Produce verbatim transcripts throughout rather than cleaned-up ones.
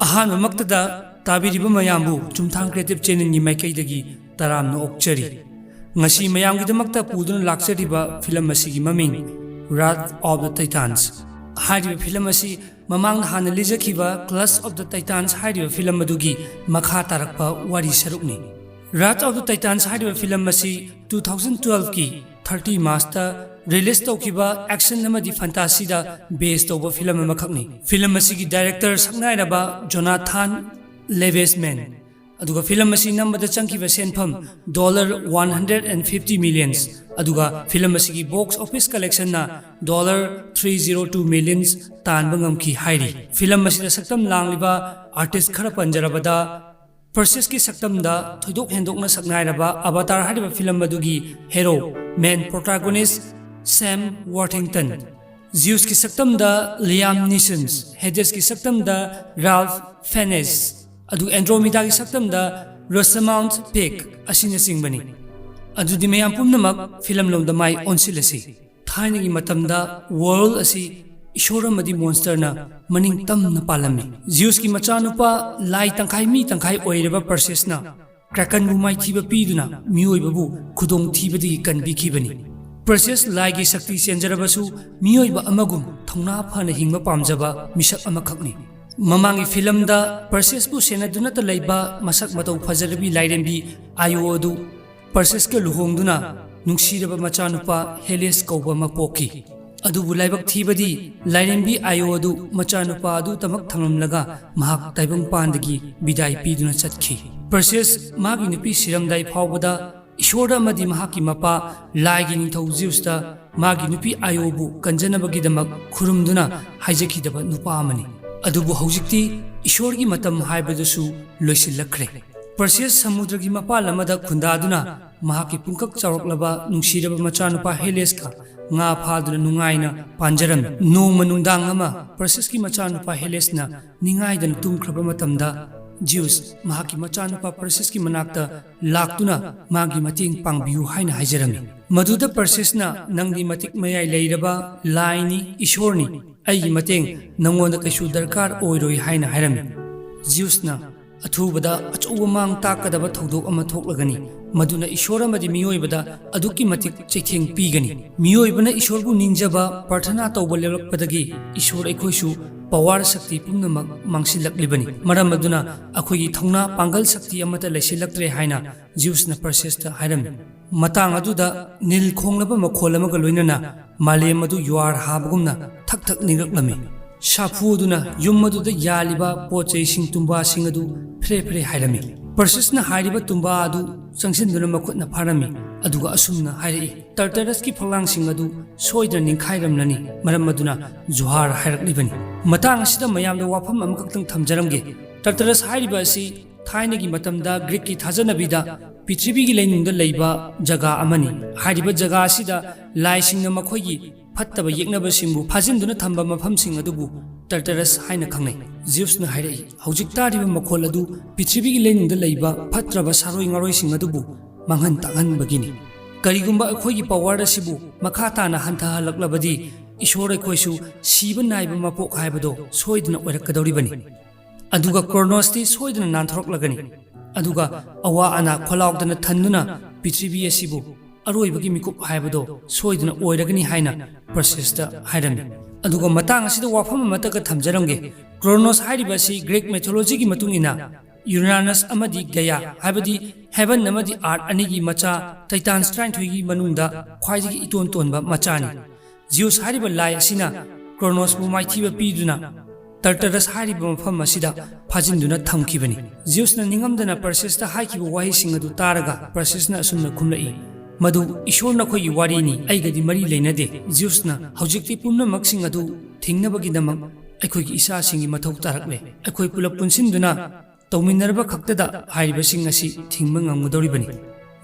ꯑꯍꯥꯟꯕꯃꯛꯇꯗ ꯇꯥꯕꯤꯔꯤꯕ ꯃꯌꯥꯝꯕꯨ ꯆꯨꯝꯊꯥꯡ ꯀ꯭ꯔꯤꯌꯦꯇꯤꯚ ꯆꯦꯅꯦꯜꯒꯤ ꯃꯥꯏꯀꯩꯗꯒꯤ ꯇꯔꯥꯝꯅ ꯑꯣꯛꯆꯔꯤ꯫ ꯉꯁꯤ ꯃꯌꯥꯝꯒꯤꯗꯃꯛꯇ ꯄꯨꯗꯨꯅ ꯂꯥꯛꯆꯔꯤꯕ ꯐꯤꯂꯝ ꯑꯁꯤꯒꯤ ꯃꯃꯤꯡ Wrath of the Titans꯫ ꯍꯥꯏꯔꯤꯕ ꯐꯤꯂꯝ ꯑꯁꯤ ꯃꯃꯥꯡꯗ ꯍꯥꯟꯅ ꯂꯤꯖꯈꯤꯕ Clash of the Titans ꯍꯥꯏꯔꯤꯕ ꯐꯤꯂꯝ ꯑꯗꯨꯒꯤ ꯃꯈꯥ ꯇꯥꯔꯛꯄ ꯋꯥꯔꯤ ꯁꯔꯨꯛꯅꯤ꯫ Wrath of the Titans ꯍꯥꯏꯔꯤꯕ ꯐꯤꯂꯝ ꯑꯁꯤ two thousand twelveꯀꯤ thirty Marchꯇ release ꯇꯧꯈꯤꯕ action ꯑꯃꯗꯤ fantasyꯗ base ꯇꯧꯕ ꯐꯤꯂꯝ ꯑꯃꯈꯛꯅꯤ꯫ ꯐꯤꯂꯝ ꯑꯁꯤꯒꯤ director ꯁꯛꯅꯥꯏꯔꯕ Jonathan Liebesman, ꯑꯗꯨꯒ ꯐꯤꯂꯝ ꯑꯁꯤ ꯅꯝꯕꯗ ꯆꯪꯈꯤꯕ ꯁꯦꯟꯐꯝ dollar one hundred and fifty millions, ꯑꯗꯨꯒ ꯐꯤꯂꯝ ꯑꯁꯤꯒꯤ box office collectionꯅ dollar three zero two millions ꯇꯥꯟꯕ ꯉꯝꯈꯤ ꯍꯥꯏꯔꯤ꯫ ꯐꯤꯂꯝ ꯑꯁꯤꯗ ꯁꯛꯇꯝ ꯂꯥꯡꯂꯤꯕ artist ꯈꯔ ꯄꯟꯖꯔꯕꯗ, Perseusꯀꯤ ꯁꯛꯇꯝꯗ ꯊꯣꯏꯗꯣꯛ ꯍꯦꯟꯗꯣꯛꯅ ꯁꯛꯅꯥꯏꯔꯕ Avatar ꯍꯥꯏꯔꯤꯕ ꯐꯤꯂꯝ ꯑꯗꯨꯒꯤ hero, main protagonist Sam Worthington, Zeusꯀꯤ ꯁꯛꯇꯝꯗ Liam Neeson, Hadesꯀꯤ ꯁꯛꯇꯝꯗ Ralph Fiennes, ꯑꯗꯨꯒ Andromedaꯒꯤ ꯁꯛꯇꯝꯗ Rosamund Pike ꯑꯁꯤꯅꯆꯤꯡꯕꯅꯤ꯫ ꯑꯗꯨꯗꯤ ꯃꯌꯥꯝ ꯄꯨꯝꯅꯃꯛ ꯐꯤꯂꯝ ꯂꯣꯝꯗ ꯃꯥꯏ ꯑꯣꯟꯁꯤꯜꯂꯁꯤ꯫ ꯊꯥꯏꯅꯒꯤ ꯃꯇꯝꯗ world ꯑꯁꯤ ꯏꯁꯣꯔ ꯑꯃꯗꯤ monsterꯅ ꯃꯅꯤꯡ ꯇꯝꯅ ꯄꯥꯜꯂꯝꯃꯤ꯫ Zeusꯀꯤ ꯃꯆꯥꯅꯨꯄꯥ, ꯂꯥꯏ ꯇꯪꯈꯥꯏ ꯃꯤ ꯇꯪꯈꯥꯏ ꯑꯣꯏꯔꯤꯕ Perseusꯅ Krakenꯕꯨ ꯃꯥꯏꯊꯤꯕ ꯄꯤꯗꯨꯅ ꯃꯤꯑꯣꯏꯕꯕꯨ ꯈꯨꯗꯣꯡꯊꯤꯕꯗꯒꯤ ꯀꯟꯕꯤꯈꯤꯕꯅꯤ꯫ Perseus ꯂꯥꯏꯒꯤ ꯁꯛꯇꯤ ꯆꯦꯟꯖꯔꯕꯁꯨ ꯃꯤꯑꯣꯏꯕ ꯑꯃꯒꯨꯝ ꯊꯧꯅꯥ ꯐꯅ ꯍꯤꯡꯕ ꯄꯥꯝꯖꯕ ꯃꯤꯁꯛ ꯑꯃꯈꯛꯅꯤ꯫ ꯃꯃꯥꯡꯒꯤ ꯐꯤꯂꯝꯗ Perseusꯄꯨ ꯁꯦꯟꯅꯗꯨꯅꯇ ꯂꯩꯕ ꯃꯁꯛ ꯃꯇꯧ ꯐꯖꯔꯕꯤ ꯂꯥꯏꯔꯦꯝꯕꯤ Io ꯑꯗꯨ Perseusꯀ ꯂꯨꯍꯣꯡꯗꯨꯅ ꯅꯨꯡꯁꯤꯔꯕ ꯃꯆꯥꯅꯨꯄꯥ Helios ꯀꯧꯕ ꯑꯃ ꯄꯣꯛꯈꯤ꯫ ꯑꯗꯨꯕꯨ ꯂꯥꯏꯕꯛ ꯊꯤꯕꯗꯤ ꯂꯥꯏꯔꯦꯝꯕꯤ Io ꯑꯗꯨ ꯃꯆꯥꯅꯨꯄꯥ ꯑꯗꯨꯇꯃꯛ ꯊꯝꯂꯝꯂꯒ ꯃꯍꯥꯛ ꯇꯥꯏꯕꯪꯄꯥꯟꯗꯒꯤ ꯕꯤꯗꯥꯏ ꯄꯤꯗꯨꯅ ꯆꯠꯈꯤ꯫ Perseus ꯃꯥꯒꯤ ꯅꯨꯄꯤ ꯁꯤꯔꯝꯗꯥꯏ ꯐꯥꯎꯕꯗ ꯏꯁꯣꯔꯗ ꯑꯃꯗꯤ ꯃꯍꯥꯛꯀꯤ ꯃꯄꯥ ꯂꯥꯏꯒꯤ ꯅꯤꯡꯊꯧ Zeusꯇ ꯃꯥꯒꯤ ꯅꯨꯄꯤ Ioꯕꯨ ꯀꯟꯖꯅꯕꯒꯤꯗꯃꯛ ꯈꯨꯔꯨꯝꯗꯨꯅ ꯍꯥꯏꯖꯈꯤꯗꯕ ꯅꯨꯄꯥ ꯑꯃꯅꯤ꯫ ꯑꯗꯨꯕꯨ ꯍꯧꯖꯤꯛꯇꯤ ꯏꯁꯣꯔꯒꯤ ꯃꯇꯝ ꯍꯥꯏꯕꯗꯨꯁꯨ ꯂꯣꯏꯁꯤꯜꯂꯛꯈ꯭ꯔꯦ꯫ Perseus ꯁꯃꯨꯗ꯭ꯔꯒꯤ ꯃꯄꯥꯜ ꯑꯃꯗ ꯈꯨꯟꯗꯥꯗꯨꯅ ꯃꯍꯥꯛꯀꯤ ꯄꯨꯡꯀꯛ ꯆꯥꯎꯔꯛꯂꯕ ꯅꯨꯡꯁꯤꯔꯕ ꯃꯆꯥꯅꯨꯄꯥ Heliosꯀ ꯉꯥ ꯐꯥꯗꯨꯅ ꯅꯨꯡꯉꯥꯏꯅ ꯄꯥꯟꯖꯔꯝꯃꯤ꯫ ꯅꯣꯡꯃ ꯅꯨꯡꯗꯥꯡ ꯑꯃ Perseusꯀꯤ ꯃꯆꯥꯅꯨꯄꯥ Heliosꯅ ꯅꯤꯡꯉꯥꯏꯗꯅ ꯇꯨꯝꯈ꯭ꯔꯕ ꯃꯇꯝꯗ Zeus ꯃꯍꯥꯛꯀꯤ ꯃꯆꯥꯅꯨꯄꯥ Perseusꯀꯤ ꯃꯅꯥꯛꯇ ꯂꯥꯛꯇꯨꯅ ꯃꯥꯒꯤ ꯃꯇꯦꯡ ꯄꯥꯡꯕꯤꯌꯨ ꯍꯥꯏꯅ ꯍꯥꯏꯖꯔꯝꯃꯤ꯫ ꯃꯗꯨꯗ Perseusꯅ "ꯅꯪꯗꯤ ꯃꯇꯤꯛ ꯃꯌꯥꯏ ꯂꯩꯔꯕ ꯂꯥꯏꯅꯤ, ꯏꯁꯣꯔꯅꯤ, ꯑꯩꯒꯤ ꯃꯇꯦꯡ ꯅꯪꯉꯣꯟꯗ ꯀꯩꯁꯨ ꯗꯔꯀꯥꯔ ꯑꯣꯏꯔꯣꯏ" ꯍꯥꯏꯅ ꯍꯥꯏꯔꯝꯃꯤ꯫ ꯖꯤꯎꯁꯅ ꯑꯊꯨꯕꯗ ꯑꯆꯧꯕ ꯃꯥꯡ ꯇꯥꯛꯀꯗꯕ ꯊꯧꯗꯣꯛ ꯑꯃ ꯊꯣꯛꯂꯒꯅꯤ, ꯃꯗꯨꯅ ꯏꯁꯣꯔ ꯑꯃꯗꯤ ꯃꯤꯑꯣꯏꯕꯗ ꯑꯗꯨꯛꯀꯤ ꯃꯇꯤꯛ ꯆꯩꯊꯦꯡ ꯄꯤꯒꯅꯤ꯫ ꯃꯤꯑꯣꯏꯕꯅ ꯏꯁꯣꯔꯕꯨ ꯅꯤꯡꯖꯕ, ꯄ꯭ꯔꯥꯔꯊꯅꯥ ꯇꯧꯕ ꯂꯦꯞꯂꯛꯄꯗꯒꯤ ꯏꯁꯣꯔ ꯑꯩꯈꯣꯏꯁꯨ ꯄꯋꯥꯔ ꯁꯛꯇꯤ ꯄꯨꯝꯅꯃꯛ ꯃꯥꯡꯁꯤꯜꯂꯛꯂꯤꯕꯅꯤ꯫ ꯃꯔꯝ ꯑꯗꯨꯅ ꯑꯩꯈꯣꯏꯒꯤ ꯊꯧꯅꯥ ꯄꯥꯡꯒꯜ ꯁꯛꯇꯤ ꯑꯃꯠꯇ ꯂꯩꯁꯤꯜꯂꯛꯇ꯭ꯔꯦ ꯍꯥꯏꯅ ꯖꯤꯎꯁꯅ ꯄꯔꯁꯦꯁꯇ ꯍꯥꯏꯔꯝꯃꯤ꯫ ꯃꯇꯥꯡ ꯑꯗꯨꯗ ꯅꯤꯜ ꯈꯣꯡꯂꯕ ꯃꯈꯣꯜ ꯑꯃꯒ ꯂꯣꯏꯅꯅ ꯃꯥꯂꯦꯝ ꯑꯗꯨ ꯌꯨꯍꯥꯔ ꯍꯥꯕꯒꯨꯝꯅ ꯊꯛ ꯊꯛ ꯅꯤꯛꯂꯛꯂꯝꯃꯤ꯫ ꯁꯥꯐꯨ ꯑꯗꯨꯅ ꯌꯨꯝ ꯑꯗꯨꯗ ꯌꯥꯜꯂꯤꯕ ꯄꯣꯠ ꯆꯩꯁꯤꯡ, ꯇꯨꯝꯕꯥꯁꯤꯡ ꯑꯗꯨ ꯐ꯭ꯔꯦ ꯐ꯭ꯔꯦ ꯍꯥꯏꯔꯝꯃꯤ꯫ ꯄꯔꯁꯤꯁꯅ ꯍꯥꯏꯔꯤꯕ ꯇꯨꯝꯕꯥ ꯑꯗꯨ ꯆꯪꯁꯤꯟꯗꯨꯅ ꯃꯈꯨꯠꯅ ꯐꯥꯔꯝꯃꯤ, ꯑꯗꯨꯒ ꯑꯁꯨꯝꯅ ꯍꯥꯏꯔꯛꯏ, "ꯇꯔꯇꯔꯁꯀꯤ ꯐꯛꯂꯥꯡꯁꯤꯡ ꯑꯗꯨ ꯁꯣꯏꯗꯅ ꯅꯤꯡꯈꯥꯏꯔꯝꯂꯅꯤ, ꯃꯔꯝ ꯑꯗꯨꯅ ꯖꯨꯍꯥꯔ ꯍꯥꯏꯔꯛꯂꯤꯕꯅꯤ"꯫ ꯃꯇꯥꯡ ꯑꯁꯤꯗ ꯃꯌꯥꯝꯗ ꯋꯥꯐꯝ ꯑꯃꯈꯛꯇꯪ ꯊꯝꯖꯔꯝꯒꯦ꯫ ꯇꯔꯇꯔꯁ ꯍꯥꯏꯔꯤꯕ ꯑꯁꯤ ꯊꯥꯏꯅꯒꯤ ꯃꯇꯝꯗ ꯒ꯭ꯔꯤꯛꯀꯤ ꯊꯥꯖꯅꯕꯤꯗ ꯄ꯭ꯔꯤꯊꯤꯕꯤꯒꯤ ꯂꯩꯅꯨꯡꯗ ꯂꯩꯕ ꯖꯒꯥ ꯑꯃꯅꯤ꯫ ꯍꯥꯏꯔꯤꯕ ꯖꯒꯥ ꯑꯁꯤꯗ ꯂꯥꯏꯁꯤꯡꯅ ꯃꯈꯣꯏꯒꯤ ꯐꯠꯇꯕ ꯌꯦꯛꯅꯕꯁꯤꯡꯕꯨ ꯐꯥꯖꯤꯟꯗꯨꯅ ꯊꯝꯕ ꯃꯐꯝꯁꯤꯡ ꯑꯗꯨꯕꯨ ꯇꯔꯇꯔꯁ ꯍꯥꯏꯅ ꯈꯪꯅꯩ꯫ ꯖꯤꯎꯁꯅ ꯍꯥꯏꯔꯛꯏ, "ꯍꯧꯖꯤꯛ ꯇꯥꯔꯤꯕ ꯃꯈꯣꯜ ꯑꯗꯨ ꯄ꯭ꯔꯤꯊꯤꯕꯤꯒꯤ ꯂꯩꯅꯨꯡꯗ ꯂꯩꯕ ꯐꯠꯇ꯭ꯔꯕ ꯁꯥꯔꯣꯏ ꯉꯥꯔꯣꯏꯁꯤꯡ ꯑꯗꯨꯕꯨ ꯃꯥꯡꯍꯟ ꯇꯥꯛꯍꯟꯕꯒꯤꯅꯤ꯫ ꯀꯔꯤꯒꯨꯝꯕ ꯑꯩꯈꯣꯏꯒꯤ ꯄꯋꯥꯔ ꯑꯁꯤꯕꯨ ꯃꯈꯥ ꯇꯥꯅ ꯍꯟꯊꯍꯜꯂꯛꯂꯕꯗꯤ, ꯏꯁꯣꯔ ꯑꯩꯈꯣꯏꯁꯨ ꯁꯤꯕ ꯅꯥꯏꯕ ꯃꯄꯣꯛ ꯍꯥꯏꯕꯗꯣ ꯁꯣꯏꯗꯅ ꯑꯣꯏꯔꯛꯀꯗꯧꯔꯤꯕꯅꯤ꯫ ꯑꯗꯨꯒ ꯀ꯭ꯔꯣꯅꯣꯁꯇꯤ ꯁꯣꯏꯗꯅ ꯅꯥꯟꯊꯣꯔꯛꯂꯒꯅꯤ꯫ ꯑꯗꯨꯒ ꯑꯋꯥ ꯑꯅꯥ ꯈꯣꯜꯂꯥꯎꯗꯅ ꯊꯟꯗꯨꯅ ꯄ꯭ꯔꯤꯊꯤꯕꯤ ꯑꯁꯤꯕꯨ ꯑꯔꯣꯏꯕꯒꯤ ꯃꯤꯀꯨꯞ ꯍꯥꯏꯕꯗꯣ ꯁꯣꯏꯗꯅ ꯑꯣꯏꯔꯒꯅꯤ" ꯍꯥꯏꯅ ꯄꯔꯁꯤꯁꯇ ꯍꯥꯏꯔꯝꯃꯤ꯫ ꯑꯗꯨꯒ ꯃꯇꯥꯡ ꯑꯁꯤꯗ ꯋꯥꯐꯝ ꯑꯃꯠꯇꯒ ꯊꯝꯖꯔꯝꯒꯦ꯫ ꯀ꯭ꯔꯣꯅꯣꯁ ꯍꯥꯏꯔꯤꯕ ꯑꯁꯤ ꯒ꯭ꯔꯤꯛ ꯃꯤꯊꯣꯂꯣꯖꯤꯒꯤ ꯃꯇꯨꯡ ꯏꯟꯅ ꯌꯨꯔꯥꯅꯁ ꯑꯃꯗꯤ ꯒꯌꯥ, ꯍꯥꯏꯕꯗꯤ ꯍꯦꯚꯟ ꯑꯃꯗꯤ ꯑꯥꯔꯠ ꯑꯅꯤꯒꯤ ꯃꯆꯥ, ꯇꯩꯇꯥꯟꯁ ꯇꯔꯥꯅꯤꯊꯣꯏꯒꯤ ꯃꯅꯨꯡꯗ ꯈ꯭ꯋꯥꯏꯗꯒꯤ ꯏꯇꯣꯟ ꯇꯣꯟꯕ ꯃꯆꯥꯅꯤ꯫ ꯖꯤꯎꯁ ꯍꯥꯏꯔꯤꯕ ꯂꯥꯏ ꯑꯁꯤꯅ ꯀ꯭ꯔꯣꯅꯣꯁꯄꯨ ꯃꯥꯏꯊꯤꯕ ꯄꯤꯗꯨꯅ ꯇꯔꯇꯔꯁ ꯍꯥꯏꯔꯤꯕ ꯃꯐꯝ ꯑꯁꯤꯗ ꯐꯥꯖꯤꯟꯗꯨꯅ ꯊꯝꯈꯤꯕꯅꯤ꯫ ꯖꯤꯎꯁꯅ ꯅꯤꯡꯉꯝꯗꯅ ꯄꯔꯁꯤꯁꯇ ꯍꯥꯏꯈꯤꯕ ꯋꯥꯍꯩꯁꯤꯡ ꯑꯗꯨ ꯇꯥꯔꯒ ꯄꯔꯁꯤꯁꯅ ꯑꯁꯨꯝꯅ ꯈꯨꯝꯂꯛꯏ, "ꯃꯗꯨ ꯏꯁꯣꯔ ꯅꯈꯣꯏꯒꯤ ꯋꯥꯔꯤꯅꯤ, ꯑꯩꯒꯗꯤ ꯃꯔꯤ ꯂꯩꯅꯗꯦ꯫ ꯖꯤꯎꯁꯅ ꯍꯧꯖꯤꯛꯇꯤ ꯄꯨꯝꯅꯃꯛꯁꯤꯡ ꯑꯗꯨ ꯊꯤꯡꯅꯕꯒꯤꯗꯃꯛ ꯑꯩꯈꯣꯏꯒꯤ ꯏꯆꯥꯁꯤꯡꯒꯤ ꯃꯊꯧ ꯇꯥꯔꯛꯂꯦ꯫ ꯑꯩꯈꯣꯏ ꯄꯨꯂꯞ ꯄꯨꯟꯁꯤꯟꯗꯨꯅ ꯇꯧꯃꯤꯟꯅꯔꯕ ꯈꯛꯇꯗ ꯍꯥꯏꯔꯤꯕꯁꯤꯡ ꯑꯁꯤ ꯊꯤꯡꯕ ꯉꯝꯒꯗꯧꯔꯤꯕꯅꯤ"꯫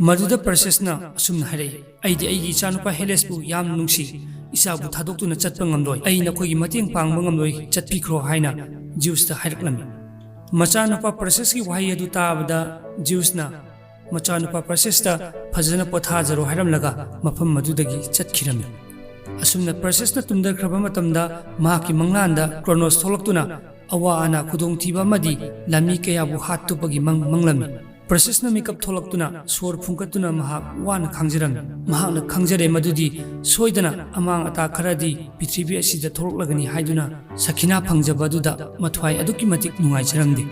ꯃꯗꯨꯗ ꯄꯔꯁꯤꯁꯅ ꯑꯁꯨꯝꯅ ꯍꯥꯏꯔꯛꯏ, "ꯑꯩꯗꯤ ꯑꯩꯒꯤ ꯏꯆꯥꯅꯨꯄꯥ ꯍꯦꯂꯦꯁꯄꯨ ꯌꯥꯝꯅ ꯅꯨꯡꯁꯤ꯫ ꯏꯆꯥꯕꯨ ꯊꯥꯗꯣꯛꯇꯨꯅ ꯆꯠꯄ ꯉꯝꯂꯣꯏ꯫ ꯑꯩ ꯅꯈꯣꯏꯒꯤ ꯃꯇꯦꯡ ꯄꯥꯡꯕ ꯉꯝꯂꯣꯏ꯫ ꯆꯠꯄꯤꯈ꯭ꯔꯣ" ꯍꯥꯏꯅ ꯖꯤꯎꯁꯇ ꯍꯥꯏꯔꯛꯂꯝꯃꯤ꯫ ꯃꯆꯥꯅꯨꯄꯥ ꯄꯔꯁꯤꯁꯀꯤ ꯋꯥꯍꯩ ꯑꯗꯨ ꯇꯥꯕꯗ ꯖꯤꯎꯁꯅ ꯃꯆꯥꯅꯨꯄꯥ ꯄꯔꯁꯤꯁꯇ ꯐꯖꯅ ꯄꯣꯊꯥꯖꯔꯣ ꯍꯥꯏꯔꯝꯂꯒ ꯃꯐꯝ ꯑꯗꯨꯗꯒꯤ ꯆꯠꯈꯤꯔꯝꯃꯤ꯫ ꯑꯁꯨꯝꯅ ꯄꯔꯁꯤꯁꯅ ꯇꯨꯝꯊꯈ꯭ꯔꯕ ꯃꯇꯝꯗ ꯃꯍꯥꯛꯀꯤ ꯃꯪꯂꯥꯟꯗ ꯀ꯭ꯔꯣꯅꯣꯁ ꯊꯣꯛꯂꯛꯇꯨꯅ ꯑꯋꯥ ꯑꯅꯥ, ꯈꯨꯗꯣꯡꯊꯤꯕ ꯑꯃꯗꯤ ꯂꯥꯟꯃꯤ ꯀꯌꯥꯕꯨ ꯍꯥꯠꯇꯣꯛꯄꯒꯤ ꯃꯪ ꯃꯪꯂꯝꯃꯤ꯫ ꯄꯔꯁꯤꯁꯅ ꯃꯤꯀꯞ ꯊꯣꯛꯂꯛꯇꯨꯅ ꯁꯣꯔ ꯐꯨꯟꯒꯠꯇꯨꯅ ꯃꯍꯥꯛ ꯋꯥꯅ ꯈꯥꯡꯖꯔꯝꯃꯤ꯫ ꯃꯍꯥꯛꯅ ꯈꯪꯖꯔꯦ ꯃꯗꯨꯗꯤ ꯁꯣꯏꯗꯅ ꯑꯃꯥꯡ ꯑꯇꯥ ꯈꯔꯗꯤ ꯄ꯭ꯔꯤꯊꯤꯕꯤ ꯑꯁꯤꯗ ꯊꯣꯛꯂꯛꯂꯒꯅꯤ ꯍꯥꯏꯗꯨꯅ ꯁꯈꯤꯅꯥ ꯐꯪꯖꯕ ꯑꯗꯨꯗ ꯃꯊ꯭ꯋꯥꯏ ꯑꯗꯨꯛꯀꯤ ꯃꯇꯤꯛ ꯅꯨꯡꯉꯥꯏꯖꯔꯝꯗꯦ꯫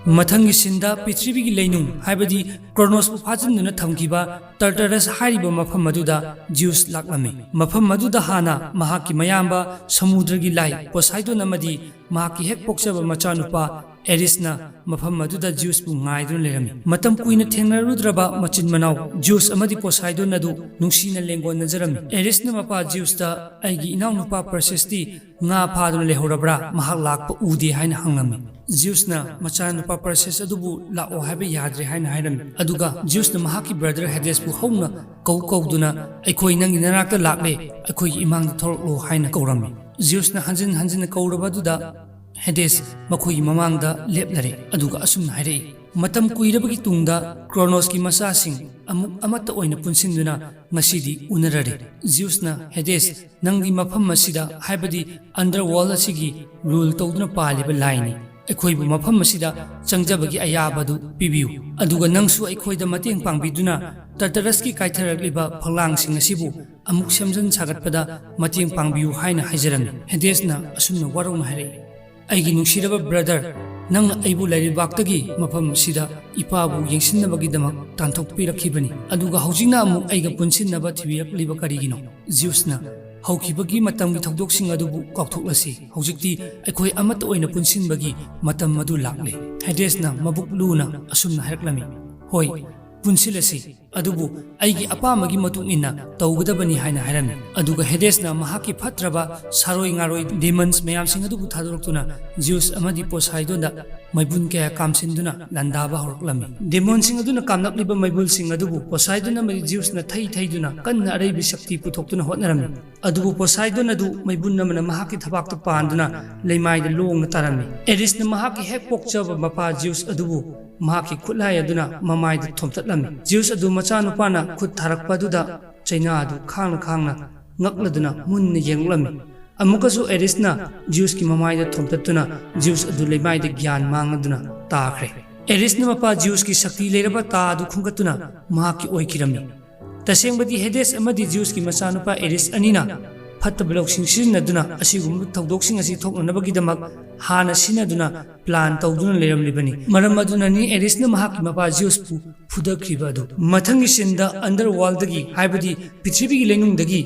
ꯃꯊꯪꯒꯤ ꯁꯤꯟꯗ ꯄ꯭ꯔꯤꯊꯤꯕꯤꯒꯤ ꯂꯩꯅꯨꯡ, ꯍꯥꯏꯕꯗꯤ ꯀ꯭ꯔꯣꯅꯣꯁꯄꯨ ꯐꯥꯖꯤꯟꯗꯨꯅ ꯊꯝꯈꯤꯕ ꯇꯔꯇꯔꯁ ꯍꯥꯏꯔꯤꯕ ꯃꯐꯝ ꯑꯗꯨꯗ ꯖꯤꯎꯁ ꯂꯥꯛꯂꯝꯃꯤ꯫ ꯃꯐꯝ ꯑꯗꯨꯗ ꯍꯥꯟꯅ ꯃꯍꯥꯛꯀꯤ ꯃꯌꯥꯝꯕ ꯁꯃꯨꯗ꯭ꯔꯒꯤ ꯂꯥꯏ ꯄꯣꯁꯥꯏꯗꯣꯟ ꯑꯃꯗꯤ ꯃꯍꯥꯛꯀꯤ ꯍꯦꯛ ꯄꯣꯛꯆꯕ ꯃꯆꯥꯅꯨꯄꯥ ꯑꯦꯔꯤꯁꯅ ꯃꯐꯝ ꯑꯗꯨꯗ ꯖꯤꯎꯁꯄꯨ ꯉꯥꯏꯗꯨꯅ ꯂꯩꯔꯝꯃꯤ꯫ ꯃꯇꯝ ꯀꯨꯏꯅ ꯊꯦꯡꯅꯔꯨꯗ꯭ꯔꯕ ꯃꯆꯤꯟ ꯃꯅꯥꯎ ꯖꯤꯎꯁ ꯑꯃꯗꯤ ꯄꯣꯁꯥꯏꯗꯣꯟ ꯑꯗꯨ ꯅꯨꯡꯁꯤꯅ ꯂꯦꯡꯒꯣꯟꯅꯖꯔꯝꯃꯤ꯫ ꯑꯦꯔꯤꯁꯅ ꯃꯄꯥ ꯖꯤꯎꯁꯇ, "ꯑꯩꯒꯤ ꯏꯅꯥꯎꯅꯨꯄꯥ ꯄꯔꯁꯤꯁꯇꯤ ꯉꯥ ꯐꯥꯗꯨꯅ ꯂꯩꯍꯧꯔꯕ꯭ꯔꯥ? ꯃꯍꯥꯛ ꯂꯥꯛꯄ ꯎꯗꯦ" ꯍꯥꯏꯅ ꯍꯪꯂꯝꯃꯤ꯫ ꯖꯤꯎꯁꯅ ꯃꯆꯥꯅꯨꯄꯥ ꯄꯔꯁꯤꯁ ꯑꯗꯨꯕꯨ ꯂꯥꯛꯑꯣ ꯍꯥꯏꯕ ꯌꯥꯗ꯭ꯔꯦ ꯍꯥꯏꯅ ꯍꯥꯏꯔꯝꯃꯤ꯫ ꯑꯗꯨꯒ ꯖꯤꯎꯁꯅ ꯃꯍꯥꯛꯀꯤ ꯕ꯭ꯔꯗꯔ ꯍꯦꯗꯦꯁꯄꯨ ꯍꯧꯅ ꯀꯧ ꯀꯧꯗꯨꯅ, "ꯑꯩꯈꯣꯏ ꯅꯪꯒꯤ ꯅꯅꯥꯛꯇ ꯂꯥꯛꯂꯦ, ꯑꯩꯈꯣꯏꯒꯤ ꯏꯃꯥꯡꯗ ꯊꯣꯛꯂꯛꯂꯣ" ꯍꯥꯏꯅ ꯀꯧꯔꯝꯃꯤ꯫ ꯖꯤꯎꯁꯅ ꯍꯟꯖꯤꯟ ꯍꯟꯖꯤꯟꯅ ꯀꯧꯔꯕ ꯑꯗꯨꯗ ꯍꯦꯗꯦꯁ ꯃꯈꯣꯏꯒꯤ ꯃꯃꯥꯡꯗ ꯂꯦꯞꯂꯔꯦ, ꯑꯗꯨꯒ ꯑꯁꯨꯝꯅ ꯍꯥꯏꯔꯛꯏ, "ꯃꯇꯝ ꯀꯨꯏꯔꯕꯒꯤ ꯇꯨꯡꯗ ꯀ꯭ꯔꯣꯅꯣꯁꯀꯤ ꯃꯆꯥꯁꯤꯡ ꯑꯃꯨꯛ ꯑꯃꯠꯇ ꯑꯣꯏꯅ ꯄꯨꯟꯁꯤꯟꯗꯨꯅ ꯉꯁꯤꯗꯤ ꯎꯅꯔꯔꯦ꯫" ꯖꯤꯎꯁꯅ, "ꯍꯦꯗꯦꯁ, ꯅꯪꯗꯤ ꯃꯐꯝ ꯑꯁꯤꯗ, ꯍꯥꯏꯕꯗꯤ ꯑꯟꯗꯔꯋꯥꯔꯜ ꯑꯁꯤꯒꯤ ꯔꯨꯜ ꯇꯧꯗꯨꯅ ꯄꯥꯜꯂꯤꯕ ꯂꯥꯏꯅꯤ꯫ ꯑꯩꯈꯣꯏꯕꯨ ꯃꯐꯝ ꯑꯁꯤꯗ ꯆꯪꯖꯕꯒꯤ ꯑꯌꯥꯕ ꯑꯗꯨ ꯄꯤꯕꯤꯌꯨ, ꯑꯗꯨꯒ ꯅꯪꯁꯨ ꯑꯩꯈꯣꯏꯗ ꯃꯇꯦꯡ ꯄꯥꯡꯕꯤꯗꯨꯅ ꯇꯔꯇꯔꯁꯀꯤ ꯀꯥꯏꯊꯔꯛꯂꯤꯕ ꯐꯛꯂꯥꯡꯁꯤꯡ ꯑꯁꯤꯕꯨ ꯑꯃꯨꯛ ꯁꯦꯝꯖꯤꯟ ꯁꯥꯒꯠꯄꯗ ꯃꯇꯦꯡ ꯄꯥꯡꯕꯤꯌꯨ" ꯍꯥꯏꯅ ꯍꯥꯏꯖꯔꯝꯃꯤ꯫ ꯍꯦꯗꯦꯁꯅ ꯑꯁꯨꯝꯅ ꯋꯥꯔꯧꯅ ꯍꯥꯏꯔꯛꯏ, "ꯑꯩꯒꯤ ꯅꯨꯡꯁꯤꯔꯕ ꯕ꯭ꯔꯗꯔ, ꯅꯪꯅ ꯑꯩꯕꯨ ꯂꯩꯔꯩꯕꯥꯛꯇꯒꯤ ꯃꯐꯝ ꯑꯁꯤꯗ ꯏꯄꯥꯕꯨ ꯌꯦꯡꯁꯤꯟꯅꯕꯒꯤꯗꯃꯛ ꯇꯥꯟꯊꯣꯛꯄꯤꯔꯛꯈꯤꯕꯅꯤ, ꯑꯗꯨꯒ ꯍꯧꯖꯤꯛꯅ ꯑꯃꯨꯛ ꯑꯩꯒ ꯄꯨꯟꯁꯤꯟꯅꯕ ꯊꯤꯕꯤꯔꯛꯂꯤꯕ ꯀꯔꯤꯒꯤꯅꯣ?" ꯖꯤꯎꯁꯅ, "ꯍꯧꯈꯤꯕꯒꯤ ꯃꯇꯝꯒꯤ ꯊꯧꯗꯣꯛꯁꯤꯡ ꯑꯗꯨꯕꯨ ꯀꯥꯎꯊꯣꯛꯂꯁꯤ꯫ ꯍꯧꯖꯤꯛꯇꯤ ꯑꯩꯈꯣꯏ ꯑꯃꯠꯇ ꯑꯣꯏꯅ ꯄꯨꯟꯁꯤꯟꯕꯒꯤ ꯃꯇꯝ ꯑꯗꯨ ꯂꯥꯛꯂꯦ꯫" ꯍꯦꯗꯦꯁꯅ ꯃꯕꯨꯛ ꯂꯨꯅ ꯑꯁꯨꯝꯅ ꯍꯥꯏꯔꯛꯂꯝꯃꯤ, "ꯍꯣꯏ, ꯄꯨꯟꯁꯤꯜꯂꯁꯤ, ꯑꯗꯨꯕꯨ ꯑꯩꯒꯤ ꯑꯄꯥꯝꯕꯒꯤ ꯃꯇꯨꯡ ꯏꯟꯅ ꯇꯧꯒꯗꯕꯅꯤ" ꯍꯥꯏꯅ ꯍꯥꯏꯔꯝꯃꯤ꯫ ꯑꯗꯨꯒ ꯍꯦꯗꯦꯁꯅ ꯃꯍꯥꯛꯀꯤ ꯐꯠꯇ꯭ꯔꯕ ꯁꯥꯔꯣꯏ ꯉꯥꯔꯣꯏ ꯗꯦꯃꯟꯁ ꯃꯌꯥꯝꯁꯤꯡ ꯑꯗꯨꯕꯨ ꯊꯥꯗꯣꯔꯛꯇꯨꯅ ꯖꯤꯎꯁ ꯑꯃꯗꯤ ꯄꯣꯁꯥꯏꯗꯣꯟꯗ ꯃꯩꯕꯨꯟ ꯀꯌꯥ ꯀꯥꯝꯁꯤꯟꯗꯨꯅ ꯂꯥꯟꯗꯥꯕ ꯍꯧꯔꯛꯂꯝꯃꯤ꯫ ꯗꯦꯃꯣꯟꯁꯤꯡ ꯑꯗꯨꯅ ꯀꯥꯝꯂꯛꯂꯤꯕ ꯃꯩꯕꯨꯜꯁꯤꯡ ꯑꯗꯨꯕꯨ ꯄꯣꯁꯥꯏꯗꯣꯟ ꯑꯃꯗꯤ ꯖꯤꯎꯁꯅ ꯊꯩ ꯊꯩꯗꯨꯅ ꯀꯟꯅ ꯑꯔꯩꯕ ꯁꯛꯇꯤ ꯄꯨꯊꯣꯛꯇꯨꯅ ꯍꯣꯠꯅꯔꯝꯃꯤ꯫ ꯑꯗꯨꯕꯨ ꯄꯣꯁꯥꯏꯗꯣꯟ ꯑꯗꯨ ꯃꯩꯕꯨꯟ ꯑꯃꯅ ꯃꯍꯥꯛꯀꯤ ꯊꯕꯥꯛꯇ ꯄꯥꯟꯗꯨꯅ ꯂꯩꯃꯥꯏꯗ ꯂꯣꯡꯅ ꯇꯥꯔꯝꯃꯤ꯫ ꯑꯦꯔꯤꯁꯅ ꯃꯍꯥꯛꯀꯤ ꯍꯦꯛ ꯄꯣꯛꯆꯕ ꯃꯄꯥ ꯖꯤꯎꯁ ꯑꯗꯨꯕꯨ ꯃꯍꯥꯛꯀꯤ ꯈꯨꯠꯂꯥꯏ ꯑꯗꯨꯅ ꯃꯃꯥꯏꯗ ꯊꯣꯝꯇꯠꯂꯝꯃꯤ꯫ ꯖꯤꯎꯁ ꯑꯗꯨ ꯃꯆꯥꯅꯨꯄꯥꯅ ꯈꯨꯠ ꯊꯥꯔꯛꯄ ꯑꯗꯨꯗ ꯆꯩꯅꯥ ꯑꯗꯨ ꯈꯥꯡꯅ ꯈꯥꯡꯅ ꯉꯛꯂꯗꯨꯅ ꯃꯨꯟꯅ ꯌꯦꯡꯂꯝꯃꯤ꯫ ꯑꯃꯨꯛꯀꯁꯨ ꯑꯦꯔꯤꯁꯅ ꯖꯤꯎꯁꯀꯤ ꯃꯃꯥꯏꯗ ꯊꯣꯝꯇꯠꯇꯨꯅ ꯖꯤꯎꯁ ꯑꯗꯨ ꯂꯩꯃꯥꯏꯗ ꯒ꯭ꯌꯥꯟ ꯃꯥꯡꯂꯗꯨꯅ ꯇꯥꯈ꯭ꯔꯦ꯫ ꯑꯦꯔꯤꯁꯅ ꯃꯄꯥ ꯖꯤꯎꯁꯀꯤ ꯁꯛꯇꯤ ꯂꯩꯔꯕ ꯇꯥ ꯑꯗꯨ ꯈꯨꯟꯒꯠꯇꯨꯅ ꯃꯍꯥꯛꯀꯤ ꯑꯣꯏꯈꯤꯔꯝꯃꯤ꯫ ꯇꯁꯦꯡꯕꯗꯤ ꯍꯦꯗꯦꯁ ꯑꯃꯗꯤ ꯖꯤꯎꯁꯀꯤ ꯃꯆꯥꯅꯨꯄꯥ ꯑꯦꯔꯤꯁ ꯑꯅꯤꯅ ꯐꯠꯇꯕ ꯂꯧꯁꯤꯡ ꯁꯤꯖꯤꯟꯅꯗꯨꯅ ꯑꯁꯤꯒꯨꯝꯕ ꯊꯧꯗꯣꯛꯁꯤꯡ ꯑꯁꯤ ꯊꯣꯛꯅꯅꯕꯒꯤꯗꯃꯛ ꯍꯥꯟꯅ ꯁꯤꯟꯅꯗꯨꯅ ꯄ꯭ꯂꯥꯟ ꯇꯧꯗꯨꯅ ꯂꯩꯔꯝꯂꯤꯕꯅꯤ꯫ ꯃꯔꯝ ꯑꯗꯨꯅꯅꯤ ꯑꯦꯔꯤꯁꯅ ꯃꯍꯥꯛꯀꯤ ꯃꯄꯥ ꯖꯤꯎꯁꯄꯨ ꯐꯨꯗꯈ꯭ꯔꯤꯕ ꯑꯗꯨ꯫ ꯃꯊꯪꯒꯤ ꯁꯤꯟꯗ ꯑꯟꯗꯔꯋꯥꯔꯜꯗꯒꯤ, ꯍꯥꯏꯕꯗꯤ ꯄ꯭ꯔꯤꯊꯤꯕꯤꯒꯤ ꯂꯩꯅꯨꯡꯗꯒꯤ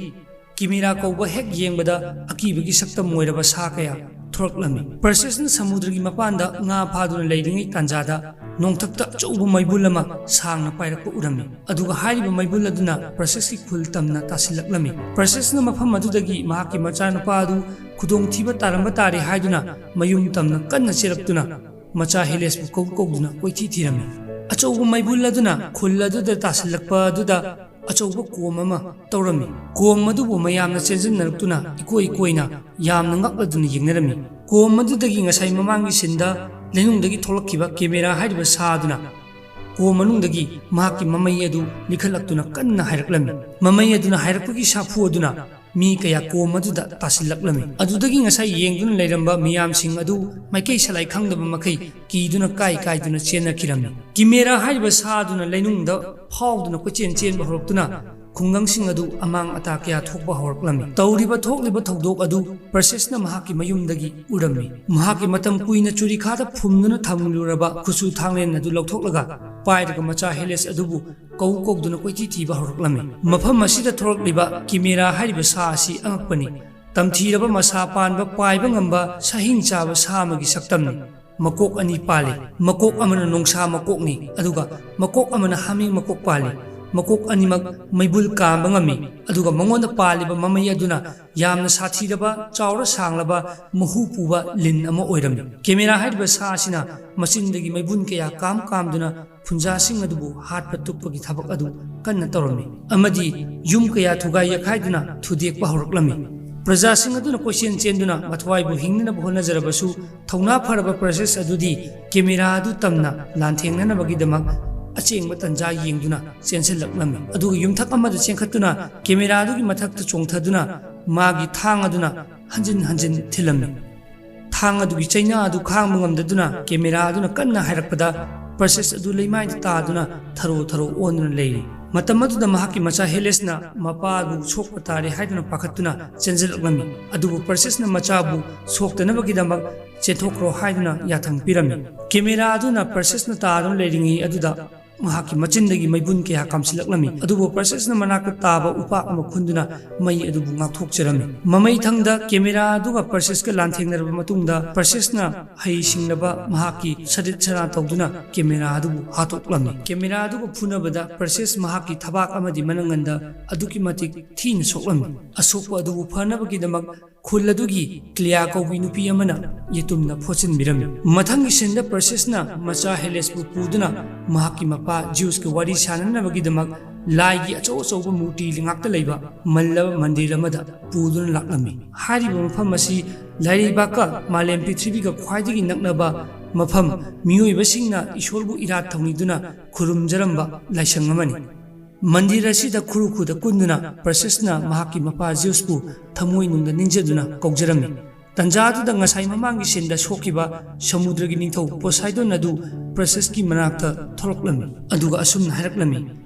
ꯀꯤꯃꯦꯔꯥ ꯀꯧꯕ ꯍꯦꯛ ꯌꯦꯡꯕꯗ ꯑꯀꯤꯕꯒꯤ ꯁꯛꯇꯝ ꯑꯣꯏꯔꯕ ꯁꯥ ꯀꯌꯥ ꯊꯣꯔꯛꯂꯝꯃꯤ꯫ ꯄꯔꯁꯦꯁꯅ ꯁꯃꯨꯗ꯭ꯔꯒꯤ ꯃꯄꯥꯟꯗ ꯉꯥ ꯐꯥꯗꯨꯅ ꯂꯩꯔꯤꯉꯩ ꯇꯥꯟꯖꯥꯗ ꯅꯣꯡꯊꯛꯇ ꯑꯆꯧꯕ ꯃꯩꯕꯨꯜ ꯑꯃ ꯁꯥꯡꯅ ꯄꯥꯏꯔꯛꯄ ꯎꯔꯝꯃꯤ꯫ ꯑꯗꯨꯒ ꯍꯥꯏꯔꯤꯕ ꯃꯩꯕꯨꯜ ꯑꯗꯨꯅ ꯄꯔꯁꯦꯁꯀꯤ ꯈꯨꯜ ꯇꯝꯅ ꯇꯥꯁꯤꯜꯂꯛꯂꯝꯃꯤ꯫ ꯄꯔꯁꯦꯁꯅ ꯃꯐꯝ ꯑꯗꯨꯗꯒꯤ ꯃꯍꯥꯛꯀꯤ ꯃꯆꯥꯅꯨꯄꯥ ꯑꯗꯨ ꯈꯨꯗꯣꯡꯊꯤꯕ ꯇꯥꯔꯝꯕ ꯇꯥꯔꯦ ꯍꯥꯏꯗꯨꯅ ꯃꯌꯨꯝ ꯇꯝꯅ ꯀꯟꯅ ꯆꯦꯜꯂꯛꯇꯨꯅ ꯃꯆꯥ ꯍꯦꯂꯦꯁꯄꯨ ꯀꯧ ꯀꯧꯗꯨꯅ ꯀꯣꯏꯊꯤ ꯊꯤꯔꯝꯃꯤ꯫ ꯑꯆꯧꯕ ꯃꯩꯕꯨꯜ ꯑꯗꯨꯅ ꯈꯨꯜ ꯑꯗꯨꯗ ꯇꯥꯁꯤꯜꯂꯛꯄ ꯑꯗꯨꯗ ꯑꯆꯧꯕ ꯀꯣꯝ ꯑꯃ ꯇꯧꯔꯝꯃꯤ꯫ ꯀꯣꯝ ꯑꯗꯨꯕꯨ ꯃꯌꯥꯝꯅ ꯆꯦꯟꯁꯤꯟꯅꯔꯛꯇꯨꯅ ꯏꯀꯣꯏ ꯏꯀꯣꯏꯅ ꯌꯥꯝꯅ ꯉꯛꯂꯗꯨꯅ ꯌꯦꯡꯅꯔꯝꯃꯤ꯫ ꯀꯣꯝ ꯑꯗꯨꯗꯒꯤ ꯉꯁꯥꯏ ꯃꯃꯥꯡꯒꯤ ꯁꯤꯟꯗ ꯂꯩꯅꯨꯡꯗꯒꯤ ꯊꯣꯛꯂꯛꯈꯤꯕ ꯀꯦꯃꯦꯔꯥ ꯍꯥꯏꯔꯤꯕ ꯁꯥ ꯑꯗꯨꯅ ꯀꯣꯝ ꯃꯅꯨꯡꯗꯒꯤ ꯃꯍꯥꯛꯀꯤ ꯃꯃꯩ ꯑꯗꯨ ꯂꯤꯈꯠꯂꯛꯇꯨꯅ ꯀꯟꯅ ꯍꯥꯏꯔꯛꯂꯝꯃꯤ꯫ ꯃꯃꯩ ꯑꯗꯨꯅ ꯍꯥꯏꯔꯛꯄꯒꯤ ꯁꯥꯐꯨ ꯑꯗꯨꯅ ꯃꯤ ꯀꯌꯥ ꯀꯣꯝ ꯑꯗꯨꯗ ꯇꯥꯁꯤꯜꯂꯛꯂꯝꯃꯤ꯫ ꯑꯗꯨꯗꯒꯤ ꯉꯁꯥꯏ ꯌꯦꯡꯗꯨꯅ ꯂꯩꯔꯝꯕ ꯃꯤꯌꯥꯝꯁꯤꯡ ꯑꯗꯨ ꯃꯥꯏꯀꯩ ꯁꯂꯥꯏ ꯈꯪꯗꯕ ꯃꯈꯩ ꯀꯤꯗꯨꯅ ꯀꯥꯏ ꯀꯥꯏꯗꯨꯅ ꯆꯦꯟꯅꯈꯤꯔꯝꯃꯤ꯫ ꯀꯤꯃꯦꯔꯥ ꯍꯥꯏꯔꯤꯕ ꯁꯥ ꯑꯗꯨꯅ ꯂꯩꯅꯨꯡꯗ ꯐꯥꯎꯗꯨꯅ ꯀꯣꯏꯆꯦꯟ ꯆꯦꯟꯕ ꯍꯧꯔꯛꯇꯨꯅ ꯈꯨꯡꯒꯪꯁꯤꯡ ꯑꯗꯨ ꯑꯃꯥꯡ ꯑꯇꯥ ꯀꯌꯥ ꯊꯣꯛꯄ ꯍꯧꯔꯛꯂꯝꯃꯤ꯫ ꯇꯧꯔꯤꯕ ꯊꯣꯛꯂꯤꯕ ꯊꯧꯗꯣꯛ ꯑꯗꯨ ꯄꯔꯁꯦꯁꯅ ꯃꯍꯥꯛꯀꯤ ꯃꯌꯨꯝꯗꯒꯤ ꯎꯔꯝꯃꯤ꯫ ꯃꯍꯥꯛꯀꯤ ꯃꯇꯝ ꯀꯨꯏꯅ ꯆꯨꯔꯤꯈꯥꯗ ꯐꯨꯝꯗꯨꯅ ꯊꯝꯂꯨꯔꯕ ꯈꯨꯠꯁꯨ ꯊꯥꯡꯂꯦꯟ ꯑꯗꯨ ꯂꯧꯊꯣꯛꯂꯒ ꯄꯥꯏꯔꯒ ꯃꯆꯥ ꯍꯦꯂꯦꯁ ꯑꯗꯨꯕꯨ ꯀꯧ ꯀꯧꯗꯨꯅ ꯀꯣꯏꯊꯤ ꯊꯤꯕ ꯍꯧꯔꯛꯂꯝꯃꯤ꯫ ꯃꯐꯝ ꯑꯁꯤꯗ ꯊꯣꯔꯛꯂꯤꯕ ꯀꯤꯃꯦꯔꯥ ꯍꯥꯏꯔꯤꯕ ꯁꯥ ꯑꯁꯤ ꯑꯉꯛꯄꯅꯤ꯫ ꯇꯝꯊꯤꯔꯕ ꯃꯁꯥ ꯄꯥꯟꯕ ꯄꯥꯏꯕ ꯉꯝꯕ ꯁꯥꯍꯤꯡ ꯆꯥꯕ ꯁꯥ ꯑꯃꯒꯤ ꯁꯛꯇꯝꯅꯤ꯫ ꯃꯀꯣꯛ ꯑꯅꯤ ꯄꯥꯜꯂꯤ꯫ ꯃꯀꯣꯛ ꯑꯃꯅ ꯅꯣꯡꯁꯥ ꯃꯀꯣꯛꯅꯤ, ꯑꯗꯨꯒ ꯃꯀꯣꯛ ꯑꯃꯅ ꯍꯥꯃꯦꯡ ꯃꯀꯣꯛ ꯄꯥꯜꯂꯤ꯫ ꯃꯀꯣꯛ ꯑꯅꯤꯃꯛ ꯃꯩꯕꯨꯜ ꯀꯥꯝꯕ ꯉꯝꯃꯤ, ꯑꯗꯨꯒ ꯃꯉꯣꯟꯗ ꯄꯥꯜꯂꯤꯕ ꯃꯃꯩ ꯑꯗꯨꯅ ꯌꯥꯝꯅ ꯁꯥꯊꯤꯔꯕ, ꯆꯥꯎꯔ ꯁꯥꯡꯂꯕ, ꯃꯍꯨ ꯄꯨꯕ ꯂꯤꯟ ꯑꯃ ꯑꯣꯏꯔꯝꯃꯤ꯫ ꯀꯦꯃꯦꯔꯥ ꯍꯥꯏꯔꯤꯕ ꯁꯥ ꯑꯁꯤꯅ ꯃꯆꯤꯟꯗꯒꯤ ꯃꯩꯕꯨꯟ ꯀꯌꯥ ꯀꯥꯝ ꯀꯥꯝꯗꯨꯅ ꯐꯨꯟꯖꯥꯁꯤꯡ ꯑꯗꯨꯕꯨ ꯍꯥꯠꯄ ꯇꯨꯞꯄꯒꯤ ꯊꯕꯛ ꯑꯗꯨ ꯀꯟꯅ ꯇꯧꯔꯝꯃꯤ, ꯑꯃꯗꯤ ꯌꯨꯝ ꯀꯌꯥ ꯊꯨꯒꯥꯏ ꯌꯩꯈꯥꯏꯗꯨꯅ ꯊꯨꯗꯦꯛꯄ ꯍꯧꯔꯛꯂꯝꯃꯤ꯫ ꯄ꯭ꯔꯖꯥꯁꯤꯡ ꯑꯗꯨꯅ ꯀꯣꯏꯆꯦꯟ ꯆꯦꯟꯗꯨꯅ ꯃꯊ꯭ꯋꯥꯏꯕꯨ ꯍꯤꯡꯅꯅꯕ ꯍꯣꯠꯅꯖꯔꯕꯁꯨ, ꯊꯧꯅꯥ ꯐꯔꯕ ꯄ꯭ꯔꯁꯦꯁ ꯑꯗꯨꯗꯤ ꯀꯦꯃꯦꯔꯥ ꯑꯗꯨ ꯇꯝꯅ ꯂꯥꯟꯊꯦꯡꯅꯅꯕꯒꯤꯗꯃꯛ ꯑꯆꯦꯡꯕ ꯇꯟꯖꯥ ꯌꯦꯡꯗꯨꯅ ꯆꯦꯟꯁꯤꯜꯂꯛꯂꯝꯃꯤ꯫ ꯑꯗꯨꯒ ꯌꯨꯝꯊꯛ ꯑꯃꯗ ꯆꯦꯟꯈꯠꯇꯨꯅ ꯀꯦꯃꯦꯔꯥ ꯑꯗꯨꯒꯤ ꯃꯊꯛꯇ ꯆꯣꯡꯊꯗꯨꯅ ꯃꯥꯒꯤ ꯊꯥꯡ ꯑꯗꯨꯅ ꯍꯟꯖꯤꯟ ꯍꯟꯖꯤꯟ ꯊꯤꯜꯂꯝꯃꯤ꯫ ꯊꯥꯡ ꯑꯗꯨꯒꯤ ꯆꯩꯅꯥ ꯑꯗꯨ ꯈꯥꯡꯕ ꯉꯝꯗꯗꯨꯅ ꯀꯦꯃꯦꯔꯥ ꯑꯗꯨꯅ ꯀꯟꯅ ꯍꯥꯏꯔꯛꯄꯗ ꯄ꯭ꯔꯁꯦꯁ ꯑꯗꯨ ꯂꯩꯃꯥꯏꯗ ꯇꯥꯗꯨꯅ ꯊꯔꯣ ꯊꯔꯣ ꯑꯣꯟꯗꯨꯅ ꯂꯩꯔꯤ꯫ ꯃꯇꯝ ꯑꯗꯨꯗ ꯃꯍꯥꯛꯀꯤ ꯃꯆꯥ ꯍꯦꯂꯦꯁꯅ ꯃꯄꯥꯕꯨ ꯁꯣꯛꯄ ꯇꯥꯔꯦ ꯍꯥꯏꯗꯨꯅ ꯄꯥꯈꯠꯇꯨꯅ ꯆꯦꯟꯁꯤꯜꯂꯛꯂꯝꯃꯤ꯫ ꯑꯗꯨꯕꯨ ꯄ꯭ꯔꯁꯦꯁꯅ ꯃꯆꯥꯕꯨ ꯁꯣꯛꯇꯅꯕꯒꯤꯗꯃꯛ "ꯆꯦꯟꯊꯣꯛꯈ꯭ꯔꯣ" ꯍꯥꯏꯗꯨꯅ ꯌꯥꯊꯪ ꯄꯤꯔꯝꯃꯤ꯫ ꯀꯦꯃꯦꯔꯥ ꯑꯗꯨꯅ ꯄ꯭ꯔꯁꯦꯁꯅ ꯇꯥꯗꯨꯅ ꯂꯩꯔꯤꯉꯩ ꯑꯗꯨꯗ ꯃꯍꯥꯛꯀꯤ ꯃꯆꯤꯟꯗꯒꯤ ꯃꯩꯕꯨꯟ ꯀꯌꯥ ꯀꯥꯝꯁꯤꯜꯂꯛꯂꯝꯃꯤ꯫ ꯑꯗꯨꯕꯨ ꯄ꯭ꯔꯁꯦꯁꯅ ꯃꯅꯥꯛꯇ ꯇꯥꯕ ꯎꯄꯥꯛ ꯑꯃ ꯈꯨꯟꯗꯨꯅ ꯃꯩ ꯑꯗꯨꯕꯨ ꯉꯥꯛꯊꯣꯛꯆꯔꯝꯃꯤ꯫ ꯃꯃꯩ ꯊꯪꯗ ꯀꯦꯃꯦꯔꯥ ꯑꯗꯨꯒ ꯄ꯭ꯔꯁꯦꯁꯀ ꯂꯥꯟꯊꯦꯡꯅꯔꯕ ꯃꯇꯨꯡꯗ ꯄ꯭ꯔꯁꯦꯁꯅ ꯍꯩ ꯁꯤꯡꯂꯕ ꯃꯍꯥꯛꯀꯤ ꯁꯔꯤꯠ ꯁꯔꯥ ꯇꯧꯗꯨꯅ ꯀꯦꯃꯦꯔꯥ ꯑꯗꯨꯕꯨ ꯍꯥꯠꯇꯣꯛꯂꯝꯃꯤ꯫ ꯀꯦꯃꯦꯔꯥ ꯑꯗꯨꯒ ꯐꯨꯅꯕꯗ ꯄ꯭ꯔꯁꯦꯁ ꯃꯍꯥꯛꯀꯤ ꯊꯕꯥꯛ ꯑꯃꯗꯤ ꯃꯅꯪꯒꯟꯗ ꯑꯗꯨꯛꯀꯤ ꯃꯇꯤꯛ ꯊꯤꯅ ꯁꯣꯛꯂꯝꯃꯤ꯫ ꯑꯁꯣꯛꯄ ꯑꯗꯨꯕꯨ ꯐꯅꯕꯒꯤꯗꯃꯛ ꯈꯨꯜ ꯑꯗꯨꯒꯤ ꯀ꯭ꯂꯤꯌꯥ ꯀꯧꯕꯤ ꯅꯨꯄꯤ ꯑꯃꯅ ꯌꯦꯇꯨꯝꯅ ꯐꯣꯠꯆꯤꯟꯕꯤꯔꯝꯃꯤ꯫ ꯃꯊꯪꯒꯤ ꯁꯤꯟꯗ ꯄ꯭ꯔꯁꯦꯁꯅ ꯃꯆꯥ ꯍꯦꯂꯦꯁꯄꯨ ꯄꯨꯗꯨꯅ ꯃꯍꯥꯛꯀꯤ ꯃꯄꯥ ꯖꯤꯎꯁꯀ ꯋꯥꯔꯤ ꯁꯥꯅꯅꯕꯒꯤꯗꯃꯛ ꯂꯥꯏꯒꯤ ꯑꯆꯧ ꯑꯆꯧꯕ ꯃꯨꯔꯇꯤ ꯉꯥꯛꯇ ꯂꯩꯕ ꯃꯜꯂꯕ ꯃꯟꯗꯤꯔ ꯑꯃꯗ ꯄꯨꯗꯨꯅ ꯂꯥꯛꯂꯝꯃꯤ꯫ ꯍꯥꯏꯔꯤꯕ ꯃꯐꯝ ꯑꯁꯤ ꯂꯥꯏꯔꯩꯕꯥꯛꯀ ꯃꯥꯂꯦꯝ ꯄ꯭ꯔꯤꯊꯤꯕꯤꯒ ꯈ꯭ꯋꯥꯏꯗꯒꯤ ꯅꯛꯅꯕ ꯃꯐꯝ, ꯃꯤꯑꯣꯏꯕꯁꯤꯡꯅ ꯏꯁꯣꯔꯕꯨ ꯏꯔꯥꯠ ꯊꯧꯅꯤꯗꯨꯅ ꯈꯨꯔꯨꯝꯖꯔꯝꯕ ꯂꯥꯏꯁꯪ ꯑꯃꯅꯤ꯫ ꯃꯟꯗꯤꯔ ꯑꯁꯤꯗ ꯈꯨꯔꯨ ꯈꯨꯗ ꯀꯨꯟꯗꯨꯅ ꯄ꯭ꯔꯁꯦꯁꯅ ꯃꯍꯥꯛꯀꯤ ꯃꯄꯥ ꯖꯤꯎꯁꯄꯨ ꯊꯃꯣꯏ ꯅꯨꯡꯗ ꯅꯤꯡꯖꯗꯨꯅ ꯀꯧꯖꯔꯝꯃꯤ꯫ ꯇꯟꯖꯥ ꯑꯗꯨꯗ ꯉꯁꯥꯏ ꯃꯃꯥꯡꯒꯤ ꯁꯤꯟꯗ ꯁꯣꯛꯈꯤꯕ ꯁꯃꯨꯗ꯭ꯔꯒꯤ ꯅꯤꯡꯊꯧ ꯄꯣꯁꯥꯏꯗꯣꯟ ꯑꯗꯨ ꯄ꯭ꯔꯁꯦꯁꯀꯤ ꯃꯅꯥꯛꯇ ꯊꯣꯛꯂꯛꯂꯝꯃꯤ꯫ ꯑꯗꯨꯒ ꯑꯁꯨꯝꯅ ꯍꯥꯏꯔꯛꯂꯝꯃꯤ,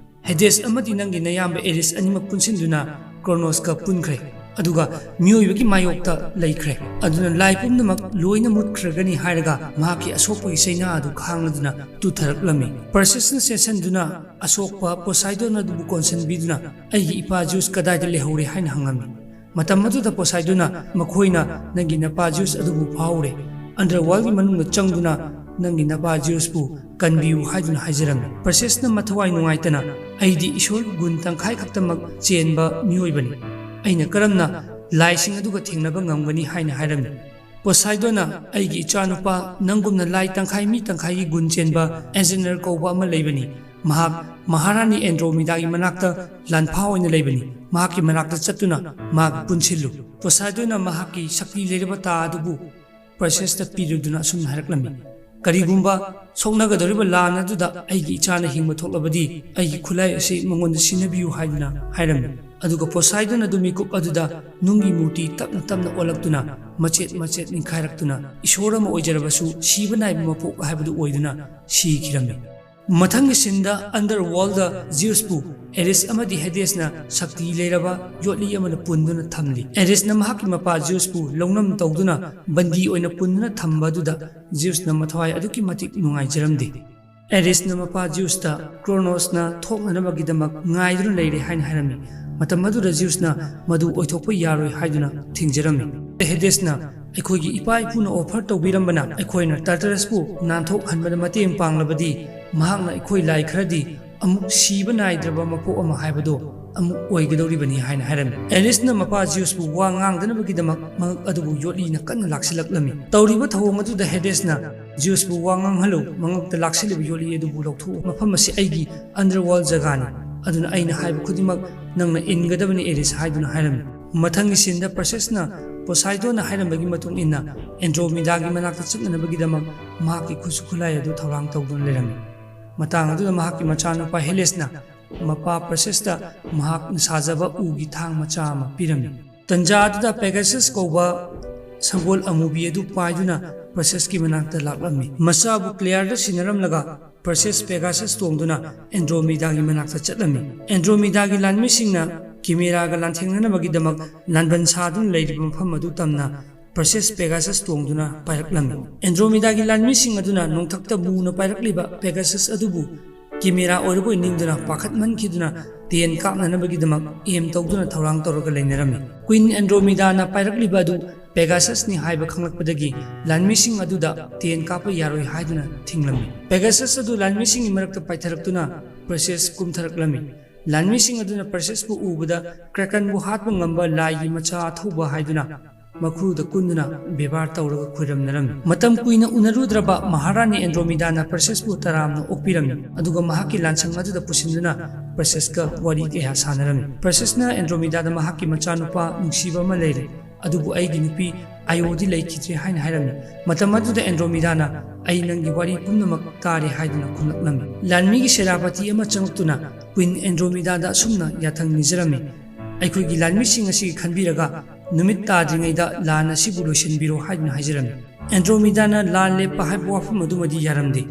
"ꯍꯦꯗꯦꯁ ꯑꯃꯗꯤ ꯅꯪꯒꯤ ꯅꯌꯥꯝꯕ ꯑꯦꯔꯤꯁ ꯑꯅꯤꯃꯛ ꯄꯨꯟꯁꯤꯟꯗꯨꯅ ꯀ꯭ꯔꯣꯅꯣꯁꯀ ꯄꯨꯟꯈ꯭ꯔꯦ꯫ ꯑꯗꯨꯒ ꯃꯤꯑꯣꯏꯕꯒꯤ ꯃꯥꯌꯣꯛꯇ ꯂꯩꯈ꯭ꯔꯦ꯫ ꯑꯗꯨꯅ ꯂꯥꯏ ꯄꯨꯝꯅꯃꯛ ꯂꯣꯏꯅ ꯃꯨꯠꯈ꯭ꯔꯒꯅꯤ" ꯍꯥꯏꯔꯒ ꯃꯍꯥꯛꯀꯤ ꯑꯁꯣꯛꯄꯒꯤ ꯆꯩꯅꯥ ꯑꯗꯨ ꯈꯥꯡꯂꯗꯨꯅ ꯇꯨꯊꯔꯛꯂꯝꯃꯤ꯫ ꯄꯔꯁꯤꯁꯅ ꯆꯦꯟꯁꯤꯟꯗꯨꯅ ꯑꯁꯣꯛꯄ ꯄꯣꯁꯥꯏꯗꯣꯟ ꯑꯗꯨꯕꯨ ꯀꯣꯟꯁꯤꯟꯕꯤꯗꯨꯅ, "ꯑꯩꯒꯤ ꯏꯄꯥ ꯖ꯭ꯌꯨꯁ ꯀꯗꯥꯏꯗ ꯂꯩꯍꯧꯔꯦ?" ꯍꯥꯏꯅ ꯍꯪꯂꯝꯃꯤ꯫ ꯃꯇꯝ ꯑꯗꯨꯗ ꯄꯣꯁꯥꯏꯗꯣꯅ ꯃꯈꯣꯏꯅ ꯅꯪꯒꯤ ꯅꯄꯥ ꯖ꯭ꯌꯨꯁ ꯑꯗꯨꯕꯨ ꯐꯥꯍꯧꯔꯦ꯫ ꯑꯟꯗꯔꯋꯥꯔꯜꯒꯤ ꯃꯅꯨꯡꯗ ꯆꯪꯗꯨꯅ ꯅꯪꯒꯤ ꯅꯄꯥ ꯖ꯭ꯌꯨꯁꯄꯨ ꯀꯟꯕꯤꯌꯨ ꯍꯥꯏꯗꯨꯅ ꯍꯥꯏꯖꯔꯝꯃꯤ꯫ ꯄꯔꯁꯤꯁꯅ ꯃꯊꯋꯥꯏ ꯅꯨꯡꯉꯥꯏꯇꯅ, "ꯑꯩꯗꯤ ꯏꯁꯣꯔꯒꯤ ꯒꯨꯟ ꯇꯪꯈꯥꯏ ꯈꯛꯇꯃꯛ ꯆꯦꯟꯕ ꯃꯤꯑꯣꯏꯕꯅꯤ꯫ ꯑꯩꯅ ꯀꯔꯝꯅ ꯂꯥꯏꯁꯤꯡ ꯑꯗꯨꯒ ꯊꯦꯡꯅꯕ ꯉꯝꯒꯅꯤ?" ꯍꯥꯏꯅ ꯍꯥꯏꯔꯝꯃꯤ꯫ ꯄꯣꯁꯥꯏꯗꯣꯅ, "ꯑꯩꯒꯤ ꯏꯆꯥꯅꯨꯄꯥ, ꯅꯪꯒꯨꯝꯅ ꯂꯥꯏ ꯇꯪꯈꯥꯏ ꯃꯤ ꯇꯪꯈꯥꯏꯒꯤ ꯒꯨꯟ ꯆꯦꯟꯕ ꯑꯦꯟꯖꯤꯅꯔ ꯀꯧꯕ ꯑꯃ ꯂꯩꯕꯅꯤ꯫ ꯃꯍꯥꯛ ꯃꯍꯥꯔꯥꯅꯤ ꯑꯦꯟꯗ꯭ꯔꯣꯃꯤꯗꯥꯒꯤ ꯃꯅꯥꯛꯇ ꯂꯥꯟꯐꯥ ꯑꯣꯏꯅ ꯂꯩꯕꯅꯤ꯫ ꯃꯍꯥꯛꯀꯤ ꯃꯅꯥꯛꯇ ꯆꯠꯇꯨꯅ ꯃꯍꯥꯛ ꯄꯨꯟꯁꯤꯜꯂꯨ꯫" ꯄꯣꯁꯥꯏꯗꯣꯅ ꯃꯍꯥꯛꯀꯤ ꯁꯛꯇꯤ ꯂꯩꯔꯕ ꯇꯥ ꯑꯗꯨꯕꯨ ꯄꯔꯁꯦꯁꯇ ꯄꯤꯔꯗꯨꯅ ꯑꯁꯨꯝꯅ ꯍꯥꯏꯔꯛꯂꯝꯃꯤ, "ꯀꯔꯤꯒꯨꯝꯕ ꯁꯣꯛꯅꯒꯗꯧꯔꯤꯕ ꯂꯥꯟ ꯑꯗꯨꯗ ꯑꯩꯒꯤ ꯏꯆꯥꯅ ꯍꯤꯡꯕ ꯊꯣꯛꯂꯕꯗꯤ, ꯑꯩꯒꯤ ꯈꯨꯠꯂꯥꯏ ꯑꯁꯤ ꯃꯉꯣꯟꯗ ꯁꯤꯟꯅꯕꯤꯌꯨ" ꯍꯥꯏꯗꯨꯅ ꯍꯥꯏꯔꯝꯃꯤ꯫ ꯑꯗꯨꯒ ꯄꯣꯁꯥꯏꯗꯣꯟ ꯑꯗꯨ ꯃꯤꯀꯨꯞ ꯑꯗꯨꯗ ꯅꯨꯡꯒꯤ ꯃꯨꯔꯇꯤ ꯇꯞꯅ ꯇꯞꯅ ꯑꯣꯜꯂꯛꯇꯨꯅ, ꯃꯆꯦꯠ ꯃꯆꯦꯠ ꯅꯤꯡꯈꯥꯏꯔꯛꯇꯨꯅ, ꯏꯁꯣꯔ ꯑꯃ ꯑꯣꯏꯖꯔꯕꯁꯨ ꯁꯤꯕ ꯅꯥꯏꯕ ꯃꯄꯣꯛ ꯍꯥꯏꯕꯗꯨ ꯑꯣꯏꯗꯨꯅ ꯁꯤꯈꯤꯔꯝꯃꯤ꯫ ꯃꯊꯪꯒꯤ ꯁꯤꯟꯗ ꯑꯟꯗꯔ ꯋꯥꯔꯜꯗ ꯖꯤꯎꯁꯄꯨ ꯑꯦꯔꯤꯁ ꯑꯃꯗꯤ ꯍꯦꯗꯦꯁꯅ ꯁꯛꯇꯤ ꯂꯩꯔꯕ ꯌꯣꯠꯂꯤ ꯑꯃꯅ ꯄꯨꯟꯗꯨꯅ ꯊꯝꯂꯤ꯫ ꯑꯦꯔꯤꯁꯅ ꯃꯍꯥꯛꯀꯤ ꯃꯄꯥ ꯖꯤꯎꯁꯄꯨ ꯂꯧꯅꯝ ꯇꯧꯗꯨꯅ ꯕꯟꯗꯤ ꯑꯣꯏꯅ ꯄꯨꯟꯗꯨꯅ ꯊꯝꯕ ꯑꯗꯨꯗ ꯖꯤꯎꯁꯅ ꯃꯊ꯭ꯋꯥꯏ ꯑꯗꯨꯛꯀꯤ ꯃꯇꯤꯛ ꯅꯨꯡꯉꯥꯏꯖꯔꯝꯗꯦ꯫ ꯑꯦꯔꯤꯁꯅ ꯃꯄꯥ ꯖꯤꯎꯁꯇ ꯀ꯭ꯔꯣꯅꯣꯁꯅ ꯊꯣꯛꯅꯅꯕꯒꯤꯗꯃꯛ ꯉꯥꯏꯗꯨꯅ ꯂꯩꯔꯦ ꯍꯥꯏꯅ ꯍꯥꯏꯔꯝꯃꯤ꯫ ꯃꯇꯝ ꯑꯗꯨꯗ ꯖꯤꯎꯁꯅ ꯃꯗꯨ ꯑꯣꯏꯊꯣꯛꯄ ꯌꯥꯔꯣꯏ ꯍꯥꯏꯗꯨꯅ ꯊꯤꯡꯖꯔꯝꯃꯤ꯫ ꯍꯦꯗꯦꯁꯅ, "ꯑꯩꯈꯣꯏꯒꯤ ꯏꯄꯥ ꯏꯄꯨꯅ ꯑꯣꯐꯔ ꯇꯧꯕꯤꯔꯝꯕꯅ ꯑꯩꯈꯣꯏꯅ ꯇꯥꯔꯇꯔꯁꯄꯨ ꯅꯥꯟꯊꯣꯛꯍꯟꯕꯗ ꯃꯇꯦꯡ ꯄꯥꯡꯂꯕꯗꯤ, ꯃꯍꯥꯛꯅ ꯑꯩꯈꯣꯏ ꯂꯥꯏ ꯈꯔꯗꯤ ꯑꯃꯨꯛ ꯁꯤꯕ ꯅꯥꯏꯗ꯭ꯔꯕ ꯃꯄꯣꯛ ꯑꯃ ꯍꯥꯏꯕꯗꯣ ꯑꯃꯨꯛ ꯑꯣꯏꯒꯗꯧꯔꯤꯕꯅꯤ" ꯍꯥꯏꯅ ꯍꯥꯏꯔꯝꯃꯤ꯫ ꯑꯦꯔꯤꯁꯅ ꯃꯄꯥ ꯖꯤꯎꯁꯄꯨ ꯋꯥ ꯉꯥꯡꯗꯅꯕꯒꯤꯗꯃꯛ ꯃꯉꯛ ꯑꯗꯨꯕꯨ ꯌꯣꯠꯂꯤꯅ ꯀꯟꯅ ꯂꯥꯛꯁꯤꯜꯂꯛꯂꯝꯃꯤ꯫ ꯇꯧꯔꯤꯕ ꯊꯧꯑꯣꯡ ꯑꯗꯨꯗ ꯍꯦꯗꯦꯁꯅ, "ꯖꯤꯎꯁꯄꯨ ꯋꯥ ꯉꯥꯡꯍꯜꯂꯨ, ꯃꯉꯛꯇ ꯂꯥꯛꯁꯤꯜꯂꯤꯕ ꯌꯣꯠꯂꯤ ꯑꯗꯨꯕꯨ ꯂꯧꯊꯣꯛꯎ꯫ ꯃꯐꯝ ꯑꯁꯤ ꯑꯩꯒꯤ ꯑꯟꯗꯔꯋꯥꯔꯜꯗ ꯖꯒꯥꯅꯤ, ꯑꯗꯨꯅ ꯑꯩꯅ ꯍꯥꯏꯕ ꯈꯨꯗꯤꯡꯃꯛ ꯅꯪꯅ ꯏꯟꯒꯗꯕꯅꯤ, ꯑꯦꯔꯤꯁ" ꯍꯥꯏꯗꯨꯅ ꯍꯥꯏꯔꯝꯃꯤ꯫ ꯃꯊꯪꯒꯤ ꯁꯤꯟꯗ ꯄꯔꯁꯦꯁꯅ ꯄꯣꯁꯥꯏꯗꯣꯟꯅ ꯍꯥꯏꯔꯝꯕꯒꯤ ꯃꯇꯨꯡ ꯏꯟꯅ ꯑꯦꯟꯗ꯭ꯔꯣꯃꯤꯗꯥꯒꯤ ꯃꯅꯥꯛꯇ ꯆꯠꯅꯅꯕꯒꯤꯗꯃꯛ ꯃꯍꯥꯛꯀꯤ ꯈꯨꯠꯁꯨ ꯈꯨꯠꯂꯥꯏ ꯑꯗꯨ ꯊꯧꯔꯥꯡ ꯇꯧꯗꯨꯅ ꯂꯩꯔꯝꯃꯤ꯫ ꯃꯇꯥꯡ ꯑꯗꯨꯗ ꯃꯍꯥꯛꯀꯤ ꯃꯆꯥꯅꯨꯄꯥ ꯍꯦꯂꯦꯁꯅ ꯃꯄꯥ ꯄꯔꯁꯦꯁꯇ ꯃꯍꯥꯛꯅ ꯁꯥꯖꯕ ꯎꯒꯤ ꯊꯥꯡ ꯃꯆꯥ ꯑꯃ ꯄꯤꯔꯝꯃꯤ꯫ ꯇꯟꯖꯥ ꯑꯗꯨꯗ ꯄꯦꯒꯥꯁꯁ ꯀꯧꯕ ꯁꯒꯣꯜ ꯑꯃꯨꯕꯤ ꯑꯗꯨ ꯄꯥꯏꯗꯨꯅ ꯄꯔꯁꯦꯁꯀꯤ ꯃꯅꯥꯛꯇ ꯂꯥꯛꯂꯝꯃꯤ꯫ ꯃꯆꯥꯕꯨ ꯀ꯭ꯂꯦꯌꯥꯔꯗ ꯁꯤꯟꯅꯔꯝꯂꯒ ꯄꯔꯁꯦꯁ ꯄꯦꯒꯥꯁꯁ ꯇꯣꯡꯗꯨꯅ ꯑꯦꯟꯗ꯭ꯔꯣꯃꯤꯗꯥꯒꯤ ꯃꯅꯥꯛꯇ ꯆꯠꯂꯝꯃꯤ꯫ ꯑꯦꯟꯗ꯭ꯔꯣꯃꯤꯗꯥꯒꯤ ꯂꯥꯟꯃꯤꯁꯤꯡꯅ ꯀꯤꯃꯦꯔꯥꯒ ꯂꯥꯟꯊꯦꯡꯅꯅꯕꯒꯤꯗꯃꯛ ꯂꯥꯟꯕꯟ ꯁꯥꯗꯨꯅ ꯂꯩꯔꯤꯕ ꯃꯐꯝ ꯑꯗꯨ ꯇꯝꯅ ꯄꯔꯁꯦꯁ ꯄꯦꯒꯥꯁꯁ ꯇꯣꯡꯗꯨꯅ ꯄꯥꯏꯔꯛꯂꯝꯃꯤ꯫ ꯑꯦꯟꯗ꯭ꯔꯣꯃꯤꯗꯥꯒꯤ ꯂꯥꯟꯃꯤꯁꯤꯡ ꯑꯗꯨꯅ ꯅꯣꯡꯊꯛꯇ ꯃꯨꯅ ꯄꯥꯏꯔꯛꯂꯤꯕ ꯄꯦꯒꯥꯁꯁ ꯑꯗꯨꯕꯨ ꯀꯦꯃꯦꯔꯥ ꯑꯣꯏꯔꯕꯣꯏ ꯅꯤꯡꯗꯨꯅ ꯄꯥꯈꯠꯃꯟꯈꯤꯗꯨꯅ ꯇꯦꯟ ꯀꯥꯞꯅꯅꯕꯒꯤꯗꯃꯛ ꯑꯦꯝ ꯇꯧꯗꯨꯅ ꯊꯧꯔꯥꯡ ꯇꯧꯔꯒ ꯂꯩꯅꯔꯝꯃꯤ꯫ ꯀ꯭ꯋꯤꯟ ꯑꯦꯟꯗ꯭ꯔꯣꯃꯤꯗꯥꯅ ꯄꯥꯏꯔꯛꯂꯤꯕ ꯑꯗꯨ ꯄꯦꯒꯥꯁꯁꯅꯤ ꯍꯥꯏꯕ ꯈꯪꯂꯛꯄꯗꯒꯤ ꯂꯥꯟꯃꯤꯁꯤꯡ ꯑꯗꯨꯗ ꯇꯦꯟ ꯀꯥꯞꯄ ꯌꯥꯔꯣꯏ ꯍꯥꯏꯗꯨꯅ ꯊꯤꯡꯂꯝꯃꯤ꯫ ꯄꯦꯒꯥꯁꯁ ꯑꯗꯨ ꯂꯥꯟꯃꯤꯁꯤꯡꯒꯤ ꯃꯔꯛꯇ ꯄꯥꯏꯊꯔꯛꯇꯨꯅ ꯄꯔꯁꯦꯁ ꯀꯨꯝꯊꯔꯛꯂꯝꯃꯤ꯫ ꯂꯥꯟꯃꯤꯁꯤꯡ ꯑꯗꯨꯅ ꯄꯔꯁꯦꯁꯄꯨ ꯎꯕꯗ ꯀ꯭ꯔꯦꯀꯟꯕꯨ ꯍꯥꯠꯄ ꯉꯝꯕ ꯂꯥꯏꯒꯤ ꯃꯆꯥ ꯑꯊꯧꯕ ꯍꯥꯏꯗꯨꯅ ꯃꯈ꯭ꯔꯨꯗ ꯀꯨꯟꯗꯨꯅ ꯕꯦꯕꯥꯔ ꯇꯧꯔꯒ ꯈꯣꯏꯔꯝꯅꯔꯝꯃꯤ꯫ ꯃꯇꯝ ꯀꯨꯏꯅ ꯎꯅꯔꯨꯗ꯭ꯔꯕ ꯃꯍꯥꯔꯥꯅꯤ ꯑꯦꯟꯗ꯭ꯔꯣꯃꯤꯗꯥꯅ ꯄꯔꯁꯦꯁꯄꯨ ꯇꯔꯥꯝꯅ ꯑꯣꯛꯄꯤꯔꯝꯃꯤ, ꯑꯗꯨꯒ ꯃꯍꯥꯛꯀꯤ ꯂꯥꯟꯁꯪ ꯑꯗꯨꯗ ꯄꯨꯁꯤꯟꯗꯨꯅ ꯄꯔꯁꯦꯁꯀ ꯋꯥꯔꯤ ꯀꯌꯥ ꯁꯥꯟꯅꯔꯝꯃꯤ꯫ ꯄꯔꯁꯦꯁꯅ ꯑꯦꯟꯗ꯭ꯔꯣꯃꯤꯗꯥꯗ ꯃꯍꯥꯛꯀꯤ ꯃꯆꯥꯅꯨꯄꯥ ꯅꯨꯡꯁꯤꯕ ꯑꯃ ꯂꯩꯔꯦ, ꯑꯗꯨꯕꯨ ꯑꯩꯒꯤ ꯅꯨꯄꯤ ꯑꯥꯏꯑꯣꯗꯤ ꯂꯩꯈꯤꯗ꯭ꯔꯦ ꯍꯥꯏꯅ ꯍꯥꯏꯔꯝꯃꯤ꯫ ꯃꯇꯝ ꯑꯗꯨꯗ ꯑꯦꯟꯗ꯭ꯔꯣꯃꯤꯗꯥꯅ, "ꯑꯩ ꯅꯪꯒꯤ ꯋꯥꯔꯤ ꯄꯨꯝꯅꯃꯛ ꯇꯥꯔꯦ" ꯍꯥꯏꯗꯨꯅ ꯈꯨꯝꯂꯛꯂꯝꯃꯤ꯫ ꯂꯥꯟꯃꯤꯒꯤ ꯁꯦꯅꯥꯄꯇꯤ ꯑꯃ ꯆꯪꯂꯛꯇꯨꯅ ꯀ꯭ꯋꯤꯟ ꯑꯦꯟꯗ꯭ꯔꯣꯃꯤꯗꯥꯗ ꯑꯁꯨꯝꯅ ꯌꯥꯊꯪ ꯅꯤꯖꯔꯝꯃꯤ, ꯑꯩꯈꯣꯏꯒꯤ ꯂꯥꯟꯃꯤꯁꯤꯡ ꯑꯁꯤꯒꯤ ꯈꯟꯕꯤꯔꯒ ꯅꯨꯃꯤꯠ ꯇꯥꯗ꯭ꯔꯤꯉꯩꯗ ꯂꯥꯟ ꯑꯁꯤꯕꯨ ꯂꯣꯏꯁꯤꯟꯕꯤꯔꯣ ꯍꯥꯏꯗꯨꯅ ꯍꯥꯏꯖꯔꯝꯃꯤ꯫ ꯑꯦꯟꯗ꯭ꯔꯣꯃꯤꯗꯥꯅ ꯂꯥꯟ ꯂꯦꯞꯄ ꯍꯥꯏꯕ ꯋꯥꯐꯝ ꯑꯗꯨꯃꯗꯤ ꯌꯥꯔꯝꯗꯦ꯫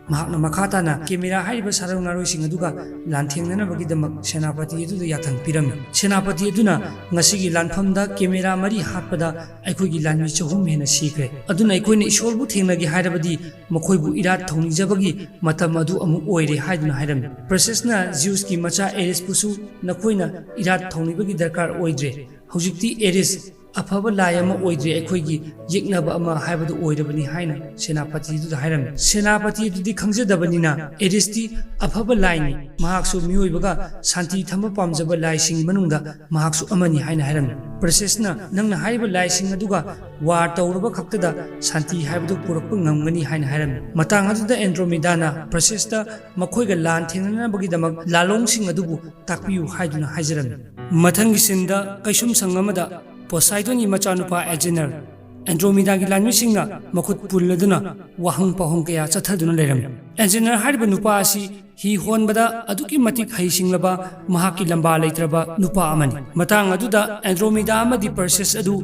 ꯃꯍꯥꯛꯅ ꯃꯈꯥ ꯇꯥꯅ ꯀꯦꯃꯦꯔꯥ ꯍꯥꯏꯔꯤꯕ ꯁꯥꯔꯣꯏ ꯉꯥꯔꯣꯏꯁꯤꯡ ꯑꯗꯨꯒ ꯂꯥꯟꯊꯦꯡꯅꯅꯕꯒꯤꯗꯃꯛ ꯁꯦꯅꯥꯄꯇꯤ ꯑꯗꯨꯗ ꯌꯥꯊꯪ ꯄꯤꯔꯝꯃꯤ꯫ ꯁꯦꯅꯥꯄꯇꯤ ꯑꯗꯨꯅ ꯉꯁꯤꯒꯤ ꯂꯥꯟꯐꯝꯗ ꯀꯦꯃꯦꯔꯥ ꯃꯔꯤ ꯍꯥꯠꯄꯗ ꯑꯩꯈꯣꯏꯒꯤ ꯂꯥꯟꯃꯤ ꯆꯍꯨꯝ ꯍꯦꯟꯅ ꯁꯤꯈ꯭ꯔꯦ꯫ ꯑꯗꯨꯅ ꯑꯩꯈꯣꯏꯅ ꯏꯁꯣꯔꯕꯨ ꯊꯦꯡꯅꯒꯦ ꯍꯥꯏꯔꯕꯗꯤ ꯃꯈꯣꯏꯕꯨ ꯏꯔꯥꯠ ꯊꯧꯅꯤꯖꯕꯒꯤ ꯃꯇꯝ ꯑꯗꯨ ꯑꯃꯨꯛ ꯑꯣꯏꯔꯦ ꯍꯥꯏꯗꯨꯅ ꯍꯥꯏꯔꯝꯃꯤ꯫ ꯄ꯭ꯔꯁꯦꯁꯅ ꯖꯤꯎꯁꯀꯤ ꯃꯆꯥ ꯑꯦꯔꯤꯁꯄꯨꯁꯨ ꯅꯈꯣꯏꯅ ꯏꯔꯥꯠ ꯊꯧꯅꯤꯕꯒꯤ ꯗꯔꯀꯥꯔ ꯑꯣꯏꯗ꯭ꯔꯦ꯫ ꯍꯧꯖꯤꯛꯇꯤ ꯑꯦꯔꯤꯁ ꯑꯐꯕ ꯂꯥꯏ ꯑꯃ ꯑꯣꯏꯗ꯭ꯔꯦ, ꯑꯩꯈꯣꯏꯒꯤ ꯌꯦꯛꯅꯕ ꯑꯃ ꯍꯥꯏꯕꯗꯨ ꯑꯣꯏꯔꯕꯅꯤ ꯍꯥꯏꯅ ꯁꯦꯅꯥꯄꯇꯤ ꯑꯗꯨꯗ ꯍꯥꯏꯔꯝꯃꯤ꯫ ꯁꯦꯅꯥꯄꯇꯤ ꯑꯗꯨꯗꯤ ꯈꯪꯖꯗꯕꯅꯤꯅ ꯑꯦꯔꯤꯁꯇꯤ ꯑꯐꯕ ꯂꯥꯏꯅꯤ, ꯃꯍꯥꯛꯁꯨ ꯃꯤꯑꯣꯏꯕꯒ ꯁꯥꯟꯇꯤ ꯊꯝꯕ ꯄꯥꯝꯖꯕ ꯂꯥꯏꯁꯤꯡꯒꯤ ꯃꯅꯨꯡꯗ ꯃꯍꯥꯛꯁꯨ ꯑꯃꯅꯤ ꯍꯥꯏꯅ ꯍꯥꯏꯔꯝꯃꯤ꯫ ꯄ꯭ꯔꯁꯦꯁꯅ ꯅꯪꯅ ꯍꯥꯏꯔꯤꯕ ꯂꯥꯏꯁꯤꯡ ꯑꯗꯨꯒ ꯋꯥꯔ ꯇꯧꯔꯕ ꯈꯛꯇꯗ ꯁꯥꯟꯇꯤ ꯍꯥꯏꯕꯗꯨ ꯄꯨꯔꯛꯄ ꯉꯝꯒꯅꯤ ꯍꯥꯏꯅ ꯍꯥꯏꯔꯝꯃꯤ꯫ ꯃꯇꯥꯡ ꯑꯗꯨꯗ ꯑꯦꯟꯗ꯭ꯔꯣꯃꯤꯗꯥꯅ ꯄ꯭ꯔꯁꯦꯁꯇ ꯃꯈꯣꯏꯒ ꯂꯥꯟ ꯊꯦꯡꯅꯅꯕꯒꯤꯗꯃꯛ ꯂꯥꯂꯣꯡꯁꯤꯡ ꯑꯗꯨꯕꯨ ꯇꯥꯛꯄꯤꯌꯨ ꯍꯥꯏꯗꯨꯅ ꯍꯥꯏꯖꯔꯝꯃꯤ꯫ ꯃꯊꯪꯒꯤ ꯁꯤꯟꯗ ꯀꯩꯁꯨꯝ ꯁꯪ ꯑꯃꯗ ꯄꯣꯁꯥꯏꯗꯣꯟꯒꯤ ꯃꯆꯥꯅꯨꯄꯥ ꯑꯦꯖꯦꯅꯔ, ꯑꯦꯟꯗ꯭ꯔꯣꯃꯤꯗꯥꯒꯤ ꯂꯥꯟꯃꯤꯁꯤꯡꯅ ꯃꯈꯨꯠ ꯄꯨꯜꯂꯗꯨꯅ ꯋꯥꯍꯪ ꯄꯥꯎꯍꯪ ꯀꯌꯥ ꯆꯠꯊꯗꯨꯅ ꯂꯩꯔꯝꯃꯤ꯫ ꯑꯦꯖꯦꯅꯔ ꯍꯥꯏꯔꯤꯕ ꯅꯨꯄꯥ ꯑꯁꯤ ꯍꯤ ꯍꯣꯟꯕꯗ ꯑꯗꯨꯛꯀꯤ ꯃꯇꯤꯛ ꯍꯩꯁꯤꯡꯂꯕ, ꯃꯍꯥꯛꯀꯤ ꯂꯝꯕꯥ ꯂꯩꯇ꯭ꯔꯕ ꯅꯨꯄꯥ ꯑꯃꯅꯤ꯫ ꯃꯇꯥꯡ ꯑꯗꯨꯗ ꯑꯦꯟꯗ꯭ꯔꯣꯃꯤꯗꯥ ꯑꯃꯗꯤ ꯄꯔꯁꯦꯁ ꯑꯗꯨ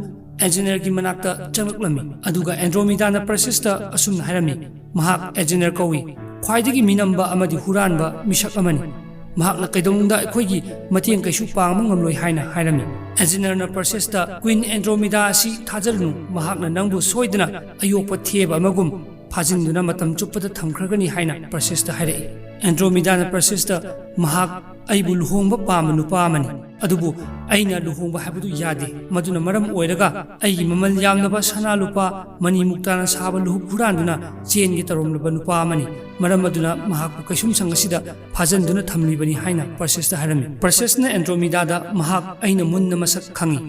ꯑꯦꯟꯖꯤꯅꯤꯌꯔꯒꯤ ꯃꯅꯥꯛꯇ ꯆꯪꯂꯛꯂꯝꯃꯤ꯫ ꯑꯗꯨꯒ ꯑꯦꯟꯗ꯭ꯔꯣꯃꯤꯗꯥꯅ ꯄꯔꯁꯦꯁꯇ ꯑꯁꯨꯝꯅ ꯍꯥꯏꯔꯝꯃꯤ, "ꯃꯍꯥꯛ ꯑꯦꯟꯖꯤꯅꯤꯌꯔ ꯀꯧꯏ, ꯈ꯭ꯋꯥꯏꯗꯒꯤ ꯃꯤꯅꯝꯕ ꯑꯃꯗꯤ ꯍꯨꯔꯥꯟꯕ ꯃꯤꯁꯛ ꯑꯃꯅꯤ꯫ ꯃꯍꯥꯛꯅ ꯀꯩꯗꯧꯅꯨꯡꯗ ꯑꯩꯈꯣꯏꯒꯤ ꯃꯇꯦꯡ ꯀꯩꯁꯨ ꯄꯥꯡꯕ ꯉꯝꯂꯣꯏ" ꯍꯥꯏꯅ ꯍꯥꯏꯔꯝꯃꯤ꯫ ꯑꯦꯟꯖꯤꯅꯤꯌꯔꯅ ꯄꯔꯁꯦꯁꯇ, "ꯀ꯭ꯋꯤꯟ ꯑꯦꯟꯗ꯭ꯔꯣꯃꯤꯗꯥ ꯑꯁꯤ ꯊꯥꯖꯔꯨꯅꯨ, ꯃꯍꯥꯛꯅ ꯅꯪꯕꯨ ꯁꯣꯏꯗꯅ ꯑꯌꯣꯛꯄ ꯊꯦꯕ ꯑꯃꯒꯨꯝ ꯐꯥꯖꯤꯟꯗꯨꯅ ꯃꯇꯝ ꯆꯨꯞꯄꯗ ꯊꯝꯈ꯭ꯔꯒꯅꯤ" ꯍꯥꯏꯅ ꯄꯔꯁꯦꯁꯇ ꯍꯥꯏꯔꯛꯏ꯫ ꯑꯦꯟꯗ꯭ꯔꯣꯃꯤꯗꯥꯅ ꯄꯔꯁꯦꯁꯇ, "ꯃꯍꯥꯛ ꯑꯩꯕꯨ ꯂꯨꯍꯣꯡꯕ ꯄꯥꯝꯕ ꯅꯨꯄꯥ ꯑꯃꯅꯤ, ꯑꯗꯨꯕꯨ ꯑꯩꯅ ꯂꯨꯍꯣꯡꯕ ꯍꯥꯏꯕꯗꯨ ꯌꯥꯗꯦ꯫ ꯃꯗꯨꯅ ꯃꯔꯝ ꯑꯣꯏꯔꯒ ꯑꯩꯒꯤ ꯃꯃꯜ ꯌꯥꯝꯂꯕ ꯁꯅꯥ ꯂꯨꯄꯥ ꯃꯅꯤ ꯃꯨꯛꯇꯥꯅ ꯁꯥꯕ ꯂꯨꯍꯨꯞ ꯍꯨꯔꯥꯟꯗꯨꯅ ꯆꯦꯟꯒꯦ ꯇꯧꯔꯝꯂꯕ ꯅꯨꯄꯥ ꯑꯃꯅꯤ꯫ ꯃꯔꯝ ꯑꯗꯨꯅ ꯃꯍꯥꯛꯄꯨ ꯀꯩꯁꯨꯝꯁꯪ ꯑꯁꯤꯗ ꯐꯥꯖꯤꯟꯗꯨꯅ ꯊꯝꯂꯤꯕꯅꯤ" ꯍꯥꯏꯅ ꯄꯔꯁꯦꯁꯇ ꯍꯥꯏꯔꯝꯃꯤ꯫ ꯄꯔꯁꯦꯁꯅ ꯑꯦꯟꯗ꯭ꯔꯣꯃꯤꯗꯥꯗ, "ꯃꯍꯥꯛ ꯑꯩꯅ ꯃꯨꯟꯅ ꯃꯁꯛ ꯈꯪꯏ꯫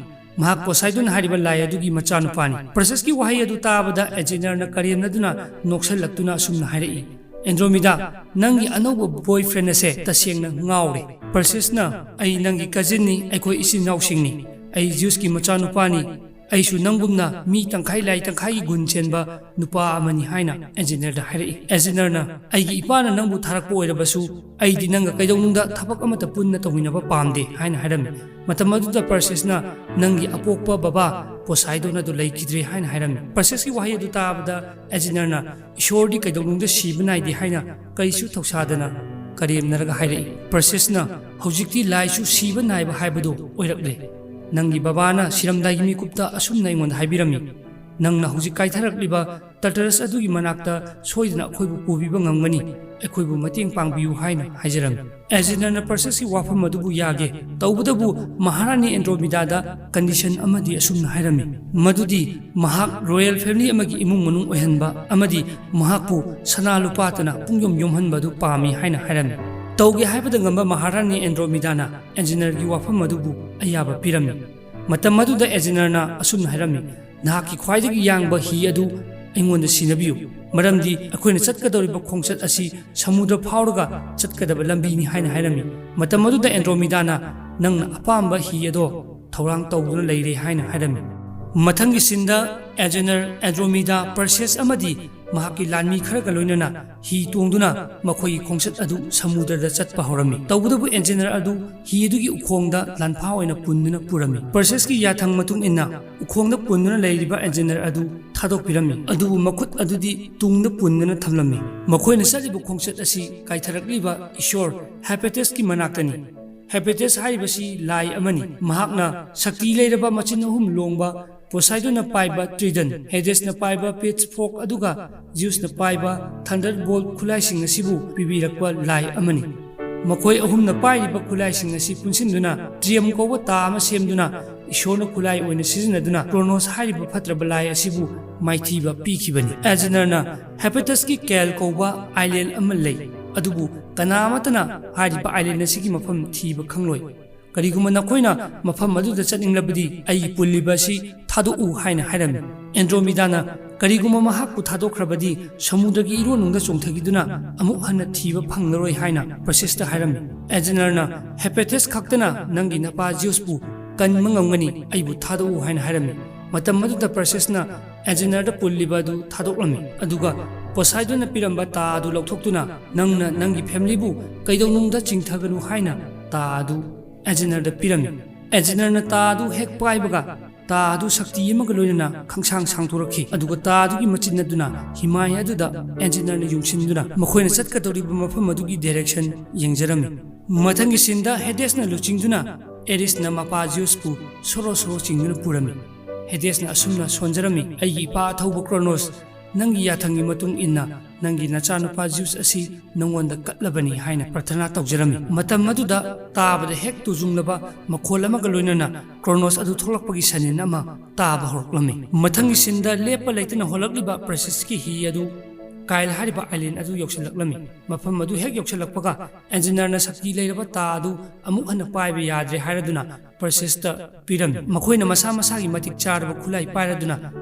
ꯃꯍꯥꯛ ꯄꯣꯁꯥꯏꯗꯣꯟ ꯍꯥꯏꯔꯤꯕ ꯂꯥꯏ ꯑꯗꯨꯒꯤ ꯃꯆꯥꯅꯨꯄꯥꯅꯤ"꯫ ꯄꯔꯁꯦꯁꯀꯤ ꯋꯥꯍꯩ ꯑꯗꯨ ꯇꯥꯕꯗ ꯑꯦꯟꯖꯤꯅꯤꯌꯔꯅ ꯀꯔꯦꯝꯅꯗꯨꯅ ꯅꯣꯛꯁꯜꯂꯛꯇꯨꯅ ꯑꯁꯨꯝꯅ ꯍꯥꯏꯔꯛꯏ, "ꯑꯦꯟꯗ꯭ꯔꯣꯃꯤꯗꯥ, ꯅꯪꯒꯤ ꯑꯅꯧꯕ ꯕꯣꯏꯐ꯭ꯔꯦꯟ ꯑꯁꯦ ꯇꯁꯦꯡꯅ ꯉꯥꯎꯔꯦ꯫ ꯄꯔꯁꯦꯁꯅ, ꯑꯩ ꯅꯪꯒꯤ ꯀꯖꯤꯟꯅꯤ, ꯑꯩꯈꯣꯏ ꯏꯆꯤꯟ ꯏꯅꯥꯎꯁꯤꯡꯅꯤ, ꯑꯩ ꯖꯤꯎꯁꯀꯤ ꯃꯆꯥꯅꯨꯄꯥꯅꯤ, "ꯑꯩꯁꯨ ꯅꯪꯒꯨꯝꯅ ꯃꯤ ꯇꯪꯈꯥꯏ ꯂꯥꯏ ꯇꯪꯈꯥꯏꯒꯤ ꯒꯨꯟ ꯆꯦꯟꯕ ꯅꯨꯄꯥ ꯑꯃꯅꯤ" ꯍꯥꯏꯅ ꯑꯦꯟꯖꯤꯅꯤꯌꯔꯗ ꯍꯥꯏꯔꯛꯏ꯫ ꯑꯦꯟꯖꯤꯅꯤꯌꯔꯅ, "ꯑꯩꯒꯤ ꯏꯄꯥꯅ ꯅꯪꯕꯨ ꯊꯥꯔꯛꯄ ꯑꯣꯏꯔꯕꯁꯨ, ꯑꯩꯗꯤ ꯅꯪꯒ ꯀꯩꯗꯧꯅꯨꯡꯗ ꯊꯕꯛ ꯑꯃꯠꯇ ꯄꯨꯟꯅ ꯇꯧꯃꯤꯟꯅꯕ ꯄꯥꯝꯗꯦ" ꯍꯥꯏꯅ ꯍꯥꯏꯔꯝꯃꯤ꯫ ꯃꯇꯝ ꯑꯗꯨꯗ ꯄꯔꯁꯦꯁꯅ, "ꯅꯪꯒꯤ ꯑꯄꯣꯛꯄ ꯕꯕꯥ ꯄꯣꯁꯥꯏꯗꯣꯟ ꯑꯗꯨ ꯂꯩꯈꯤꯗ꯭ꯔꯦ" ꯍꯥꯏꯅ ꯍꯥꯏꯔꯝꯃꯤ꯫ ꯄꯔꯁꯦꯁꯀꯤ ꯋꯥꯍꯩ ꯑꯗꯨ ꯇꯥꯕꯗ ꯑꯦꯟꯖꯤꯅꯤꯌꯔꯅ, "ꯏꯁꯣꯔꯗꯤ ꯀꯩꯗꯧꯅꯨꯡꯗ ꯁꯤꯕ ꯅꯥꯏꯗꯦ" ꯍꯥꯏꯅ ꯀꯔꯤꯁꯨ ꯊꯧꯁꯥꯗꯅ ꯀꯔꯦꯝꯅꯔꯒ ꯍꯥꯏꯔꯛꯏ꯫ ꯄꯔꯁꯦꯁꯅ, "ꯍꯧꯖꯤꯛꯇꯤ ꯂꯥꯏꯁꯨ ꯁꯤꯕ ꯅꯥꯏꯕ ꯍꯥꯏꯕꯗꯨ ꯑꯣꯏꯔꯛꯂꯦ꯫ ꯅꯪꯒꯤ ꯕꯕꯥꯅ ꯁꯤꯔꯝꯗꯥꯏꯒꯤ ꯃꯤꯀꯨꯞꯇ ꯑꯁꯨꯝꯅ ꯑꯩꯉꯣꯟꯗ ꯍꯥꯏꯕꯤꯔꯝꯃꯤ, 'ꯅꯪꯅ ꯍꯧꯖꯤꯛ ꯀꯥꯏꯊꯔꯛꯂꯤꯕ ꯇꯇꯔꯁ ꯑꯗꯨꯒꯤ ꯃꯅꯥꯛꯇ ꯁꯣꯏꯗꯅ ꯑꯩꯈꯣꯏꯕꯨ ꯄꯨꯕꯤꯕ ꯉꯝꯒꯅꯤ꯫ ꯑꯩꯈꯣꯏꯕꯨ ꯃꯇꯦꯡ ꯄꯥꯡꯕꯤꯌꯨ' ꯍꯥꯏꯅ ꯍꯥꯏꯖꯔꯝꯃꯤ꯫ ꯑꯦꯟꯖꯤꯅꯤꯌꯔꯅ ꯄꯔꯁꯦꯁꯀꯤ ꯋꯥꯐꯝ ꯑꯗꯨꯕꯨ ꯌꯥꯒꯦ꯫ ꯇꯧꯕꯇꯕꯨ ꯃꯍꯥꯔꯥꯅꯤ ꯑꯦꯟꯗ꯭ꯔꯣꯃꯤꯗꯥꯗ ꯀꯟꯗꯤꯁꯟ ꯑꯃꯗꯤ ꯑꯁꯨꯝꯅ ꯍꯥꯏꯔꯝꯃꯤ, ꯃꯗꯨꯗꯤ ꯃꯍꯥꯛ ꯔꯣꯌꯦꯜ ꯐꯦꯃꯤꯂꯤ ꯑꯃꯒꯤ ꯏꯃꯨꯡ ꯃꯅꯨꯡ ꯑꯣꯏꯍꯟꯕ ꯑꯃꯗꯤ ꯃꯍꯥꯛꯄꯨ ꯁꯅꯥ ꯂꯨꯄꯥꯇꯅ ꯄꯨꯡꯌꯣꯝ ꯌꯣꯝꯍꯟꯕ ꯑꯗꯨ ꯄꯥꯝꯃꯤ ꯍꯥꯏꯅ ꯍꯥꯏꯔꯝꯃꯤ꯫ ꯇꯧꯒꯦ ꯍꯥꯏꯕꯗ ꯉꯝꯕ ꯃꯍꯥꯔꯥꯅꯤ ꯑꯦꯟꯗ꯭ꯔꯣꯃꯤꯗꯥꯅ ꯑꯦꯟꯖꯤꯅꯤꯌꯔꯒꯤ ꯋꯥꯐꯝ ꯑꯗꯨꯕꯨ ꯑꯌꯥꯕ ꯄꯤꯔꯝꯃꯤ꯫ ꯃꯇꯝ ꯑꯗꯨꯗ ꯑꯦꯟꯖꯤꯅꯤꯌꯔꯅ ꯑꯁꯨꯝꯅ ꯍꯥꯏꯔꯝꯃꯤ, "ꯅꯍꯥꯛꯀꯤ ꯈ꯭ꯋꯥꯏꯗꯒꯤ ꯌꯥꯡꯕ ꯍꯤ ꯑꯗꯨ ꯑꯩꯉꯣꯟꯗ ꯁꯤꯟꯅꯕꯤꯌꯨ, ꯃꯔꯝꯗꯤ ꯑꯩꯈꯣꯏꯅ ꯆꯠꯀꯗꯧꯔꯤꯕ ꯈꯣꯡꯆꯠ ꯑꯁꯤ ꯁꯃꯨꯗ꯭ꯔ ꯐꯥꯎꯔꯒ ꯆꯠꯀꯗꯕ ꯂꯝꯕꯤꯅꯤ" ꯍꯥꯏꯅ ꯍꯥꯏꯔꯝꯃꯤ꯫ ꯃꯇꯝ ꯑꯗꯨꯗ ꯑꯦꯟꯗ꯭ꯔꯣꯃꯤꯗꯥꯅ, "ꯅꯪꯅ ꯑꯄꯥꯝꯕ ꯍꯤ ꯑꯗꯣ ꯊꯧꯔꯥꯡ ꯇꯧꯗꯨꯅ ꯂꯩꯔꯦ" ꯍꯥꯏꯅ ꯍꯥꯏꯔꯝꯃꯤ꯫ ꯃꯊꯪꯒꯤ ꯁꯤꯟꯗ ꯑꯦꯟꯖꯤꯅꯤꯌꯔ, ꯑꯦꯟꯗ꯭ꯔꯣꯃꯤꯗꯥ, ꯄꯔꯁꯦꯁ ꯑꯃꯗꯤ ꯃꯍꯥꯛꯀꯤ ꯂꯥꯟꯃꯤ ꯈꯔꯒ ꯂꯣꯏꯅꯅ ꯍꯤ ꯇꯣꯡꯗꯨꯅ ꯃꯈꯣꯏꯒꯤ ꯈꯣꯡꯆꯠ ꯑꯗꯨ ꯁꯃꯨꯗ꯭ꯔꯗ ꯆꯠꯄ ꯍꯧꯔꯝꯃꯤ꯫ ꯇꯧꯕꯇꯕꯨ ꯑꯦꯟꯖꯤꯅꯤꯌꯔ ꯑꯗꯨ ꯍꯤ ꯑꯗꯨꯒꯤ ꯎꯈꯣꯡꯗ ꯂꯥꯟꯐꯥ ꯑꯣꯏꯅ ꯄꯨꯟꯗꯨꯅ ꯄꯨꯔꯝꯃꯤ꯫ ꯄꯔꯁꯦꯁꯀꯤ ꯌꯥꯊꯪ ꯃꯇꯨꯡ ꯏꯟꯅ ꯎꯈꯣꯡꯗ ꯄꯨꯟꯗꯨꯅ ꯂꯩꯔꯤꯕ ꯑꯦꯟꯖꯤꯅꯤꯌꯔ ꯑꯗꯨ ꯊꯥꯗꯣꯛꯄꯤꯔꯝꯃꯤ, ꯑꯗꯨꯕꯨ ꯃꯈꯨꯠ ꯑꯗꯨꯗꯤ ꯇꯨꯡꯗ ꯄꯨꯟꯗꯨꯅ ꯊꯝꯂꯝꯃꯤ꯫ ꯃꯈꯣꯏꯅ ꯆꯠꯂꯤꯕ ꯈꯣꯡꯆꯠ ꯑꯁꯤ ꯀꯥꯏꯊꯔꯛꯂꯤꯕ ꯏꯁꯣꯔ ꯍꯦꯄꯦꯇꯁꯀꯤ ꯃꯅꯥꯛꯇꯅꯤ꯫ ꯍꯦꯄꯦꯇꯁ ꯍꯥꯏꯔꯤꯕꯁꯤ ꯂꯥꯏ ꯑꯃꯅꯤ꯫ ꯃꯍꯥꯛꯅ ꯁꯛꯇꯤ ꯂꯩꯔꯕ ꯃꯆꯤꯟ ꯑꯍꯨꯝ ꯂꯣꯡꯕ ꯄꯣꯁꯥꯏꯗꯣꯟꯅ ꯄꯥꯏꯕ ꯇ꯭ꯔꯤꯗꯟ, ꯍꯦꯗꯦꯁꯅ ꯄꯥꯏꯕ ꯄꯤꯠꯆꯐꯣꯔꯛ, ꯑꯗꯨꯒ ꯖꯤꯎꯁꯅ ꯄꯥꯏꯕ ꯊꯟꯗꯔꯕꯣꯜꯠ ꯈꯨꯠꯂꯥꯏꯁꯤꯡ ꯑꯁꯤꯕꯨ ꯄꯤꯕꯤꯔꯛꯄ ꯂꯥꯏ ꯑꯃꯅꯤ꯫ ꯃꯈꯣꯏ ꯑꯍꯨꯝꯅ ꯄꯥꯏꯔꯤꯕ ꯈꯨꯠꯂꯥꯏꯁꯤꯡ ꯑꯁꯤ ꯄꯨꯟꯁꯤꯟꯗꯨꯅ ꯇ꯭ꯔꯤꯌꯝ ꯀꯧꯕ ꯇꯥ ꯑꯃ ꯁꯦꯝꯗꯨꯅ ꯏꯁꯣꯔꯅ ꯈꯨꯠꯂꯥꯏ ꯑꯣꯏꯅ ꯁꯤꯖꯤꯟꯅꯗꯨꯅ ꯀ꯭ꯔꯣꯅꯣꯁ ꯍꯥꯏꯔꯤꯕ ꯐꯠꯇ꯭ꯔꯕ ꯂꯥꯏ ꯑꯁꯤꯕꯨ ꯃꯥꯏꯊꯤꯕ ꯄꯤꯈꯤꯕꯅꯤ꯫ ꯑꯦꯟꯖꯤꯅꯤꯌꯔꯅ ꯍꯦꯄꯦꯇꯁꯀꯤ ꯀꯦꯜ ꯀꯧꯕ ꯑꯥꯏꯂꯦꯟ ꯑꯃ ꯂꯩ, ꯑꯗꯨꯕꯨ ꯀꯅꯥ ꯑꯃꯠꯇꯅ ꯍꯥꯏꯔꯤꯕ ꯑꯥꯏꯂꯦꯟ ꯑꯁꯤꯒꯤ ꯃꯐꯝ ꯊꯤꯕ ꯈꯪꯂꯣꯏ꯫ ꯀꯔꯤꯒꯨꯝꯕ ꯅꯈꯣꯏꯅ ꯃꯐꯝ ꯑꯗꯨꯗ ꯆꯠꯅꯤꯡꯂꯕꯗꯤ ꯑꯩꯒꯤ ꯄꯨꯜꯂꯤꯕ ꯑꯁꯤ ꯊꯥꯗꯣꯛꯎ ꯍꯥꯏꯅ ꯍꯥꯏꯔꯝꯃꯤ꯫ ꯑꯦꯟꯗ꯭ꯔꯣꯃꯤꯗꯥꯅ, "ꯀꯔꯤꯒꯨꯝꯕ ꯃꯍꯥꯛꯄꯨ ꯊꯥꯗꯣꯛꯈ꯭ꯔꯕꯗꯤ ꯁꯃꯨꯗ꯭ꯔꯒꯤ ꯏꯔꯣꯟꯅꯨꯡꯗ ꯆꯣꯡꯊꯈꯤꯗꯨꯅ ꯑꯃꯨꯛ ꯍꯟꯅ ꯊꯤꯕ ꯐꯪꯂꯔꯣꯏ" ꯍꯥꯏꯅ ꯄꯔꯁꯦꯁꯇ ꯍꯥꯏꯔꯝꯃꯤ꯫ ꯑꯦꯟꯖꯤꯅꯤꯌꯔꯅ, "ꯍꯦꯄꯦꯇꯁ ꯈꯛꯇꯅ ꯅꯪꯒꯤ ꯅꯄꯥ ꯖꯤꯎꯁꯄꯨ ꯀꯟꯕ ꯉꯝꯒꯅꯤ, ꯑꯩꯕꯨ ꯊꯥꯗꯣꯛꯎ" ꯍꯥꯏꯅ ꯍꯥꯏꯔꯝꯃꯤ꯫ ꯃꯇꯝ ꯑꯗꯨꯗ ꯄꯔꯁꯤꯁꯅ ꯑꯦꯟꯖꯤꯅꯔꯗ ꯄꯨꯜꯂꯤꯕ ꯑꯗꯨ ꯊꯥꯗꯣꯛꯂꯝꯃꯤ, ꯑꯗꯨꯒ ꯄꯣꯁꯥꯏꯗꯣꯟꯅ ꯄꯤꯔꯝꯕ ꯇꯥ ꯑꯗꯨ ꯂꯧꯊꯣꯛꯇꯨꯅ, "ꯅꯪꯅ ꯅꯪꯒꯤ ꯐꯦꯃꯤꯂꯤꯕꯨ ꯀꯩꯗꯧꯅꯨꯡꯗ ꯆꯤꯡꯊꯒꯅꯨ" ꯍꯥꯏꯅ ꯇꯥ ꯑꯗꯨ ꯑꯦꯟꯖꯤꯅꯔꯗ ꯄꯤꯔꯝꯃꯤ꯫ ꯑꯦꯟꯖꯤꯅꯔꯅ ꯇꯥ ꯑꯗꯨ ꯍꯦꯛ ꯄꯥꯏꯕꯒ, ꯇꯥ ꯑꯗꯨ ꯁꯛꯇꯤ ꯑꯃꯒ ꯂꯣꯏꯅꯅ ꯈꯪꯁꯥꯡ ꯁꯥꯡꯗꯣꯔꯛꯈꯤ, ꯑꯗꯨꯒ ꯇꯥ ꯑꯗꯨꯒꯤ ꯃꯆꯤꯟ ꯑꯗꯨꯅ ꯍꯤꯃꯥꯏ ꯑꯗꯨꯗ ꯑꯦꯟꯖꯤꯅꯔꯅ ꯌꯨꯡꯁꯤꯟꯗꯨꯅ ꯃꯈꯣꯏꯅ ꯆꯠꯀꯗꯧꯔꯤꯕ ꯃꯐꯝ ꯑꯗꯨꯒꯤ ꯗꯥꯏꯔꯦꯛꯁꯟ ꯌꯦꯡꯖꯔꯝꯃꯤ꯫ ꯃꯊꯪꯒꯤ ꯁꯤꯟꯗ ꯍꯦꯗꯦꯁꯅ ꯂꯨꯆꯤꯡꯗꯨꯅ ꯑꯦꯔꯤꯁꯅ ꯃꯄꯥ ꯖꯤꯎꯁꯄꯨ ꯁꯣꯔꯣ ꯁꯣꯔꯣ ꯆꯤꯡꯗꯨꯅ ꯄꯨꯔꯝꯃꯤ꯫ ꯍꯦꯗꯦꯁꯅ ꯑꯁꯨꯝꯅ ꯁꯣꯟꯖꯔꯝꯃꯤ, "ꯑꯩꯒꯤ ꯏꯄꯥ ꯑꯊꯧꯕ ꯀ꯭ꯔꯣꯅꯣꯁ, ꯅꯪꯒꯤ ꯌꯥꯊꯪꯒꯤ ꯃꯇꯨꯡ ꯏꯟꯅ ꯅꯪꯒꯤ ꯅꯆꯥꯅꯨꯄꯥ ꯖꯤꯎꯁ ꯑꯁꯤ ꯅꯪꯉꯣꯟꯗ ꯀꯠꯂꯕꯅꯤ" ꯍꯥꯏꯅ ꯄ꯭ꯔꯊꯅꯥ ꯇꯧꯖꯔꯝꯃꯤ꯫ ꯃꯇꯝ ꯑꯗꯨꯗ ꯇꯥꯕꯗ ꯍꯦꯛ ꯇꯨꯖꯨꯡꯂꯕ ꯃꯈꯣꯜ ꯑꯃꯒ ꯂꯣꯏꯅꯅ ꯀ꯭ꯔꯣꯅꯣꯁ ꯑꯗꯨ ꯊꯣꯛꯂꯛꯄꯒꯤ ꯁꯅꯤꯟ ꯑꯃ ꯇꯥꯕ ꯍꯧꯔꯛꯂꯝꯃꯤ꯫ ꯃꯊꯪꯒꯤ ꯁꯤꯟꯗ ꯂꯦꯞꯄ ꯂꯩꯇꯅ ꯍꯣꯜꯂꯛꯂꯤꯕ ꯄꯔꯁꯤꯁꯀꯤ ꯍꯤ ꯑꯗꯨ ꯀꯥꯏꯜ ꯍꯥꯏꯔꯤꯕ ꯑꯥꯏꯂꯦꯟ ꯑꯗꯨ ꯌꯧꯁꯤꯜꯂꯛꯂꯝꯃꯤ꯫ ꯃꯐꯝ ꯑꯗꯨ ꯍꯦꯛ ꯌꯧꯁꯤꯜꯂꯛꯄꯒ, ꯑꯦꯟꯖꯤꯅꯔꯅ ꯁꯛꯇꯤ ꯂꯩꯔꯕ ꯇꯥ ꯑꯗꯨ ꯑꯃꯨꯛ ꯍꯟꯅ ꯄꯥꯏꯕ ꯌꯥꯗ꯭ꯔꯦ ꯍꯥꯏꯔꯗꯨꯅ ꯄꯔꯁꯤꯁꯇ ꯄꯤꯔꯝꯃꯤ꯫ ꯃꯈꯣꯏꯅ ꯃꯁꯥ ꯃꯁꯥꯒꯤ ꯃꯇꯤꯛ ꯆꯥꯔꯕ ꯈꯨꯠꯂꯥꯏ ꯄꯥꯏꯔꯗꯨꯅ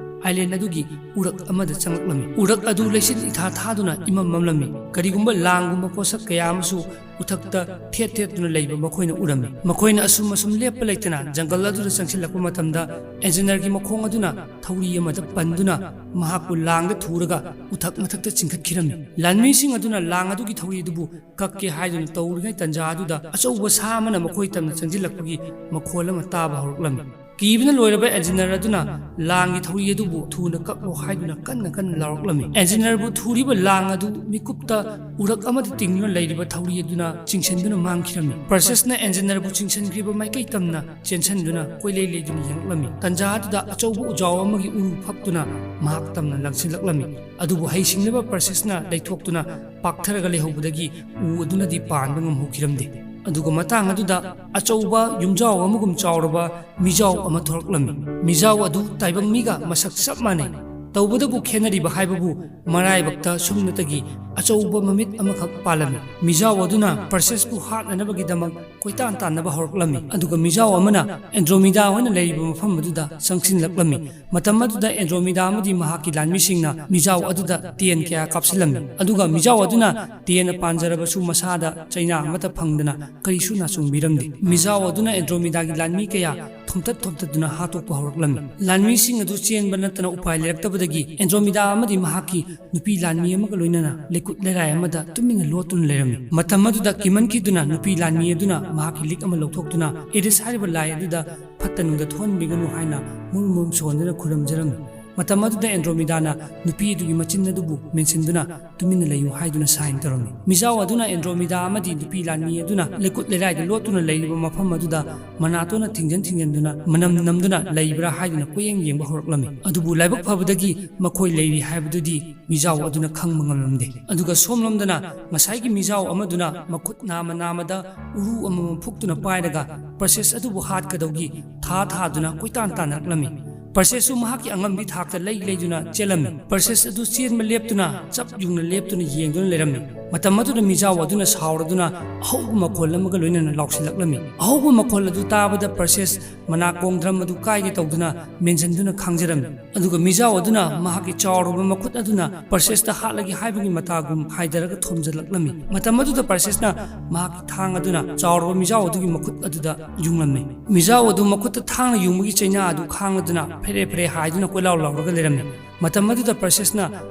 ꯑꯥꯏꯂꯦꯟ ꯑꯗꯨꯒꯤ ꯎꯔꯛ ꯑꯃꯗ ꯆꯪꯂꯛꯂꯝꯃꯤ꯫ ꯎꯔꯛ ꯑꯗꯨ ꯂꯩꯆꯤꯜ ꯏꯊꯥ ꯊꯥꯗꯨꯅ ꯏꯃꯝ ꯃꯝꯂꯝꯃꯤ꯫ ꯀꯔꯤꯒꯨꯝꯕ ꯂꯥꯡꯒꯨꯝꯕ ꯄꯣꯠꯁꯛ ꯀꯌꯥ ꯑꯃꯁꯨ ꯎꯊꯛꯇ ꯊꯦꯠ ꯊꯦꯠꯇꯨꯅ ꯂꯩꯕ ꯃꯈꯣꯏꯅ ꯎꯔꯝꯃꯤ꯫ ꯃꯈꯣꯏꯅ ꯑꯁꯨꯝ ꯑꯁꯨꯝ ꯂꯦꯞꯄ ꯂꯩꯇꯅ ꯖꯪꯒꯜ ꯑꯗꯨꯗ ꯆꯪꯁꯤꯜꯂꯛꯄ ꯃꯇꯝꯗ, ꯑꯦꯟꯖꯤꯅꯔꯒꯤ ꯃꯈꯣꯡ ꯑꯗꯨꯅ ꯊꯧꯔꯤ ꯑꯃꯗ ꯄꯟꯗꯨꯅ ꯃꯍꯥꯛꯄꯨ ꯂꯥꯡꯗ ꯊꯨꯔꯒ ꯎꯊꯛ ꯃꯊꯛꯇ ꯆꯤꯡꯈꯠꯈꯤꯔꯝꯃꯤ꯫ ꯂꯥꯟꯃꯤꯁꯤꯡ ꯑꯗꯨꯅ ꯂꯥꯡ ꯑꯗꯨꯒꯤ ꯊꯧꯔꯤ ꯑꯗꯨꯕꯨ ꯀꯛꯀꯦ ꯍꯥꯏꯗꯨꯅ ꯇꯧꯔꯤꯉꯩ ꯇꯟꯖꯥ ꯑꯗꯨꯗ, ꯑꯆꯧꯕ ꯁꯥ ꯑꯃꯅ ꯃꯈꯣꯏ ꯇꯝꯅ ꯆꯪꯁꯤꯜꯂꯛꯄꯒꯤ ꯃꯈꯣꯜ ꯑꯃ ꯇꯥꯕ ꯍꯧꯔꯛꯂꯝꯃꯤ꯫ ꯀꯤꯕꯅ ꯂꯣꯏꯔꯕ ꯑꯦꯟꯖꯤꯅꯔ ꯑꯗꯨꯅ ꯂꯥꯡꯒꯤ ꯊꯧꯔꯤ ꯑꯗꯨꯕꯨ ꯊꯨꯅ ꯀꯛꯂꯣ ꯍꯥꯏꯗꯨꯅ ꯀꯟꯅ ꯀꯟꯅ ꯂꯥꯎꯔꯛꯂꯝꯃꯤ꯫ ꯑꯦꯟꯖꯤꯅꯔꯕꯨ ꯊꯨꯔꯤꯕ ꯂꯥꯡ ꯑꯗꯨ ꯃꯤꯀꯨꯞꯇ ꯎꯔꯛ ꯑꯃꯗ ꯇꯤꯡꯗꯨꯅ ꯂꯩꯔꯤꯕ ꯊꯧꯔꯤ ꯑꯗꯨꯅ ꯆꯤꯡꯁꯤꯟꯗꯨꯅ ꯃꯥꯡꯈꯤꯔꯝꯃꯤ꯫ ꯄꯔꯁꯤꯁꯅ ꯑꯦꯟꯖꯤꯅꯔꯕꯨ ꯆꯤꯡꯁꯤꯟꯈ꯭ꯔꯤꯕ ꯃꯥꯏꯀꯩ ꯇꯝꯅ ꯆꯦꯟꯁꯤꯟꯗꯨꯅ ꯀꯣꯏꯂꯩ ꯂꯩꯗꯨꯅ ꯌꯦꯡꯂꯛꯂꯝꯃꯤ꯫ ꯇꯟꯖꯥ ꯑꯗꯨꯗ ꯑꯆꯧꯕ ꯎꯖꯥꯎ ꯑꯃꯒꯤ ꯎꯔꯨ ꯐꯛꯇꯨꯅ ꯃꯍꯥꯛ ꯇꯝꯅ ꯂꯪꯁꯤꯜꯂꯛꯂꯝꯃꯤ꯫ ꯑꯗꯨꯕꯨ ꯍꯩꯁꯤꯡꯂꯕ ꯄꯔꯁꯤꯁꯅ ꯂꯩꯊꯣꯛꯇꯨꯅ ꯄꯥꯛꯊꯔꯒ ꯂꯩꯍꯧꯕꯗꯒꯤ ꯎ ꯑꯗꯨꯅꯗꯤ ꯄꯥꯟꯕ ꯉꯝꯍꯧꯈꯤꯔꯝꯗꯦ꯫ ꯑꯗꯨꯒ ꯃꯇꯥꯡ ꯑꯗꯨꯗ ꯑꯆꯧꯕ ꯌꯨꯝꯖꯥꯎ ꯑꯃꯒꯨꯝ ꯆꯥꯎꯔꯕ ꯃꯤꯖꯥꯎ ꯑꯃ ꯊꯣꯔꯛꯂꯝꯃꯤ꯫ ꯃꯤꯖꯥꯎ ꯑꯗꯨ ꯇꯥꯏꯕꯪ ꯃꯤꯒ ꯃꯁꯛ ꯆꯞ ꯃꯥꯟꯅꯩ꯫ ꯇꯧꯕꯗꯕꯨ ꯈꯦꯠꯅꯔꯤꯕ ꯍꯥꯏꯕꯕꯨ ꯃꯔꯥꯏꯕꯛꯇ ꯁꯨꯞꯅꯇꯒꯤ ꯑꯆꯧꯕ ꯃꯃꯤꯠ ꯑꯃꯈꯛ ꯄꯥꯜꯂꯝꯃꯤ꯫ ꯃꯤꯖꯥꯎ ꯑꯗꯨꯅ ꯄꯔꯁꯤꯁꯄꯨ ꯍꯥꯠꯅꯅꯕꯒꯤꯗꯃꯛ ꯀꯣꯏꯇꯥꯟ ꯇꯥꯟꯅꯕ ꯍꯧꯔꯛꯂꯝꯃꯤ꯫ ꯑꯗꯨꯒ ꯃꯤꯖꯥꯎ ꯑꯃꯅ ꯑꯦꯟꯗ꯭ꯔꯣꯃꯤꯗꯥ ꯍꯣꯏꯅ ꯂꯩꯔꯤꯕ ꯃꯐꯝ ꯑꯗꯨꯗ ꯆꯪꯁꯤꯜꯂꯛꯂꯝꯃꯤ꯫ ꯃꯇꯝ ꯑꯗꯨꯗ ꯑꯦꯟꯗ꯭ꯔꯣꯃꯤꯗꯥ ꯑꯃꯗꯤ ꯃꯍꯥꯛꯀꯤ ꯂꯥꯟꯃꯤꯁꯤꯡꯅ ꯃꯤꯖꯥꯎ ꯑꯗꯨꯗ ꯇꯦꯟ ꯀꯌꯥ ꯀꯥꯞꯁꯤꯜꯂꯝꯃꯤ꯫ ꯑꯗꯨꯒ ꯃꯤꯖꯥꯎ ꯑꯗꯨꯅ ꯇꯦꯟꯅ ꯄꯥꯟꯖꯔꯕꯁꯨ ꯃꯁꯥꯗ ꯆꯩꯅꯥ ꯑꯃꯠꯇ ꯐꯪꯗꯅ ꯀꯔꯤꯁꯨ ꯅꯥꯆꯨꯡꯕꯤꯔꯝꯗꯦ꯫ ꯃꯤꯖꯥꯎ ꯑꯗꯨꯅ ꯑꯦꯟꯗ꯭ꯔꯣꯃꯤꯗꯥꯒꯤ ꯂꯥꯟꯃꯤ ꯀꯌꯥ ꯊꯣꯝꯇꯠ ꯊꯣꯝꯇꯠꯇꯨꯅ ꯍꯥꯠꯇꯣꯛꯄ ꯍꯧꯔꯛꯂꯝꯃꯤ꯫ ꯂꯥꯟꯃꯤꯁꯤꯡ ꯑꯗꯨ ꯆꯦꯟꯕ ꯅꯠꯇꯅ ꯎꯄꯥꯏ ꯂꯩꯔꯛꯇꯕꯗꯒꯤ ꯑꯦꯟꯗ꯭ꯔꯣꯃꯤꯗꯥ ꯑꯃꯗꯤ ꯃꯍꯥꯛꯀꯤ ꯅꯨꯄꯤ ꯂꯥꯟꯃꯤ ꯑꯃꯒ ꯂꯣꯏꯅꯅ ꯂꯩꯀꯨꯠ ꯂꯩꯔꯥꯏ ꯑꯃꯗ ꯇꯨꯃꯤꯟꯅ ꯂꯣꯠꯇꯨꯅ ꯂꯩꯔꯝꯃꯤ꯫ ꯃꯇꯝ ꯑꯗꯨꯗ ꯀꯤꯃꯟꯈꯤꯗꯨꯅ ꯅꯨꯄꯤ ꯂꯥꯟꯃꯤ ꯑꯗꯨꯅ ꯃꯍꯥꯛꯀꯤ ꯂꯤꯛ ꯑꯃ ꯂꯧꯊꯣꯛꯇꯨꯅ ꯑꯦꯔꯤꯁ ꯍꯥꯏꯔꯤꯕ ꯂꯥꯏ ꯑꯗꯨꯗ ꯐꯠꯇ ꯅꯨꯡꯗ ꯊꯣꯛꯍꯟꯕꯤꯒꯅꯨ ꯍꯥꯏꯅ ꯃꯨꯔꯨꯝ ꯃꯨꯔꯨꯝ ꯁꯣꯟꯗꯨꯅ ꯈꯨꯔꯨꯝꯖꯔꯝꯃꯤ꯫ ꯃꯇꯝ ꯑꯗꯨꯗ ꯑꯦꯟꯗ꯭ꯔꯣꯃꯤꯗꯥꯅ ꯅꯨꯄꯤ ꯑꯗꯨꯒꯤ ꯃꯆꯤꯟ ꯑꯗꯨꯕꯨ ꯃꯦꯟꯁꯤꯟꯗꯨꯅ ꯇꯨꯃꯤꯟꯅ ꯂꯩꯌꯨ ꯍꯥꯏꯗꯨꯅ ꯁꯥꯏꯟ ꯇꯧꯔꯝꯃꯤ꯫ ꯃꯤꯖꯥꯎ ꯑꯗꯨꯅ ꯑꯦꯟꯗ꯭ꯔꯣꯃꯤꯗꯥ ꯑꯃꯗꯤ ꯅꯨꯄꯤ ꯂꯥꯟꯃꯤ ꯑꯗꯨꯅ ꯂꯩꯀꯨꯠ ꯂꯩꯔꯥꯏꯗ ꯂꯣꯠꯇꯨꯅ ꯂꯩꯔꯤꯕ ꯃꯐꯝ ꯑꯗꯨꯗ ꯃꯅꯥꯇꯣꯟꯅ ꯊꯤꯡꯖꯟ ꯊꯤꯡꯖꯟꯗꯨꯅ ꯃꯅꯝ ꯅꯝꯗꯨꯅ ꯂꯩꯕ꯭ꯔꯥ ꯍꯥꯏꯗꯨꯅ ꯀꯣꯏꯌꯦꯡ ꯌꯦꯡꯕ ꯍꯧꯔꯛꯂꯝꯃꯤ꯫ ꯑꯗꯨꯕꯨ ꯂꯥꯏꯕꯛ ꯐꯕꯗꯒꯤ ꯃꯈꯣꯏ ꯂꯩꯔꯤ ꯍꯥꯏꯕꯗꯨꯗꯤ ꯃꯤꯖꯥꯎ ꯑꯗꯨꯅ ꯈꯪꯕ ꯉꯝꯂꯝꯗꯦ꯫ ꯑꯗꯨꯒ ꯁꯣꯝꯂꯣꯝꯗꯅ ꯉꯁꯥꯏꯒꯤ ꯃꯤꯖꯥꯎ ꯑꯃꯗꯨꯅ ꯃꯈꯨꯠ ꯅꯥꯝꯃ ꯅꯥꯝꯃꯗ ꯎꯔꯨ ꯑꯃꯃꯝ ꯐꯨꯛꯇꯨꯅ ꯄꯥꯏꯔꯒ ꯄ꯭ꯔꯁꯦꯁ ꯑꯗꯨꯕꯨ ꯍꯥꯠꯀꯗꯧꯒꯤ ꯊꯥ ꯊꯥꯗꯨꯅ ꯀꯣꯏꯇꯥꯟ ꯇꯥꯟꯅꯔꯛꯂꯝꯃꯤ꯫ ꯄ꯭ꯔꯁꯦꯁꯁꯨ ꯃꯍꯥꯛꯀꯤ ꯑꯉꯝꯕꯤ ꯊꯥꯛꯇ ꯂꯩ ꯂꯩꯗꯨꯅ ꯆꯦꯜꯂꯝꯃꯤ꯫ ꯄ꯭ꯔꯁꯦꯁ ꯑꯗꯨ ꯆꯦꯟꯕ ꯂꯦꯞꯇꯨꯅ ꯆꯞ ꯌꯨꯡꯅ ꯂꯦꯞꯇꯨꯅ ꯌꯦꯡꯗꯨꯅ ꯂꯩꯔꯝꯃꯤ꯫ ꯃꯇꯝ ꯑꯗꯨꯗ ꯃꯤꯖꯥꯎ ꯑꯗꯨꯅ ꯁꯥꯎꯔꯗꯨꯅ ꯑꯍꯧꯕ ꯃꯈꯣꯜ ꯑꯃꯒ ꯂꯣꯏꯅꯅ ꯂꯥꯎꯁꯤꯜꯂꯛꯂꯝꯃꯤ꯫ ꯑꯍꯧꯕ ꯃꯈꯣꯜ ꯑꯗꯨ ꯇꯥꯕꯗ ꯄ꯭ꯔꯁꯦꯁ ꯃꯅꯥꯀꯣꯡ ꯗ꯭ꯔꯝ ꯑꯗꯨ ꯀꯥꯏꯒꯦ ꯇꯧꯗꯨꯅ ꯃꯦꯟꯁꯤꯟꯗꯨꯅ ꯈꯥꯡꯖꯔꯝꯃꯤ꯫ ꯑꯗꯨꯒ ꯃꯤꯖꯥꯎ ꯑꯗꯨꯅ ꯃꯍꯥꯛꯀꯤ ꯆꯥꯎꯔꯕ ꯃꯈꯨꯠ ꯑꯗꯨꯅ ꯄ꯭ꯔꯁꯦꯁꯇ ꯍꯥꯠꯂꯒꯦ ꯍꯥꯏꯕꯒꯤ ꯃꯇꯥꯒꯨꯝ ꯍꯥꯏꯗꯔꯒ ꯊꯣꯝꯖꯤꯜꯂꯛꯂꯝꯃꯤ꯫ ꯃꯇꯝ ꯑꯗꯨꯗ ꯄ꯭ꯔꯁꯦꯁꯅ ꯃꯍꯥꯛꯀꯤ ꯊꯥꯡ ꯑꯗꯨꯅ ꯆꯥꯎꯔꯕ ꯃꯤꯖꯥꯎ ꯑꯗꯨꯒꯤ ꯃꯈꯨꯠ ꯑꯗꯨꯗ ꯌꯨꯡꯂꯝꯃꯤ꯫ ꯃꯤꯖꯥꯎ ꯑꯗꯨ ꯃꯈꯨꯠꯇ ꯊꯥꯡꯅ ꯌꯨꯡꯕꯒꯤ ꯆꯩꯅꯥ ꯑꯗꯨ ꯈꯥꯡꯂꯗꯨꯅ ꯐꯦꯔꯦ ꯐꯦꯔꯦ ꯍꯥꯏꯗꯨꯅ ꯀꯣꯏꯂꯥꯎ ꯂꯥꯎꯔꯒ ꯂꯩꯔꯝꯃꯤ꯫ ꯃꯇꯝ ꯑꯗꯨꯗ ꯄ꯭ꯔꯁꯦꯁꯅ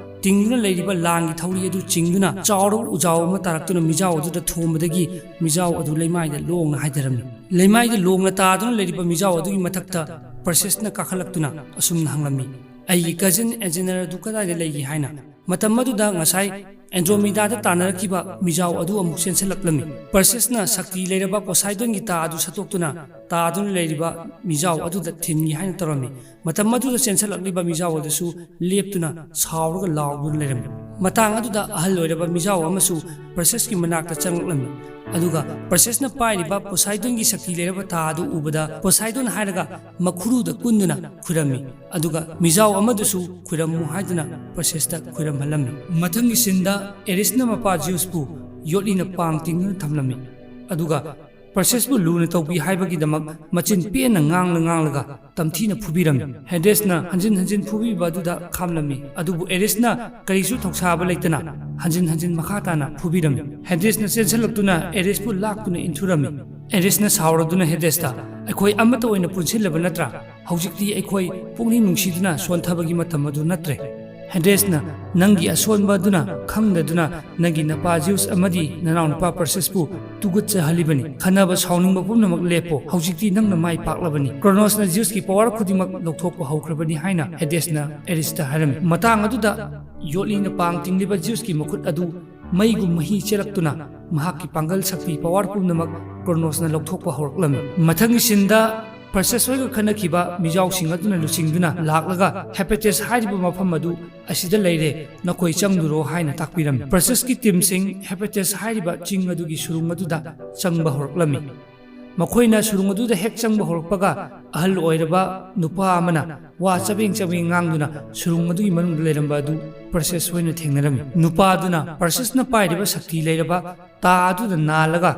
ꯇꯤꯡꯗꯨꯅ ꯂꯩꯔꯤꯕ ꯂꯥꯡꯒꯤ ꯊꯧꯔꯤ ꯑꯗꯨ ꯆꯤꯡꯗꯨꯅ ꯆꯥꯎꯔꯕ ꯎꯖꯥꯎ ꯑꯃ ꯇꯥꯔꯛꯇꯨꯅ ꯃꯤꯖꯥꯎ ꯑꯗꯨꯗ ꯊꯣꯝꯕꯗꯒꯤ ꯃꯤꯖꯥꯎ ꯑꯗꯨ ꯂꯩꯃꯥꯏꯗ ꯂꯣꯡꯅ ꯍꯥꯏꯊꯔꯝꯃꯤ꯫ ꯂꯩꯃꯥꯏꯗ ꯂꯣꯡꯅ ꯇꯥꯗꯨꯅ ꯂꯩꯔꯤꯕ ꯃꯤꯖꯥꯎ ꯑꯗꯨꯒꯤ ꯃꯊꯛꯇ ꯄ꯭ꯔꯁꯦꯁꯅ ꯀꯥꯈꯠꯂꯛꯇꯨꯅ ꯑꯁꯨꯝꯅ ꯍꯪꯂꯝꯃꯤ, "ꯑꯩꯒꯤ ꯀꯖꯤꯟ ꯑꯦꯟꯖꯤꯅꯔ ꯑꯗꯨ ꯀꯗꯥꯏꯗ ꯂꯩꯒꯦ?" ꯍꯥꯏꯅ꯫ ꯃꯇꯝ ꯑꯗꯨꯗ ꯉꯁꯥꯏ ꯑꯦꯟꯗ꯭ꯔꯣꯃꯤꯗꯥꯗ ꯇꯥꯟꯅꯔꯛꯈꯤꯕ ꯃꯤꯖꯥꯎ ꯑꯗꯨ ꯑꯃꯨꯛ ꯆꯦꯟꯁꯤꯜꯂꯛꯂꯝꯃꯤ꯫ ꯄꯔꯁꯦꯁꯅ ꯁꯛꯇꯤ ꯂꯩꯔꯕ ꯄꯣꯁꯥꯏꯗꯣꯟꯒꯤ ꯇꯥ ꯑꯗꯨ ꯁꯠꯇꯣꯛꯇꯨꯅ ꯇꯥꯗꯨꯅ ꯂꯩꯔꯤꯕ ꯃꯤꯖꯥꯎ ꯑꯗꯨꯗ ꯊꯤꯟꯒꯦ ꯍꯥꯏꯅ ꯇꯧꯔꯝꯃꯤ꯫ ꯃꯇꯝ ꯑꯗꯨꯗ ꯆꯦꯟꯁꯤꯜꯂꯛꯂꯤꯕ ꯃꯤꯖꯥꯎ ꯑꯗꯨꯁꯨ ꯂꯦꯞꯇꯨꯅ ꯁꯥꯎꯔꯒ ꯂꯥꯎꯗꯨꯅ ꯂꯩꯔꯝꯃꯤ꯫ ꯃꯇꯥꯡ ꯑꯗꯨꯗ ꯑꯍꯜ ꯑꯣꯏꯔꯕ ꯃꯤꯖꯥꯎ ꯑꯃꯁꯨ ꯄꯔꯁꯦꯁꯀꯤ ꯃꯅꯥꯛꯇ ꯆꯪꯂꯛꯂꯝꯃꯤ꯫ ꯑꯗꯨꯒ ꯄꯔꯁꯦꯁꯅ ꯄꯥꯏꯔꯤꯕ ꯄꯣꯁꯥꯏꯗꯣꯟꯒꯤ ꯁꯛꯇꯤ ꯂꯩꯔꯕ ꯇꯥ ꯑꯗꯨ ꯎꯕꯗ ꯄꯣꯁꯥꯏꯗꯣꯟ ꯍꯥꯏꯔꯒ ꯃꯈꯨꯔꯨꯗ ꯀꯨꯟꯗꯨꯅ ꯈꯨꯔꯝꯃꯤ꯫ ꯑꯗꯨꯒ ꯃꯤꯖꯥꯎ ꯑꯃꯗꯨꯁꯨ ꯈꯨꯔꯝꯃꯨ ꯍꯥꯏꯗꯨꯅ ꯄꯔꯁꯦꯁꯇ ꯈꯨꯔꯝꯍꯜꯂꯝꯃꯤ꯫ ꯃꯊꯪꯒꯤ ꯁꯤꯟꯗ ꯑꯦꯔꯤꯁꯅ ꯃꯄꯥ ꯖꯤꯎꯁꯄꯨ ꯌꯣꯠꯂꯤꯅ ꯄꯥꯡ ꯇꯤꯡꯗꯨꯅ ꯊꯝꯂꯝꯃꯤ꯫ ꯑꯗꯨꯒ ꯄꯔꯁꯦꯁꯄꯨ ꯂꯨꯅ ꯇꯧꯕꯤ ꯍꯥꯏꯕꯒꯤꯗꯃꯛ ꯃꯆꯤꯟ ꯄꯦꯟꯅ ꯉꯥꯡꯂ ꯉꯥꯡꯂꯒ ꯇꯝꯊꯤꯅ ꯐꯨꯕꯤꯔꯝꯃꯤ꯫ ꯍꯦꯗꯦꯁꯅ ꯍꯟꯖꯤꯟ ꯍꯟꯖꯤꯟ ꯐꯨꯕꯤꯕ ꯑꯗꯨꯗ ꯈꯥꯝꯂꯝꯃꯤ꯫ ꯑꯗꯨꯕꯨ ꯑꯦꯔꯤꯁꯅ ꯀꯔꯤꯁꯨ ꯊꯧꯁꯥꯕ ꯂꯩꯇꯅ ꯍꯟꯖꯤꯟ ꯍꯟꯖꯤꯟ ꯃꯈꯥ ꯇꯥꯅ ꯐꯨꯕꯤꯔꯝꯃꯤ꯫ ꯍꯦꯗꯦꯁꯅ ꯆꯦꯟꯁꯤꯜꯂꯛꯇꯨꯅ ꯑꯦꯔꯤꯁꯄꯨ ꯂꯥꯛꯇꯨꯅ ꯏꯟꯊꯨꯔꯝꯃꯤ꯫ ꯑꯦꯔꯤꯁꯅ ꯁꯥꯎꯔꯗꯨꯅ ꯍꯦꯗꯦꯁꯇ, "ꯑꯩꯈꯣꯏ ꯑꯃꯠꯇ ꯑꯣꯏꯅ ꯄꯨꯟꯁꯤꯜꯂꯕ ꯅꯠꯇ꯭ꯔꯥ? ꯍꯧꯖꯤꯛꯇꯤ ꯑꯩꯈꯣꯏ ꯄꯨꯛꯅꯤꯡ ꯅꯨꯡꯁꯤꯗꯨꯅ ꯁꯣꯟꯊꯕꯒꯤ ꯃꯇꯝ ꯑꯗꯨ ꯅꯠꯇ꯭ꯔꯦ꯫ ꯍꯦꯗꯦꯁꯅ ꯅꯪꯒꯤ ꯑꯁꯣꯟꯕ ꯑꯗꯨꯅ ꯈꯪꯗꯗꯨꯅ ꯅꯪꯒꯤ ꯅꯄꯥ ꯖꯤꯎꯁ ꯑꯃꯗꯤ ꯅꯅꯥꯎꯅꯨꯄꯥ ꯄꯔꯁꯦꯁꯄꯨ ꯇꯨꯒꯠꯆꯍꯜꯂꯤꯕꯅꯤ꯫ ꯈꯟꯅꯕ ꯁꯥꯎꯅꯤꯡꯕ ꯄꯨꯝꯅꯃꯛ ꯂꯦꯞꯄꯣ꯫ ꯍꯧꯖꯤꯛꯇꯤ ꯅꯪꯅ ꯃꯥꯏ ꯄꯥꯛꯂꯕꯅꯤ꯫ ꯀ꯭ꯔꯣꯅꯣꯁꯅ ꯖꯤꯎꯁꯀꯤ ꯄꯋꯥꯔ ꯈꯨꯗꯤꯡꯃꯛ ꯂꯧꯊꯣꯛꯄ ꯍꯧꯈ꯭ꯔꯕꯅꯤ" ꯍꯥꯏꯅ ꯍꯦꯗꯦꯁꯅ ꯑꯦꯔꯤꯁꯇ ꯍꯥꯏꯔꯝꯃꯤ꯫ ꯃꯇꯥꯡ ꯑꯗꯨꯗ ꯌꯣꯠꯂꯤꯅ ꯄꯥꯡ ꯇꯤꯡꯂꯤꯕ ꯖꯤꯎꯁꯀꯤ ꯃꯈꯨꯠ ꯑꯗꯨ ꯃꯩꯒꯨꯝ ꯃꯍꯤ ꯆꯦꯜꯂꯛꯇꯨꯅ ꯃꯍꯥꯛꯀꯤ ꯄꯥꯡꯒꯜ ꯁꯛꯇꯤ ꯄꯋꯥꯔ ꯄꯨꯝꯅꯃꯛ ꯀ꯭ꯔꯣꯅꯣꯁꯅ ꯂꯧꯊꯣꯛꯄ ꯍꯧꯔꯛꯂꯝꯃꯤ꯫ ꯃꯊꯪꯒꯤ ꯁꯤꯟꯗ ꯄꯔꯁꯦꯁ ꯍꯣꯏꯒ ꯈꯠꯅꯈꯤꯕ ꯃꯤꯖꯥꯎꯁꯤꯡ ꯑꯗꯨꯅ ꯂꯨꯆꯤꯡꯗꯨꯅ ꯂꯥꯛꯂꯒ, "ꯍꯦꯄꯦꯇꯦꯁ ꯍꯥꯏꯔꯤꯕ ꯃꯐꯝ ꯑꯗꯨ ꯑꯁꯤꯗ ꯂꯩꯔꯦ, ꯅꯈꯣꯏ ꯆꯪꯂꯨꯔꯣ" ꯍꯥꯏꯅ ꯇꯥꯛꯄꯤꯔꯝꯃꯤ꯫ ꯄꯔꯁꯦꯁꯀꯤ ꯇꯤꯝꯁꯤꯡ ꯍꯦꯄꯦꯇꯦꯁ ꯍꯥꯏꯔꯤꯕ ꯆꯤꯡ ꯑꯗꯨꯒꯤ ꯁꯨꯔꯨꯡ ꯑꯗꯨꯗ ꯆꯪꯕ ꯍꯧꯔꯛꯂꯝꯃꯤ꯫ ꯃꯈꯣꯏꯅ ꯁꯨꯔꯨꯡ ꯑꯗꯨꯗ ꯍꯦꯛ ꯆꯪꯕ ꯍꯧꯔꯛꯄꯒ, ꯑꯍꯜ ꯑꯣꯏꯔꯕ ꯅꯨꯄꯥ ꯑꯃꯅ ꯋꯥ ꯆꯕꯦꯡ ꯆꯕꯦꯡ ꯉꯥꯡꯗꯨꯅ ꯁꯨꯔꯨꯡ ꯑꯗꯨꯒꯤ ꯃꯅꯨꯡꯗ ꯂꯩꯔꯝꯕ ꯑꯗꯨ ꯄꯔꯁꯦꯁ ꯍꯣꯏꯅ ꯊꯦꯡꯅꯔꯝꯃꯤ꯫ ꯅꯨꯄꯥ ꯑꯗꯨꯅ ꯄꯔꯁꯦꯁꯅ ꯄꯥꯏꯔꯤꯕ ꯁꯛꯇꯤ ꯂꯩꯔꯕ ꯇꯥ ꯑꯗꯨꯗ ꯅꯥꯜꯂꯒ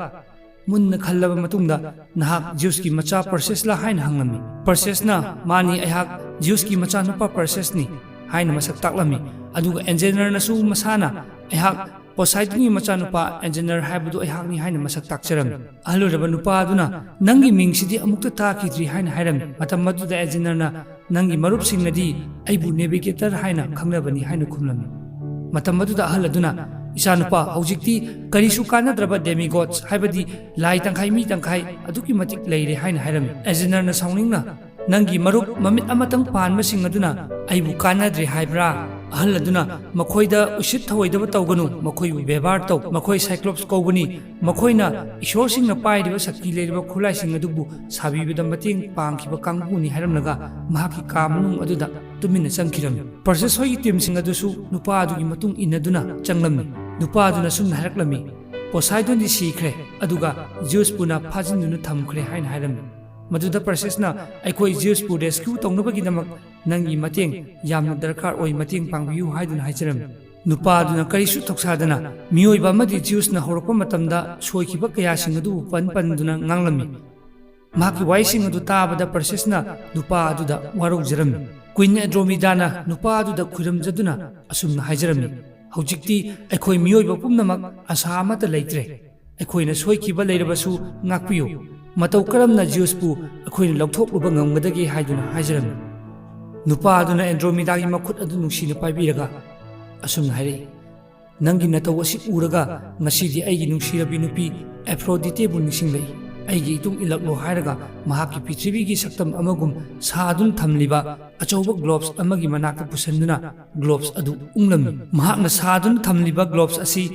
ꯃꯨꯟꯅ ꯈꯜꯂꯕ ꯃꯇꯨꯡꯗ, "ꯅꯍꯥꯛ ꯖꯤꯎꯁꯀꯤ ꯃꯆꯥ ꯄꯔꯁꯦꯁꯂꯥ?" ꯍꯥꯏꯅ ꯍꯪꯂꯝꯃꯤ꯫ ꯄꯔꯁꯦꯁꯅ, "ꯃꯥꯅꯤ, ꯑꯩꯍꯥꯛ ꯖꯤꯎꯁꯀꯤ ꯃꯆꯥꯅꯨꯄꯥ ꯄꯔꯁꯦꯁꯅꯤ" ꯍꯥꯏꯅ ꯃꯁꯛ ꯇꯥꯛꯂꯝꯃꯤ꯫ ꯑꯗꯨꯒ ꯑꯦꯟꯖꯦꯅꯔꯅꯁꯨ ꯃꯁꯥꯅ, "ꯑꯩꯍꯥꯛ ꯄꯣꯁꯥꯏꯗꯟꯒꯤ ꯃꯆꯥꯅꯨꯄꯥ ꯑꯦꯟꯖꯦꯅꯔ ꯍꯥꯏꯕꯗꯨ ꯑꯩꯍꯥꯛꯅꯤ" ꯍꯥꯏꯅ ꯃꯁꯛ ꯇꯥꯛꯆꯔꯝꯃꯤ꯫ ꯑꯍꯜ ꯑꯣꯏꯔꯕ ꯅꯨꯄꯥ ꯑꯗꯨꯅ, "ꯅꯪꯒꯤ ꯃꯤꯡꯁꯤꯗꯤ ꯑꯃꯨꯛꯇ ꯇꯥꯈꯤꯗ꯭ꯔꯤ" ꯍꯥꯏꯅ ꯍꯥꯏꯔꯝꯃꯤ꯫ ꯃꯇꯝ ꯑꯗꯨꯗ ꯑꯦꯟꯖꯦꯅꯔꯅ, "ꯅꯪꯒꯤ ꯃꯔꯨꯞꯁꯤꯡꯅꯗꯤ ꯑꯩꯕꯨ ꯅꯦꯚꯤꯒꯦꯇꯔ ꯍꯥꯏꯅ ꯈꯪꯅꯕꯅꯤ" ꯍꯥꯏꯅ ꯈꯨꯝꯂꯝꯃꯤ꯫ ꯃꯇꯝ ꯑꯗꯨꯗ ꯑꯍꯜ ꯑꯗꯨꯅ, "ꯏꯆꯥꯅꯨꯄꯥ, ꯍꯧꯖꯤꯛꯇꯤ ꯀꯔꯤꯁꯨ ꯀꯥꯟꯅꯗ꯭ꯔꯕ ꯗꯦꯃꯤꯒꯣꯗꯁ, ꯍꯥꯏꯕꯗꯤ ꯂꯥꯏ ꯇꯪꯈꯥꯏ ꯃꯤ ꯇꯪꯈꯥꯏ ꯑꯗꯨꯛꯀꯤ ꯃꯇꯤꯛ ꯂꯩꯔꯦ" ꯍꯥꯏꯅ ꯍꯥꯏꯔꯝꯃꯤ꯫ ꯑꯦꯟꯖꯦꯅꯔꯅ ꯁꯥꯎꯅꯤꯡꯅ, "ꯅꯪꯒꯤ ꯃꯔꯨꯞ ꯃꯃꯤꯠ ꯑꯃꯇꯪ ꯄꯥꯟꯕꯁꯤꯡ ꯑꯗꯨꯅ ꯑꯩꯕꯨ ꯀꯥꯟꯅꯗ꯭ꯔꯦ ꯍꯥꯏꯕ꯭ꯔꯥ?" ꯑꯍꯜ ꯑꯗꯨꯅ, "ꯃꯈꯣꯏꯗ ꯎꯁꯤꯠ ꯊꯑꯣꯏꯗꯕ ꯇꯧꯒꯅꯨ, ꯃꯈꯣꯏꯕꯨ ꯕꯦꯕꯥꯔ ꯇꯧ꯫ ꯃꯈꯣꯏ ꯁꯥꯏꯀ꯭ꯂꯣꯞꯁ ꯀꯧꯕꯅꯤ, ꯃꯈꯣꯏꯅ ꯏꯁꯣꯔꯁꯤꯡꯅ ꯄꯥꯏꯔꯤꯕ ꯁꯛꯇꯤ ꯂꯩꯔꯕ ꯈꯨꯠꯂꯥꯏꯁꯤꯡ ꯑꯗꯨꯕꯨ ꯁꯥꯕꯤꯕꯗ ꯃꯇꯦꯡ ꯄꯥꯡꯈꯤꯕ ꯀꯥꯡꯕꯨꯅꯤ" ꯍꯥꯏꯔꯝꯂꯒ ꯃꯍꯥꯛꯀꯤ ꯀꯥ ꯃꯅꯨꯡ ꯑꯗꯨꯗ ꯇꯨꯃꯤꯟꯅ ꯆꯪꯈꯤꯔꯝꯃꯤ꯫ ꯄꯔꯁꯦꯁ ꯍꯣꯏꯒꯤ ꯇꯤꯝꯁꯤꯡ ꯑꯗꯨꯁꯨ ꯅꯨꯄꯥ ꯑꯗꯨꯒꯤ ꯃꯇꯨꯡ ꯏꯟꯅꯗꯨꯅ ꯆꯪꯂꯝꯃꯤ꯫ ꯅꯨꯄꯥ ꯑꯗꯨꯅ ꯁꯨꯝꯅ ꯍꯥꯏꯔꯛꯂꯝꯃꯤ, "ꯄꯣꯁꯥꯏꯗꯣꯟꯗꯤ ꯁꯤꯈ꯭ꯔꯦ, ꯑꯗꯨꯒ ꯖꯤꯎꯁꯄꯨꯅ ꯐꯥꯖꯤꯟꯗꯨꯅ ꯊꯝꯈ꯭ꯔꯦ" ꯍꯥꯏꯅ ꯍꯥꯏꯔꯝꯃꯤ꯫ ꯃꯗꯨꯗ ꯄꯔꯁꯦꯁꯅ, "ꯑꯩꯈꯣꯏ ꯖꯤꯎꯁꯄꯨ ꯔꯦꯁꯀ꯭ꯌꯨ ꯇꯧꯅꯕꯒꯤꯗꯃꯛ ꯅꯪꯒꯤ ꯃꯇꯦꯡ ꯌꯥꯝꯅ ꯗꯔꯀꯥꯔ ꯑꯣꯏ, ꯃꯇꯦꯡ ꯄꯥꯡꯕꯤꯌꯨ" ꯍꯥꯏꯗꯨꯅ ꯍꯥꯏꯖꯔꯝꯃꯤ꯫ ꯅꯨꯄꯥ ꯑꯗꯨꯅ ꯀꯔꯤꯁꯨ ꯊꯧꯁꯥꯗꯅ ꯃꯤꯑꯣꯏꯕ ꯑꯃꯗꯤ ꯖꯤꯎꯁꯅ ꯍꯧꯔꯛꯄ ꯃꯇꯝꯗ ꯁꯣꯏꯈꯤꯕ ꯀꯌꯥꯁꯤꯡ ꯑꯗꯨꯕꯨ ꯄꯟ ꯄꯟꯗꯨꯅ ꯉꯥꯡꯂꯝꯃꯤ꯫ ꯃꯍꯥꯛꯀꯤ ꯋꯥꯍꯩꯁꯤꯡ ꯑꯗꯨ ꯇꯥꯕꯗ ꯄꯔꯁꯦꯁꯅ ꯅꯨꯄꯥ ꯑꯗꯨꯗ ꯋꯥꯔꯧꯖꯔꯝꯃꯤ꯫ ꯀ꯭ꯋꯤꯟ ꯑꯦꯟꯗ꯭ꯔꯣꯃꯤꯗꯥꯅ ꯅꯨꯄꯥ ꯑꯗꯨꯗ ꯈꯨꯔꯨꯝꯖꯗꯨꯅ ꯑꯁꯨꯝꯅ ꯍꯥꯏꯖꯔꯝꯃꯤ, "ꯍꯧꯖꯤꯛꯇꯤ ꯑꯩꯈꯣꯏ ꯃꯤꯑꯣꯏꯕ ꯄꯨꯝꯅꯃꯛ ꯑꯁꯥ ꯑꯃꯠꯇ ꯂꯩꯇ꯭ꯔꯦ꯫ ꯑꯩꯈꯣꯏꯅ ꯁꯣꯏꯈꯤꯕ ꯂꯩꯔꯕꯁꯨ ꯉꯥꯛꯄꯤꯌꯨ꯫ ꯃꯇꯧ ꯀꯔꯝꯅ ꯖꯤꯎꯁꯄꯨ ꯑꯩꯈꯣꯏꯅ ꯂꯧꯊꯣꯛꯂꯨꯕ ꯉꯝꯒꯗꯒꯦ ꯍꯥꯏꯗꯨꯅ ꯍꯥꯏꯖꯔꯝꯃꯤ꯫ ꯅꯨꯄꯥ ꯑꯗꯨꯅ ꯑꯦꯟꯗ꯭ꯔꯣꯃꯤꯗꯥꯒꯤ ꯃꯈꯨꯠ ꯑꯗꯨ ꯅꯨꯡꯁꯤꯅ ꯄꯥꯏꯕꯤꯔꯒ ꯑꯁꯨꯝꯅ ꯍꯥꯏꯔꯛꯏ, "ꯅꯪꯒꯤ ꯅꯇꯧ ꯑꯁꯤ ꯎꯔꯒ ꯉꯁꯤꯗꯤ ꯑꯩꯒꯤ ꯅꯨꯡꯁꯤꯔꯕꯤ ꯅꯨꯄꯤ ꯑꯦꯐ꯭ꯔꯣꯗꯤꯇꯦꯕꯨ ꯅꯤꯡꯁꯤꯡꯂꯛꯏ꯫ ꯑꯩꯒꯤ ꯏꯇꯨꯡ ꯏꯜꯂꯛꯂꯣ" ꯍꯥꯏꯔꯒ ꯃꯍꯥꯛꯀꯤ ꯄ꯭ꯔꯤꯊꯤꯕꯤꯒꯤ ꯁꯛꯇꯝ ꯑꯃꯒꯨꯝ ꯁꯥꯗꯨꯅ ꯊꯝꯂꯤꯕ ꯑꯆꯧꯕ ꯒ꯭ꯂꯣꯕꯁ ꯑꯃꯒꯤ ꯃꯅꯥꯛꯇ ꯄꯨꯁꯟꯗꯨꯅ ꯒ꯭ꯂꯣꯕꯁ ꯑꯗꯨ ꯎꯪꯂꯝꯃꯤ꯫ ꯃꯍꯥꯛꯅ ꯁꯥꯗꯨꯅ ꯊꯝꯂꯤꯕ ꯒ꯭ꯂꯣꯕꯁ ꯑꯁꯤ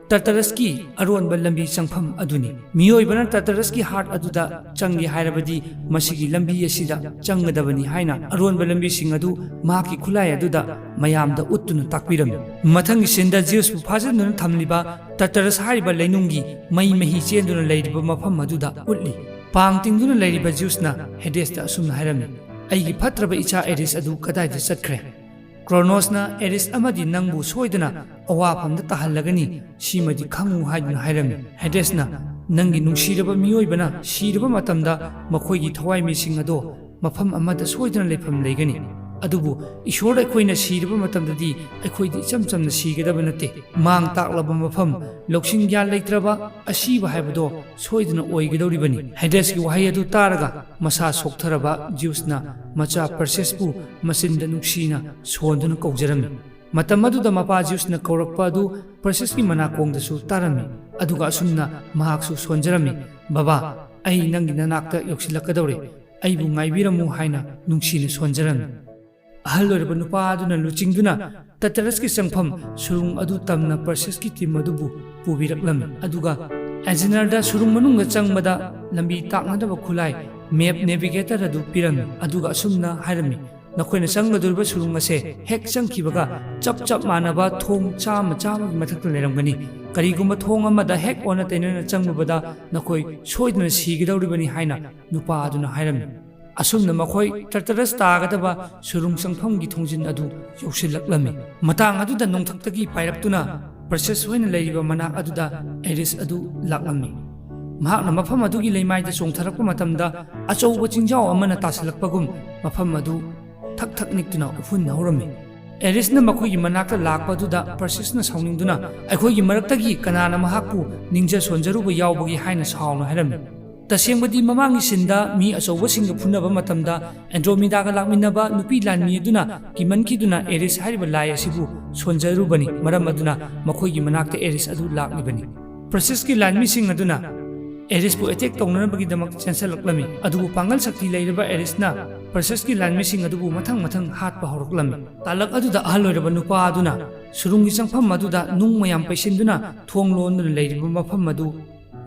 ꯇꯔꯇꯔꯁꯀꯤ ꯑꯔꯣꯟꯕ ꯂꯝꯕꯤ ꯆꯪꯐꯝ ꯑꯗꯨꯅꯤ꯫ ꯃꯤꯑꯣꯏꯕꯅ ꯇꯔꯇꯔꯁꯀꯤ ꯍꯥꯔꯠ ꯑꯗꯨꯗ ꯆꯪꯒꯦ ꯍꯥꯏꯔꯕꯗꯤ ꯃꯁꯤꯒꯤ ꯂꯝꯕꯤ ꯑꯁꯤꯗ ꯆꯪꯒꯗꯕꯅꯤ ꯍꯥꯏꯅ ꯑꯔꯣꯟꯕ ꯂꯝꯕꯤꯁꯤꯡ ꯑꯗꯨ ꯃꯍꯥꯛꯀꯤ ꯈꯨꯠꯂꯥꯏ ꯑꯗꯨꯗ ꯃꯌꯥꯝꯗ ꯎꯠꯇꯨꯅ ꯇꯥꯛꯄꯤꯔꯝꯃꯤ꯫ ꯃꯊꯪꯒꯤ ꯁꯤꯟꯗ ꯖꯤꯎꯁꯄꯨ ꯐꯥꯖꯤꯟꯗꯨꯅ ꯊꯝꯂꯤꯕ ꯇꯔꯇꯔꯁ ꯍꯥꯏꯔꯤꯕ ꯂꯩꯅꯨꯡꯒꯤ ꯃꯩ ꯃꯍꯤ ꯆꯦꯟꯗꯨꯅ ꯂꯩꯔꯤꯕ ꯃꯐꯝ ꯑꯗꯨꯗ ꯎꯠꯂꯤ꯫ ꯄꯥꯡ ꯇꯤꯡꯗꯨꯅ ꯂꯩꯔꯤꯕ ꯖꯤꯎꯁꯅ ꯍꯦꯗꯦꯁꯇ ꯑꯁꯨꯝꯅ ꯍꯥꯏꯔꯝꯃꯤ, "ꯑꯩꯒꯤ ꯐꯠꯇ꯭ꯔꯕ ꯏꯆꯥ ꯑꯦꯔꯤꯁ ꯑꯗꯨ ꯀꯗꯥꯏꯗ ꯆꯠꯈ꯭ꯔꯦ? ꯀ꯭ꯔꯣꯅꯣꯁꯅ ꯑꯦꯔꯤꯁ ꯑꯃꯗꯤ ꯅꯪꯕꯨ ꯁꯣꯏꯗꯅ ꯑꯋꯥꯐꯝꯗ ꯇꯥꯍꯜꯂꯒꯅꯤ, ꯁꯤꯃꯗꯤ ꯈꯪꯉꯨ" ꯍꯥꯏꯗꯨꯅ ꯍꯥꯏꯔꯝꯃꯤ꯫ ꯍꯦꯗꯦꯁꯅ, "ꯅꯪꯒꯤ ꯅꯨꯡꯁꯤꯔꯕ ꯃꯤꯑꯣꯏꯕꯅ ꯁꯤꯔꯕ ꯃꯇꯝꯗ ꯃꯈꯣꯏꯒꯤ ꯊꯋꯥꯏꯃꯤꯁꯤꯡ ꯑꯗꯣ ꯃꯐꯝ ꯑꯃꯗ ꯁꯣꯏꯗꯅ ꯂꯩꯐꯝ ꯂꯩꯒꯅꯤ꯫ ꯑꯗꯨꯕꯨ ꯏꯁꯣꯔꯗ ꯑꯩꯈꯣꯏꯅ ꯁꯤꯔꯕ ꯃꯇꯝꯗꯗꯤ ꯑꯩꯈꯣꯏꯗꯤ ꯏꯆꯝ ꯆꯝꯅ ꯁꯤꯒꯗꯕ ꯅꯠꯇꯦ꯫ ꯃꯥꯡ ꯇꯥꯛꯂꯕ ꯃꯐꯝ, ꯂꯧꯁꯤꯡ ꯒ꯭ꯌꯥꯟ ꯂꯩꯇ꯭ꯔꯕ ꯑꯁꯤꯕ ꯍꯥꯏꯕꯗꯣ ꯁꯣꯏꯗꯅ ꯑꯣꯏꯒꯗꯧꯔꯤꯕꯅꯤ꯫" ꯍꯦꯗꯦꯁꯀꯤ ꯋꯥꯍꯩ ꯑꯗꯨ ꯇꯥꯔꯒ ꯃꯁꯥ ꯁꯣꯛꯊꯔꯕ ꯖꯤꯎꯁꯅ ꯃꯆꯥ ꯄꯔꯁꯦꯁꯄꯨ ꯃꯆꯤꯟꯗ ꯅꯨꯡꯁꯤꯅ ꯁꯣꯟꯗꯨꯅ ꯀꯧꯖꯔꯝꯃꯤ꯫ ꯃꯇꯝ ꯑꯗꯨꯗ ꯃꯄꯥ ꯖꯤꯎꯁꯅ ꯀꯧꯔꯛꯄ ꯑꯗꯨ ꯄꯔꯁꯦꯁꯀꯤ ꯃꯅꯥꯀꯣꯡꯗꯁꯨ ꯇꯥꯔꯝꯃꯤ꯫ ꯑꯗꯨꯒ ꯑꯁꯨꯝꯅ ꯃꯍꯥꯛꯁꯨ ꯁꯣꯟꯖꯔꯝꯃꯤ, "ꯕꯕꯥ, ꯑꯩ ꯅꯪꯒꯤ ꯅꯅꯥꯛꯇ ꯌꯧꯁꯤꯜꯂꯛꯀꯗꯧꯔꯦ꯫ ꯑꯩꯕꯨ ꯉꯥꯏꯕꯤꯔꯝꯃꯨ" ꯍꯥꯏꯅ ꯅꯨꯡꯁꯤꯅ ꯁꯣꯟꯖꯔꯝꯃꯤ꯫ ꯑꯍꯜ ꯑꯣꯏꯔꯕ ꯅꯨꯄꯥ ꯑꯗꯨꯅ ꯂꯨꯆꯤꯡꯗꯨꯅ ꯇꯇꯔꯁꯀꯤ ꯆꯪꯐꯝ ꯁꯨꯔꯨꯡ ꯑꯗꯨ ꯇꯝꯅ ꯄꯔꯁꯦꯁꯀꯤ ꯇꯤꯝ ꯑꯗꯨꯕꯨ ꯄꯨꯕꯤꯔꯛꯂꯝꯃꯤ꯫ ꯑꯗꯨꯒ ꯑꯦꯖꯤꯅꯔꯗ ꯁꯨꯔꯨꯡ ꯃꯅꯨꯡꯗ ꯆꯪꯕꯗ ꯂꯝꯕꯤ ꯇꯥꯛꯅꯗꯕ ꯈꯨꯠꯂꯥꯏ, ꯃꯦꯞ ꯅꯦꯚꯤꯒꯦꯇꯔ ꯑꯗꯨ ꯄꯤꯔꯝꯃꯤ꯫ ꯑꯗꯨꯒ ꯑꯁꯨꯝꯅ ꯍꯥꯏꯔꯝꯃꯤ, "ꯅꯈꯣꯏꯅ ꯆꯪꯒꯗꯧꯔꯤꯕ ꯁꯨꯔꯨꯡ ꯑꯁꯦ ꯍꯦꯛ ꯆꯪꯈꯤꯕꯒ ꯆꯞ ꯆꯞ ꯃꯥꯟꯅꯕ ꯊꯣꯡ ꯆꯥꯝꯃ ꯆꯥꯝꯃꯒꯤ ꯃꯊꯛꯇ ꯂꯩꯔꯝꯒꯅꯤ꯫ ꯀꯔꯤꯒꯨꯝꯕ ꯊꯣꯡ ꯑꯃꯗ ꯍꯦꯛ ꯑꯣꯟꯅ ꯇꯩꯅꯅ ꯆꯪꯂꯨꯕꯗ ꯅꯈꯣꯏ ꯁꯣꯏꯗꯅ ꯁꯤꯒꯗꯧꯔꯤꯕꯅꯤ" ꯍꯥꯏꯅ ꯅꯨꯄꯥ ꯑꯗꯨꯅ ꯍꯥꯏꯔꯝꯃꯤ꯫ ꯑꯁꯨꯝꯅ ꯃꯈꯣꯏ ꯇꯔꯇꯔꯁ ꯇꯥꯒꯗꯕ ꯁꯨꯔꯨꯡ ꯆꯪꯐꯝꯒꯤ ꯊꯣꯡꯖꯤꯟ ꯑꯗꯨ ꯌꯧꯁꯤꯜꯂꯛꯂꯝꯃꯤ꯫ ꯃꯇꯥꯡ ꯑꯗꯨꯗ ꯅꯣꯡꯊꯛꯇꯒꯤ ꯄꯥꯏꯔꯛꯇꯨꯅ ꯄ꯭ꯔꯁꯦꯁ ꯍꯣꯏꯅ ꯂꯩꯔꯤꯕ ꯃꯅꯥꯛ ꯑꯗꯨꯗ ꯑꯦꯔꯤꯁ ꯑꯗꯨ ꯂꯥꯛꯂꯝꯃꯤ꯫ ꯃꯍꯥꯛꯅ ꯃꯐꯝ ꯑꯗꯨꯒꯤ ꯂꯩꯃꯥꯏꯗ ꯆꯣꯡꯊꯔꯛꯄ ꯃꯇꯝꯗ ꯑꯆꯧꯕ ꯆꯤꯡꯖꯥꯎ ꯑꯃꯅ ꯇꯥꯁꯤꯜꯂꯛꯄꯒꯨꯝ ꯃꯐꯝ ꯑꯗꯨ ꯊꯛ ꯊꯛ ꯅꯤꯛꯇꯨꯅ ꯎꯐꯨꯟ ꯍꯧꯔꯝꯃꯤ꯫ ꯑꯦꯔꯤꯁꯅ ꯃꯈꯣꯏꯒꯤ ꯃꯅꯥꯛꯇ ꯂꯥꯛꯄ ꯑꯗꯨꯗ ꯄꯔꯁꯤꯁꯅ ꯁꯥꯎꯅꯤꯡꯗꯨꯅ, "ꯑꯩꯈꯣꯏꯒꯤ ꯃꯔꯛꯇꯒꯤ ꯀꯅꯥꯅ ꯃꯍꯥꯛꯄꯨ ꯅꯤꯡꯖ ꯁꯣꯟꯖꯔꯨꯕ ꯌꯥꯎꯕꯒꯦ?" ꯍꯥꯏꯅ ꯁꯥꯎꯅ ꯍꯥꯏꯔꯝꯃꯤ꯫ ꯇꯁꯦꯡꯕꯗꯤ, ꯃꯃꯥꯡꯒꯤ ꯁꯤꯟꯗ ꯃꯤ ꯑꯆꯧꯕꯁꯤꯡꯒ ꯐꯨꯅꯕ ꯃꯇꯝꯗ ꯑꯦꯟꯗ꯭ꯔꯣꯃꯤꯗꯥꯒ ꯂꯥꯛꯃꯤꯟꯅꯕ ꯅꯨꯄꯤ ꯂꯥꯟꯃꯤ ꯑꯗꯨꯅ ꯀꯤꯃꯟꯈꯤꯗꯨꯅ ꯑꯦꯔꯤꯁ ꯍꯥꯏꯔꯤꯕ ꯂꯥꯏ ꯑꯁꯤꯕꯨ ꯁꯣꯟꯖꯔꯨꯕꯅꯤ꯫ ꯃꯔꯝ ꯑꯗꯨꯅ ꯃꯈꯣꯏꯒꯤ ꯃꯅꯥꯛꯇ ꯑꯦꯔꯤꯁ ꯑꯗꯨ ꯂꯥꯛꯂꯤꯕꯅꯤ꯫ ꯄꯔꯁꯤꯁꯀꯤ ꯂꯥꯟꯃꯤꯁꯤꯡ ꯑꯗꯨꯅ ꯑꯦꯔꯤꯁꯄꯨ ꯑꯦꯇꯦꯛ ꯇꯧꯅꯅꯕꯒꯤꯗꯃꯛ ꯆꯦꯟꯁꯤꯜꯂꯛꯂꯝꯃꯤ꯫ ꯑꯗꯨꯕꯨ ꯄꯥꯡꯒꯜ ꯁꯛꯇꯤ ꯂꯩꯔꯕ ꯑꯦꯔꯤꯁꯅ ꯄꯔꯁꯤꯁꯀꯤ ꯂꯥꯟꯃꯤꯁꯤꯡ ꯑꯗꯨꯕꯨ ꯃꯊꯪ ꯃꯊꯪ ꯍꯥꯠꯄ ꯍꯧꯔꯛꯂꯝꯃꯤ꯫ ꯇꯥꯂꯛ ꯑꯗꯨꯗ ꯑꯍꯜ ꯑꯣꯏꯔꯕ ꯅꯨꯄꯥ ꯑꯗꯨꯅ ꯁꯨꯔꯨꯡꯒꯤ ꯆꯪꯐꯝ ꯑꯗꯨꯗ ꯅꯨꯡ ꯃꯌꯥꯝ ꯄꯩꯁꯤꯟꯗꯨꯅ ꯊꯣꯡ ꯂꯣꯟꯗꯨꯅ ꯂꯩꯔꯤꯕ ꯃꯐꯝ ꯑꯗꯨ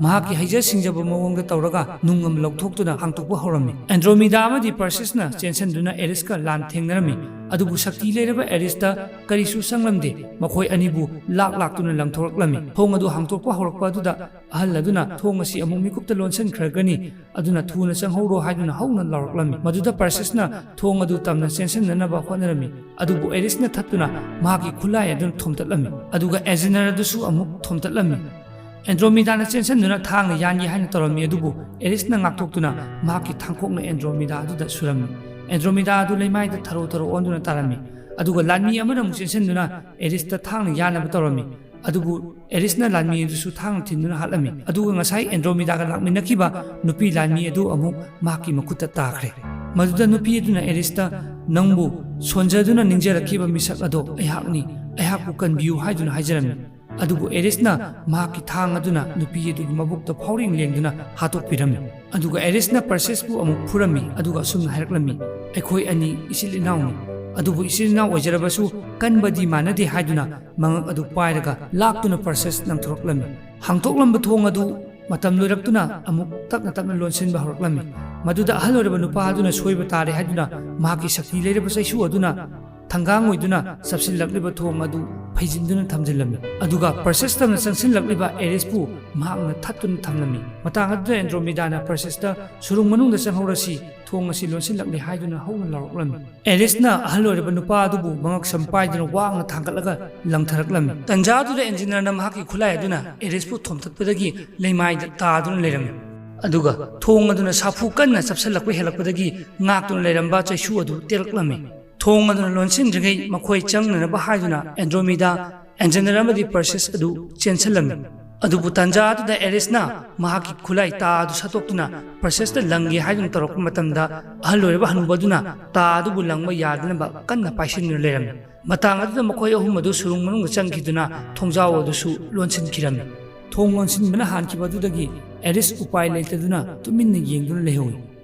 ꯃꯍꯥꯛꯀꯤ ꯍꯩꯖ ꯁꯤꯡꯖꯕ ꯃꯑꯣꯡꯗ ꯇꯧꯔꯒ ꯅꯨꯡ ꯑꯃ ꯂꯧꯊꯣꯛꯇꯨꯅ ꯍꯥꯡꯇꯣꯛꯄ ꯍꯧꯔꯝꯃꯤ꯫ ꯑꯦꯟꯗ꯭ꯔꯣꯃꯤꯗꯥ ꯑꯃꯗꯤ ꯄꯔꯁꯤꯁꯅ ꯆꯦꯟꯁꯤꯟꯗꯨꯅ ꯑꯦꯔꯤꯁꯀ ꯂꯥꯟ ꯊꯦꯡꯅꯔꯝꯃꯤ꯫ ꯑꯗꯨꯕꯨ ꯁꯛꯇꯤ ꯂꯩꯔꯕ ꯑꯦꯔꯤꯁꯇ ꯀꯔꯤꯁꯨ ꯆꯪꯂꯝꯗꯦ꯫ ꯃꯈꯣꯏ ꯑꯅꯤꯕꯨ ꯂꯥꯛ ꯂꯥꯛꯇꯨꯅ ꯂꯪꯊꯣꯔꯛꯂꯝꯃꯤ꯫ ꯊꯣꯡ ꯑꯗꯨ ꯍꯥꯡꯇꯣꯛꯄ ꯍꯧꯔꯛꯄ ꯑꯗꯨꯗ ꯑꯍꯜ ꯑꯗꯨꯅ ꯊꯣꯡ ꯑꯁꯤ ꯑꯃꯨꯛ ꯃꯤꯀꯨꯞꯇ ꯂꯣꯟꯁꯤꯟꯈ꯭ꯔꯒꯅꯤ, ꯑꯗꯨꯅ ꯊꯨꯅ ꯆꯪꯍꯧꯔꯣ ꯍꯥꯏꯗꯨꯅ ꯍꯧꯅ ꯂꯥꯎꯔꯛꯂꯝꯃꯤ꯫ ꯃꯗꯨꯗ ꯄꯔꯁꯤꯁꯅ ꯊꯣꯡ ꯑꯗꯨ ꯇꯝꯅ ꯆꯦꯟꯁꯤꯟꯅꯅꯕ ꯍꯣꯠꯅꯔꯝꯃꯤ꯫ ꯑꯗꯨꯕꯨ ꯑꯦꯔꯤꯁꯅ ꯊꯠꯇꯨꯅ ꯃꯍꯥꯛꯀꯤ ꯈꯨꯠꯂꯥꯏ ꯑꯗꯨꯅ ꯊꯣꯝꯇꯠꯂꯝꯃꯤ꯫ ꯑꯗꯨꯒ ꯑꯦꯖꯤꯅꯔ ꯑꯗꯨꯁꯨ ꯑꯃꯨꯛ ꯊꯣꯝꯇꯠꯂꯝꯃꯤ꯫ ꯑꯦꯟꯗ꯭ꯔꯣꯃꯤꯗꯥꯅ ꯆꯦꯟꯁꯤꯟꯗꯨꯅ ꯊꯥꯡꯅ ꯌꯥꯟꯒꯦ ꯍꯥꯏꯅ ꯇꯧꯔꯝꯃꯤ, ꯑꯗꯨꯕꯨ ꯑꯦꯔꯤꯁꯅ ꯉꯥꯛꯊꯣꯛꯇꯨꯅ ꯃꯍꯥꯛꯀꯤ ꯊꯥꯡꯈꯣꯛꯅ ꯑꯦꯟꯗ꯭ꯔꯣꯃꯤꯗꯥ ꯑꯗꯨꯗ ꯁꯨꯔꯝꯃꯤ꯫ ꯑꯦꯟꯗ꯭ꯔꯣꯃꯤꯗꯥ ꯑꯗꯨ ꯂꯩꯃꯥꯏꯗ ꯊꯔꯣ ꯊꯔꯣ ꯑꯣꯟꯗꯨꯅ ꯇꯥꯔꯝꯃꯤ꯫ ꯑꯗꯨꯒ ꯂꯥꯟꯃꯤ ꯑꯃꯅ ꯑꯃꯨꯛ ꯆꯦꯟꯁꯤꯟꯗꯨꯅ ꯑꯦꯔꯤꯁꯇ ꯊꯥꯡꯅ ꯌꯥꯟꯅꯕ ꯇꯧꯔꯝꯃꯤ꯫ ꯑꯗꯨꯕꯨ ꯑꯦꯔꯤꯁꯅ ꯂꯥꯟꯃꯤ ꯑꯗꯨꯁꯨ ꯊꯥꯡꯅ ꯊꯤꯟꯗꯨꯅ ꯍꯥꯠꯂꯝꯃꯤ꯫ ꯑꯗꯨꯒ ꯉꯁꯥꯏ ꯑꯦꯟꯗ꯭ꯔꯣꯃꯤꯗꯥꯒ ꯂꯥꯛꯃꯤꯟꯅꯈꯤꯕ ꯅꯨꯄꯤ ꯂꯥꯟꯃꯤ ꯑꯗꯨ ꯑꯃꯨꯛ ꯃꯍꯥꯛꯀꯤ ꯃꯈꯨꯠꯇ ꯇꯥꯈ꯭ꯔꯦ꯫ ꯃꯗꯨꯗ ꯅꯨꯄꯤ ꯑꯗꯨꯅ ꯑꯦꯔꯤꯁꯇ, "ꯅꯪꯕꯨ ꯁꯣꯟꯖꯗꯨꯅ ꯅꯤꯡꯖꯔꯛꯈꯤꯕ ꯃꯤꯁꯛ ꯑꯗꯣ ꯑꯩꯍꯥꯛꯅꯤ, ꯑꯩꯍꯥꯛꯄꯨ ꯀꯟꯕꯤꯌꯨ" ꯍꯥꯏꯗꯨꯅ ꯍꯥꯏꯖꯔꯝꯃꯤ꯫ ꯑꯗꯨꯕꯨ ꯑꯦꯔꯤꯁꯅ ꯃꯍꯥꯛꯀꯤ ꯊꯥꯡ ꯑꯗꯨꯅ ꯅꯨꯄꯤ ꯑꯗꯨꯒꯤ ꯃꯕꯨꯛꯇ ꯐꯥꯎꯔꯦꯡ ꯂꯦꯡꯗꯨꯅ ꯍꯥꯠꯇꯣꯛꯄꯤꯔꯝꯃꯤ꯫ ꯑꯗꯨꯒ ꯑꯦꯔꯤꯁꯅ ꯄꯔꯁꯤꯁꯄꯨ ꯑꯃꯨꯛ ꯐꯨꯔꯝꯃꯤ, ꯑꯗꯨꯒ ꯑꯁꯨꯝꯅ ꯍꯥꯏꯔꯛꯂꯝꯃꯤ, "ꯑꯩꯈꯣꯏ ꯑꯅꯤ ꯏꯆꯤꯜ ꯏꯅꯥꯎꯅꯤ, ꯑꯗꯨꯕꯨ ꯏꯆꯤꯜ ꯏꯅꯥꯎ ꯑꯣꯏꯖꯔꯕꯁꯨ ꯀꯟꯕꯗꯤ ꯃꯥꯟꯅꯗꯦ" ꯍꯥꯏꯗꯨꯅ ꯃꯉꯛ ꯑꯗꯨ ꯄꯥꯏꯔꯒ ꯂꯥꯛꯇꯨꯅ ꯄꯔꯁꯤꯁ ꯂꯪꯊꯣꯔꯛꯂꯝꯃꯤ꯫ ꯍꯥꯡꯇꯣꯛꯂꯝꯕ ꯊꯣꯡ ꯑꯗꯨ ꯃꯇꯝ ꯂꯣꯏꯔꯛꯇꯨꯅ ꯑꯃꯨꯛ ꯇꯞꯅ ꯇꯞꯅ ꯂꯣꯟꯁꯤꯟꯕ ꯍꯧꯔꯛꯂꯝꯃꯤ꯫ ꯃꯗꯨꯗ ꯑꯍꯜ ꯑꯣꯏꯔꯕ ꯅꯨꯄꯥ ꯑꯗꯨꯅ ꯁꯣꯏꯕ ꯇꯥꯔꯦ ꯍꯥꯏꯗꯨꯅ ꯃꯍꯥꯛꯀꯤ ꯁꯛꯇꯤ ꯂꯩꯔꯕ ꯆꯩꯁꯨ ꯑꯗꯨꯅ ꯊꯥꯡꯒꯥꯡ ꯑꯣꯏꯗꯨꯅ ꯆꯞꯁꯤꯜꯂꯛꯂꯤꯕ ꯊꯣꯡ ꯑꯗꯨ ꯐꯩꯖꯤꯟꯗꯨꯅ ꯊꯝꯖꯤꯜꯂꯝꯃꯤ꯫ ꯑꯗꯨꯒ ꯄꯔꯁꯤꯁ ꯇꯝꯅ ꯆꯪꯁꯤꯜꯂꯛꯂꯤꯕ ꯑꯦꯔꯤꯁꯄꯨ ꯃꯍꯥꯛꯅ ꯊꯠꯇꯨꯅ ꯊꯝꯂꯝꯃꯤ꯫ ꯃꯇꯥꯡ ꯑꯗꯨꯗ ꯑꯦꯟꯗ꯭ꯔꯣꯃꯤꯗꯥꯅ ꯄꯔꯁꯤꯁꯇ, "ꯁꯨꯔꯨꯡ ꯃꯅꯨꯡꯗ ꯆꯪꯍꯧꯔꯁꯤ, ꯊꯣꯡ ꯑꯁꯤ ꯂꯣꯟꯁꯤꯜꯂꯛꯂꯦ" ꯍꯥꯏꯗꯨꯅ ꯍꯧꯅ ꯂꯥꯎꯔꯛꯂꯝꯃꯤ꯫ ꯑꯦꯔꯤꯁꯅ ꯑꯍꯜ ꯑꯣꯏꯔꯕ ꯅꯨꯄꯥ ꯑꯗꯨꯕꯨ ꯃꯉꯛꯁꯝ ꯄꯥꯏꯗꯨꯅ ꯋꯥꯡꯅ ꯊꯥꯡꯒꯠꯂꯒ ꯂꯪꯊꯔꯛꯂꯝꯃꯤ꯫ ꯇꯟꯖꯥ ꯑꯗꯨꯗ ꯑꯦꯟꯖꯤꯅꯔꯅ ꯃꯍꯥꯛꯀꯤ ꯈꯨꯠꯂꯥꯏ ꯑꯗꯨꯅ ꯑꯦꯔꯤꯁꯄꯨ ꯊꯣꯝꯊꯠꯄꯗꯒꯤ ꯂꯩꯃꯥꯏꯗ ꯇꯥꯗꯨꯅ ꯂꯩꯔꯝꯃꯤ꯫ ꯑꯗꯨꯒ ꯊꯣꯡ ꯑꯗꯨꯅ ꯁꯥꯐꯨ ꯀꯟꯅ ꯆꯞꯁꯤꯜꯂꯛꯄ ꯍꯦꯜꯂꯛꯄꯗꯒꯤ ꯉꯥꯛꯇꯨꯅ ꯂꯩꯔꯝꯕ ꯆꯩꯁꯨ ꯑꯗꯨ ꯇꯦꯜꯂꯛꯂꯝꯃꯤ꯫ ꯊꯣꯡ ꯑꯗꯨꯅ ꯂꯣꯟꯁꯤꯟꯗ꯭ꯔꯤꯉꯩ ꯃꯈꯣꯏ ꯆꯪꯅꯅꯕ ꯍꯥꯏꯗꯨꯅ ꯑꯦꯟꯗ꯭ꯔꯣꯃꯤꯗꯥ, ꯑꯦꯟꯖꯦꯟꯗꯔ ꯑꯃꯗꯤ ꯄꯔꯁꯤꯁ ꯑꯗꯨ ꯆꯦꯟꯁꯤꯜꯂꯝꯃꯤ꯫ ꯑꯗꯨꯕꯨ ꯇꯥꯟꯖꯥ ꯑꯗꯨꯗ ꯑꯦꯔꯤꯁꯅ ꯃꯍꯥꯛꯀꯤ ꯈꯨꯠꯂꯥꯏ ꯇꯥ ꯑꯗꯨ ꯁꯠꯇꯣꯛꯇꯨꯅ ꯄꯔꯁꯤꯁꯇ ꯂꯪꯒꯦ ꯍꯥꯏꯗꯨꯅ ꯇꯧꯔꯛꯄ ꯃꯇꯝꯗ, ꯑꯍꯜ ꯑꯣꯏꯔꯕ ꯍꯅꯨꯕ ꯑꯗꯨꯅ ꯇꯥ ꯑꯗꯨꯕꯨ ꯂꯪꯕ ꯌꯥꯗꯅꯕ ꯀꯟꯅ ꯄꯥꯏꯁꯤꯟꯗꯨꯅ ꯂꯩꯔꯝꯃꯤ꯫ ꯃꯇꯥꯡ ꯑꯗꯨꯗ ꯃꯈꯣꯏ ꯑꯍꯨꯝ ꯑꯗꯨ ꯁꯨꯔꯨꯡ ꯃꯅꯨꯡꯗ ꯆꯪꯈꯤꯗꯨꯅ ꯊꯣꯡꯖꯥꯎ ꯑꯗꯨꯁꯨ ꯂꯣꯟꯁꯤꯟꯈꯤꯔꯝꯃꯤ꯫ ꯊꯣꯡ ꯂꯣꯟꯁꯤꯟꯕꯅ ꯍꯥꯟꯈꯤꯕ ꯑꯗꯨꯗꯒꯤ ꯑꯦꯔꯤꯁ ꯎꯄꯥꯏ ꯂꯩꯇꯗꯨꯅ ꯇꯨꯃꯤꯟꯅ ꯌꯦꯡꯗꯨꯅ ꯂꯩꯍꯧꯏ꯫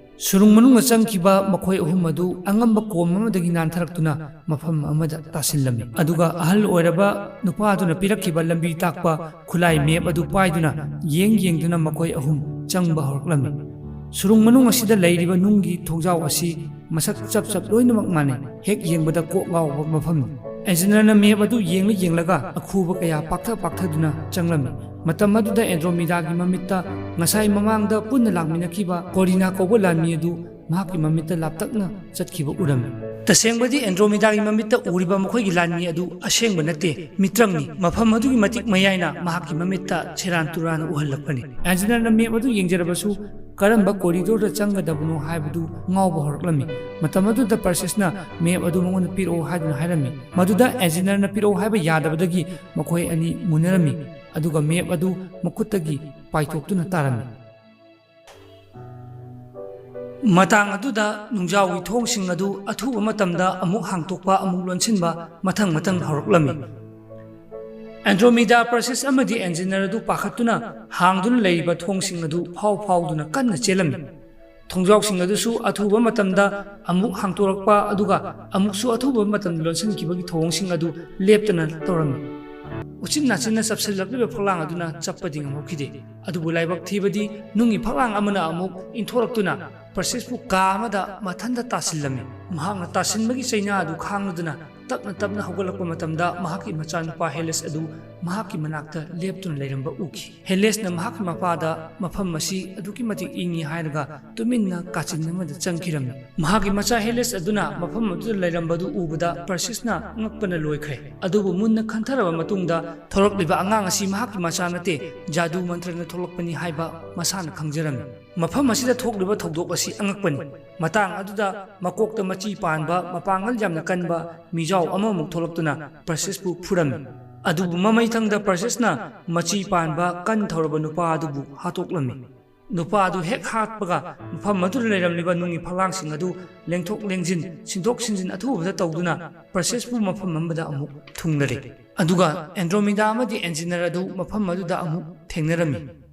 ꯁꯨꯔꯨꯡ ꯃꯅꯨꯡꯗ ꯆꯪꯈꯤꯕ ꯃꯈꯣꯏ ꯑꯍꯨꯝ ꯑꯗꯨ ꯑꯉꯝꯕ ꯀꯣꯝ ꯑꯃꯗꯒꯤ ꯅꯥꯟꯊꯔꯛꯇꯨꯅ ꯃꯐꯝ ꯑꯃꯗ ꯇꯥꯁꯤꯜꯂꯝꯃꯤ꯫ ꯑꯗꯨꯒ ꯑꯍꯜ ꯑꯣꯏꯔꯕ ꯅꯨꯄꯥꯗꯨꯅ ꯄꯤꯔꯛꯈꯤꯕ ꯂꯝꯕꯤ ꯇꯥꯛꯄ ꯈꯨꯠꯂꯥꯏ ꯃꯦꯞ ꯑꯗꯨ ꯄꯥꯏꯗꯨꯅ ꯌꯦꯡ ꯌꯦꯡꯗꯨꯅ ꯃꯈꯣꯏ ꯑꯍꯨꯝ ꯆꯪꯕ ꯍꯧꯔꯛꯂꯝꯃꯤ꯫ ꯁꯨꯔꯨꯡ ꯃꯅꯨꯡ ꯑꯁꯤꯗ ꯂꯩꯔꯤꯕ ꯅꯨꯡꯒꯤ ꯊꯣꯡꯖꯥꯎ ꯑꯁꯤ ꯃꯁꯛ ꯆꯞ ꯆꯞ ꯂꯣꯏꯅꯃꯛ ꯃꯥꯟꯅꯩ꯫ ꯍꯦꯛ ꯌꯦꯡꯕꯗ ꯀꯣꯛ ꯉꯥꯎꯕ ꯃꯐꯝꯅꯤ꯫ ꯑꯦꯟꯖꯤꯅꯤꯌꯔꯅ ꯃꯦꯞ ꯑꯗꯨ ꯌꯦꯡꯂ ꯌꯦꯡꯂꯒ ꯑꯈꯨꯕ ꯀꯌꯥ ꯄꯥꯛꯊ ꯄꯥꯛꯊꯗꯨꯅ ꯆꯪꯂꯝꯃꯤ꯫ ꯃꯇꯝ ꯑꯗꯨꯗ ꯑꯦꯟꯗ꯭ꯔꯣꯃꯤꯗꯥꯒꯤ ꯃꯃꯤꯠꯇ ꯉꯁꯥꯏ ꯃꯃꯥꯡꯗ ꯄꯨꯟꯅ ꯂꯥꯛꯃꯤꯟꯅꯈꯤꯕ ꯀꯣꯔꯤꯅꯥ ꯀꯧꯕ ꯂꯥꯟꯃꯤ ꯑꯗꯨ ꯃꯍꯥꯛꯀꯤ ꯃꯃꯤꯠꯇ ꯂꯥꯞꯇꯛꯅ ꯆꯠꯈꯤꯕ ꯎꯔꯝꯃꯤ꯫ ꯇꯁꯦꯡꯕꯗꯤ ꯑꯦꯟꯗ꯭ꯔꯣꯃꯤꯗꯥꯒꯤ ꯃꯃꯤꯠꯇ ꯎꯔꯤꯕ ꯃꯈꯣꯏꯒꯤ ꯂꯥꯟꯃꯤ ꯑꯗꯨ ꯑꯁꯦꯡꯕ ꯅꯠꯇꯦ, ꯃꯤꯇ꯭ꯔꯪꯅꯤ꯫ ꯃꯐꯝ ꯑꯗꯨꯒꯤ ꯃꯇꯤꯛ ꯃꯌꯥꯏꯅ ꯃꯍꯥꯛꯀꯤ ꯃꯃꯤꯠꯇ ꯁꯦꯔꯥꯟ ꯇꯨꯔꯥꯟ ꯎꯍꯜꯂꯛꯄꯅꯤ꯫ ꯑꯦꯟꯖꯤꯅꯤꯌꯔꯅ ꯃꯦꯞ ꯑꯗꯨ ꯌꯦꯡꯖꯔꯕꯁꯨ ꯀꯔꯝꯕ ꯀꯣꯔꯤꯗꯣꯔꯗ ꯆꯪꯒꯗꯕꯅꯣ ꯍꯥꯏꯕꯗꯨ ꯉꯥꯎꯕ ꯍꯧꯔꯛꯂꯝꯃꯤ꯫ ꯃꯇꯝ ꯑꯗꯨꯗ ꯄꯔꯁꯤꯁꯅ ꯃꯦꯞ ꯑꯗꯨ ꯃꯉꯣꯟꯗ ꯄꯤꯔꯛꯎ ꯍꯥꯏꯗꯨꯅ ꯍꯥꯏꯔꯝꯃꯤ꯫ ꯃꯗꯨꯗ ꯑꯦꯟꯖꯤꯅꯤꯌꯔꯅ ꯄꯤꯔꯛꯎ ꯍꯥꯏꯕ ꯌꯥꯗꯕꯗꯒꯤ ꯃꯈꯣꯏ ꯑꯅꯤ ꯃꯨꯟꯅꯔꯝꯃꯤ, ꯑꯗꯨꯒ ꯃꯦꯞ ꯑꯗꯨ ꯃꯈꯨꯠꯇꯒꯤ ꯄꯥꯏꯊꯣꯛꯇꯨꯅ ꯇꯥꯔꯝꯃꯤ꯫ ꯃꯇꯥꯡ ꯑꯗꯨꯗ ꯅꯨꯡꯖꯥꯎꯒꯤ ꯊꯣꯡꯁꯤꯡ ꯑꯗꯨ ꯑꯊꯨꯕ ꯃꯇꯝꯗ ꯑꯃꯨꯛ ꯍꯥꯡꯗꯣꯛꯄ, ꯑꯃꯨꯛ ꯂꯣꯟꯁꯤꯟꯕ ꯃꯊꯪ ꯃꯊꯪ ꯍꯧꯔꯛꯂꯝꯃꯤ꯫ ꯑꯦꯟꯗ꯭ꯔꯣꯃꯤꯗꯥ, ꯄꯔꯁꯤꯁ ꯑꯃꯗꯤ ꯑꯦꯟꯖꯤꯅꯤꯌꯔ ꯑꯗꯨ ꯄꯥꯈꯠꯇꯨꯅ ꯍꯥꯡꯗꯨꯅ ꯂꯩꯔꯤꯕ ꯊꯣꯡꯁꯤꯡ ꯑꯗꯨ ꯐꯥꯎ ꯐꯥꯎꯗꯨꯅ ꯀꯟꯅ ꯆꯦꯜꯂꯝꯃꯤ꯫ ꯊꯣꯡꯖꯥꯎꯁꯤꯡ ꯑꯗꯨꯁꯨ ꯑꯊꯨꯕ ꯃꯇꯝꯗ ꯑꯃꯨꯛ ꯍꯥꯡꯗꯣꯔꯛꯄ, ꯑꯗꯨꯒ ꯑꯃꯨꯛꯁꯨ ꯑꯊꯨꯕ ꯃꯇꯝꯗ ꯂꯣꯟꯁꯤꯟꯈꯤꯕꯒꯤ ꯊꯧꯑꯣꯡꯁꯤꯡ ꯑꯗꯨ ꯂꯦꯞꯇꯅ ꯇꯧꯔꯝꯃꯤ꯫ ꯎꯆꯤꯟ ꯅꯥꯆꯤꯟꯅ ꯆꯞꯁꯤꯜꯂꯛꯂꯤꯕ ꯐꯛꯂꯥꯡ ꯑꯗꯨꯅ ꯆꯞꯄꯗꯤ ꯉꯝꯍꯧꯈꯤꯗꯦ꯫ ꯑꯗꯨꯕꯨ ꯂꯥꯏꯕꯛ ꯊꯤꯕꯗꯤ ꯅꯨꯡꯒꯤ ꯐꯛꯂꯥꯡ ꯑꯃꯅ ꯑꯃꯨꯛ ꯏꯟꯊꯣꯔꯛꯇꯨꯅ ꯄꯔꯁꯤꯁꯄꯨ ꯀꯥ ꯑꯃꯗ ꯃꯊꯟꯇ ꯇꯥꯁꯤꯜꯂꯝꯃꯤ꯫ ꯃꯍꯥꯛꯅ ꯇꯥꯁꯤꯟꯕꯒꯤ ꯆꯩꯅꯥ ꯑꯗꯨ ꯈꯥꯡꯂꯗꯨꯅ ꯇꯞꯅ ꯇꯞꯅ ꯍꯧꯒꯠꯂꯛꯄ ꯃꯇꯝꯗ, ꯃꯍꯥꯛꯀꯤ ꯃꯆꯥꯅꯨꯄꯥ ꯍꯦꯂꯤꯁ ꯑꯗꯨ ꯃꯍꯥꯛꯀꯤ ꯃꯅꯥꯛꯇ ꯂꯦꯞꯇꯨꯅ ꯂꯩꯔꯝꯕ ꯎꯈꯤ꯫ ꯍꯦꯂꯤꯁꯅ ꯃꯍꯥꯛꯀꯤ ꯃꯄꯥꯗ ꯃꯐꯝ ꯑꯁꯤ ꯑꯗꯨꯛꯀꯤ ꯃꯇꯤꯛ ꯏꯪꯉꯤ ꯍꯥꯏꯔꯒ ꯇꯨꯃꯤꯟꯅ ꯀꯥꯆꯤꯟ ꯑꯃꯗ ꯆꯪꯈꯤꯔꯝꯃꯤ꯫ ꯃꯍꯥꯛꯀꯤ ꯃꯆꯥ ꯍꯦꯂꯤꯁ ꯑꯗꯨꯅ ꯃꯐꯝ ꯑꯗꯨꯗ ꯂꯩꯔꯝꯕꯗꯨ ꯎꯕꯗ ꯄꯔꯁꯤꯁꯅ ꯉꯛꯄꯅ ꯂꯣꯏꯈ꯭ꯔꯦ꯫ ꯑꯗꯨꯕꯨ ꯃꯨꯟꯅ ꯈꯟꯊꯔꯕ ꯃꯇꯨꯡꯗ ꯊꯣꯔꯛꯂꯤꯕ ꯑꯉꯥꯡ ꯑꯁꯤ ꯃꯍꯥꯛꯀꯤ ꯃꯆꯥ ꯅꯠꯇꯦ, ꯖꯥꯗꯨ ꯃꯟꯇ꯭ꯔꯅ ꯊꯣꯛꯂꯛꯄꯅꯤ ꯍꯥꯏꯕ ꯃꯁꯥꯅ ꯈꯪꯖꯔꯝꯃꯤ꯫ ꯃꯐꯝ ꯑꯁꯤꯗ ꯊꯣꯛꯂꯤꯕ ꯊꯧꯗꯣꯛ ꯑꯁꯤ ꯑꯉꯛꯄꯅꯤ꯫ ꯃꯇꯥꯡ ꯑꯗꯨꯗ ꯃꯀꯣꯛꯇ ꯃꯆꯤ ꯄꯥꯟꯕ, ꯃꯄꯥꯡꯒꯜ ꯌꯥꯝꯅ ꯀꯟꯕ ꯃꯤꯖꯥꯎ ꯑꯃꯃꯨꯛ ꯊꯣꯛꯂꯛꯇꯨꯅ ꯄ꯭ꯔꯁꯦꯁꯄꯨ ꯐꯨꯔꯝꯃꯤ꯫ ꯑꯗꯨꯕꯨ ꯃꯃꯩꯊꯪꯗ ꯄ꯭ꯔꯁꯦꯁꯅ ꯃꯆꯤ ꯄꯥꯟꯕ ꯀꯟ ꯊꯧꯔꯕ ꯅꯨꯄꯥ ꯑꯗꯨꯕꯨ ꯍꯥꯠꯇꯣꯛꯂꯝꯃꯤ꯫ ꯅꯨꯄꯥ ꯑꯗꯨ ꯍꯦꯛ ꯍꯥꯠꯄꯒ, ꯃꯐꯝ ꯑꯗꯨꯗ ꯂꯩꯔꯝꯂꯤꯕ ꯅꯨꯡꯒꯤ ꯐꯛꯂꯥꯡꯁꯤꯡ ꯑꯗꯨ ꯂꯦꯡꯊꯣꯛ ꯂꯦꯡꯖꯤꯟ, ꯁꯤꯟꯗꯣꯛ ꯁꯤꯟꯖꯤꯟ ꯑꯊꯨꯕꯗ ꯇꯧꯗꯨꯅ ꯄ꯭ꯔꯁꯦꯁꯄꯨ ꯃꯐꯝ ꯑꯃꯗ ꯑꯃꯨꯛ ꯊꯨꯡꯂꯔꯦ꯫ ꯑꯗꯨꯒ ꯑꯦꯟꯗ꯭ꯔꯣꯃꯤꯗꯥ ꯑꯃꯗꯤ ꯑꯦꯟꯖꯤꯅꯔ ꯑꯗꯨ ꯃꯐꯝ ꯑꯗꯨꯗ ꯑꯃꯨꯛ ꯊꯦꯡꯅꯔꯝꯃꯤ꯫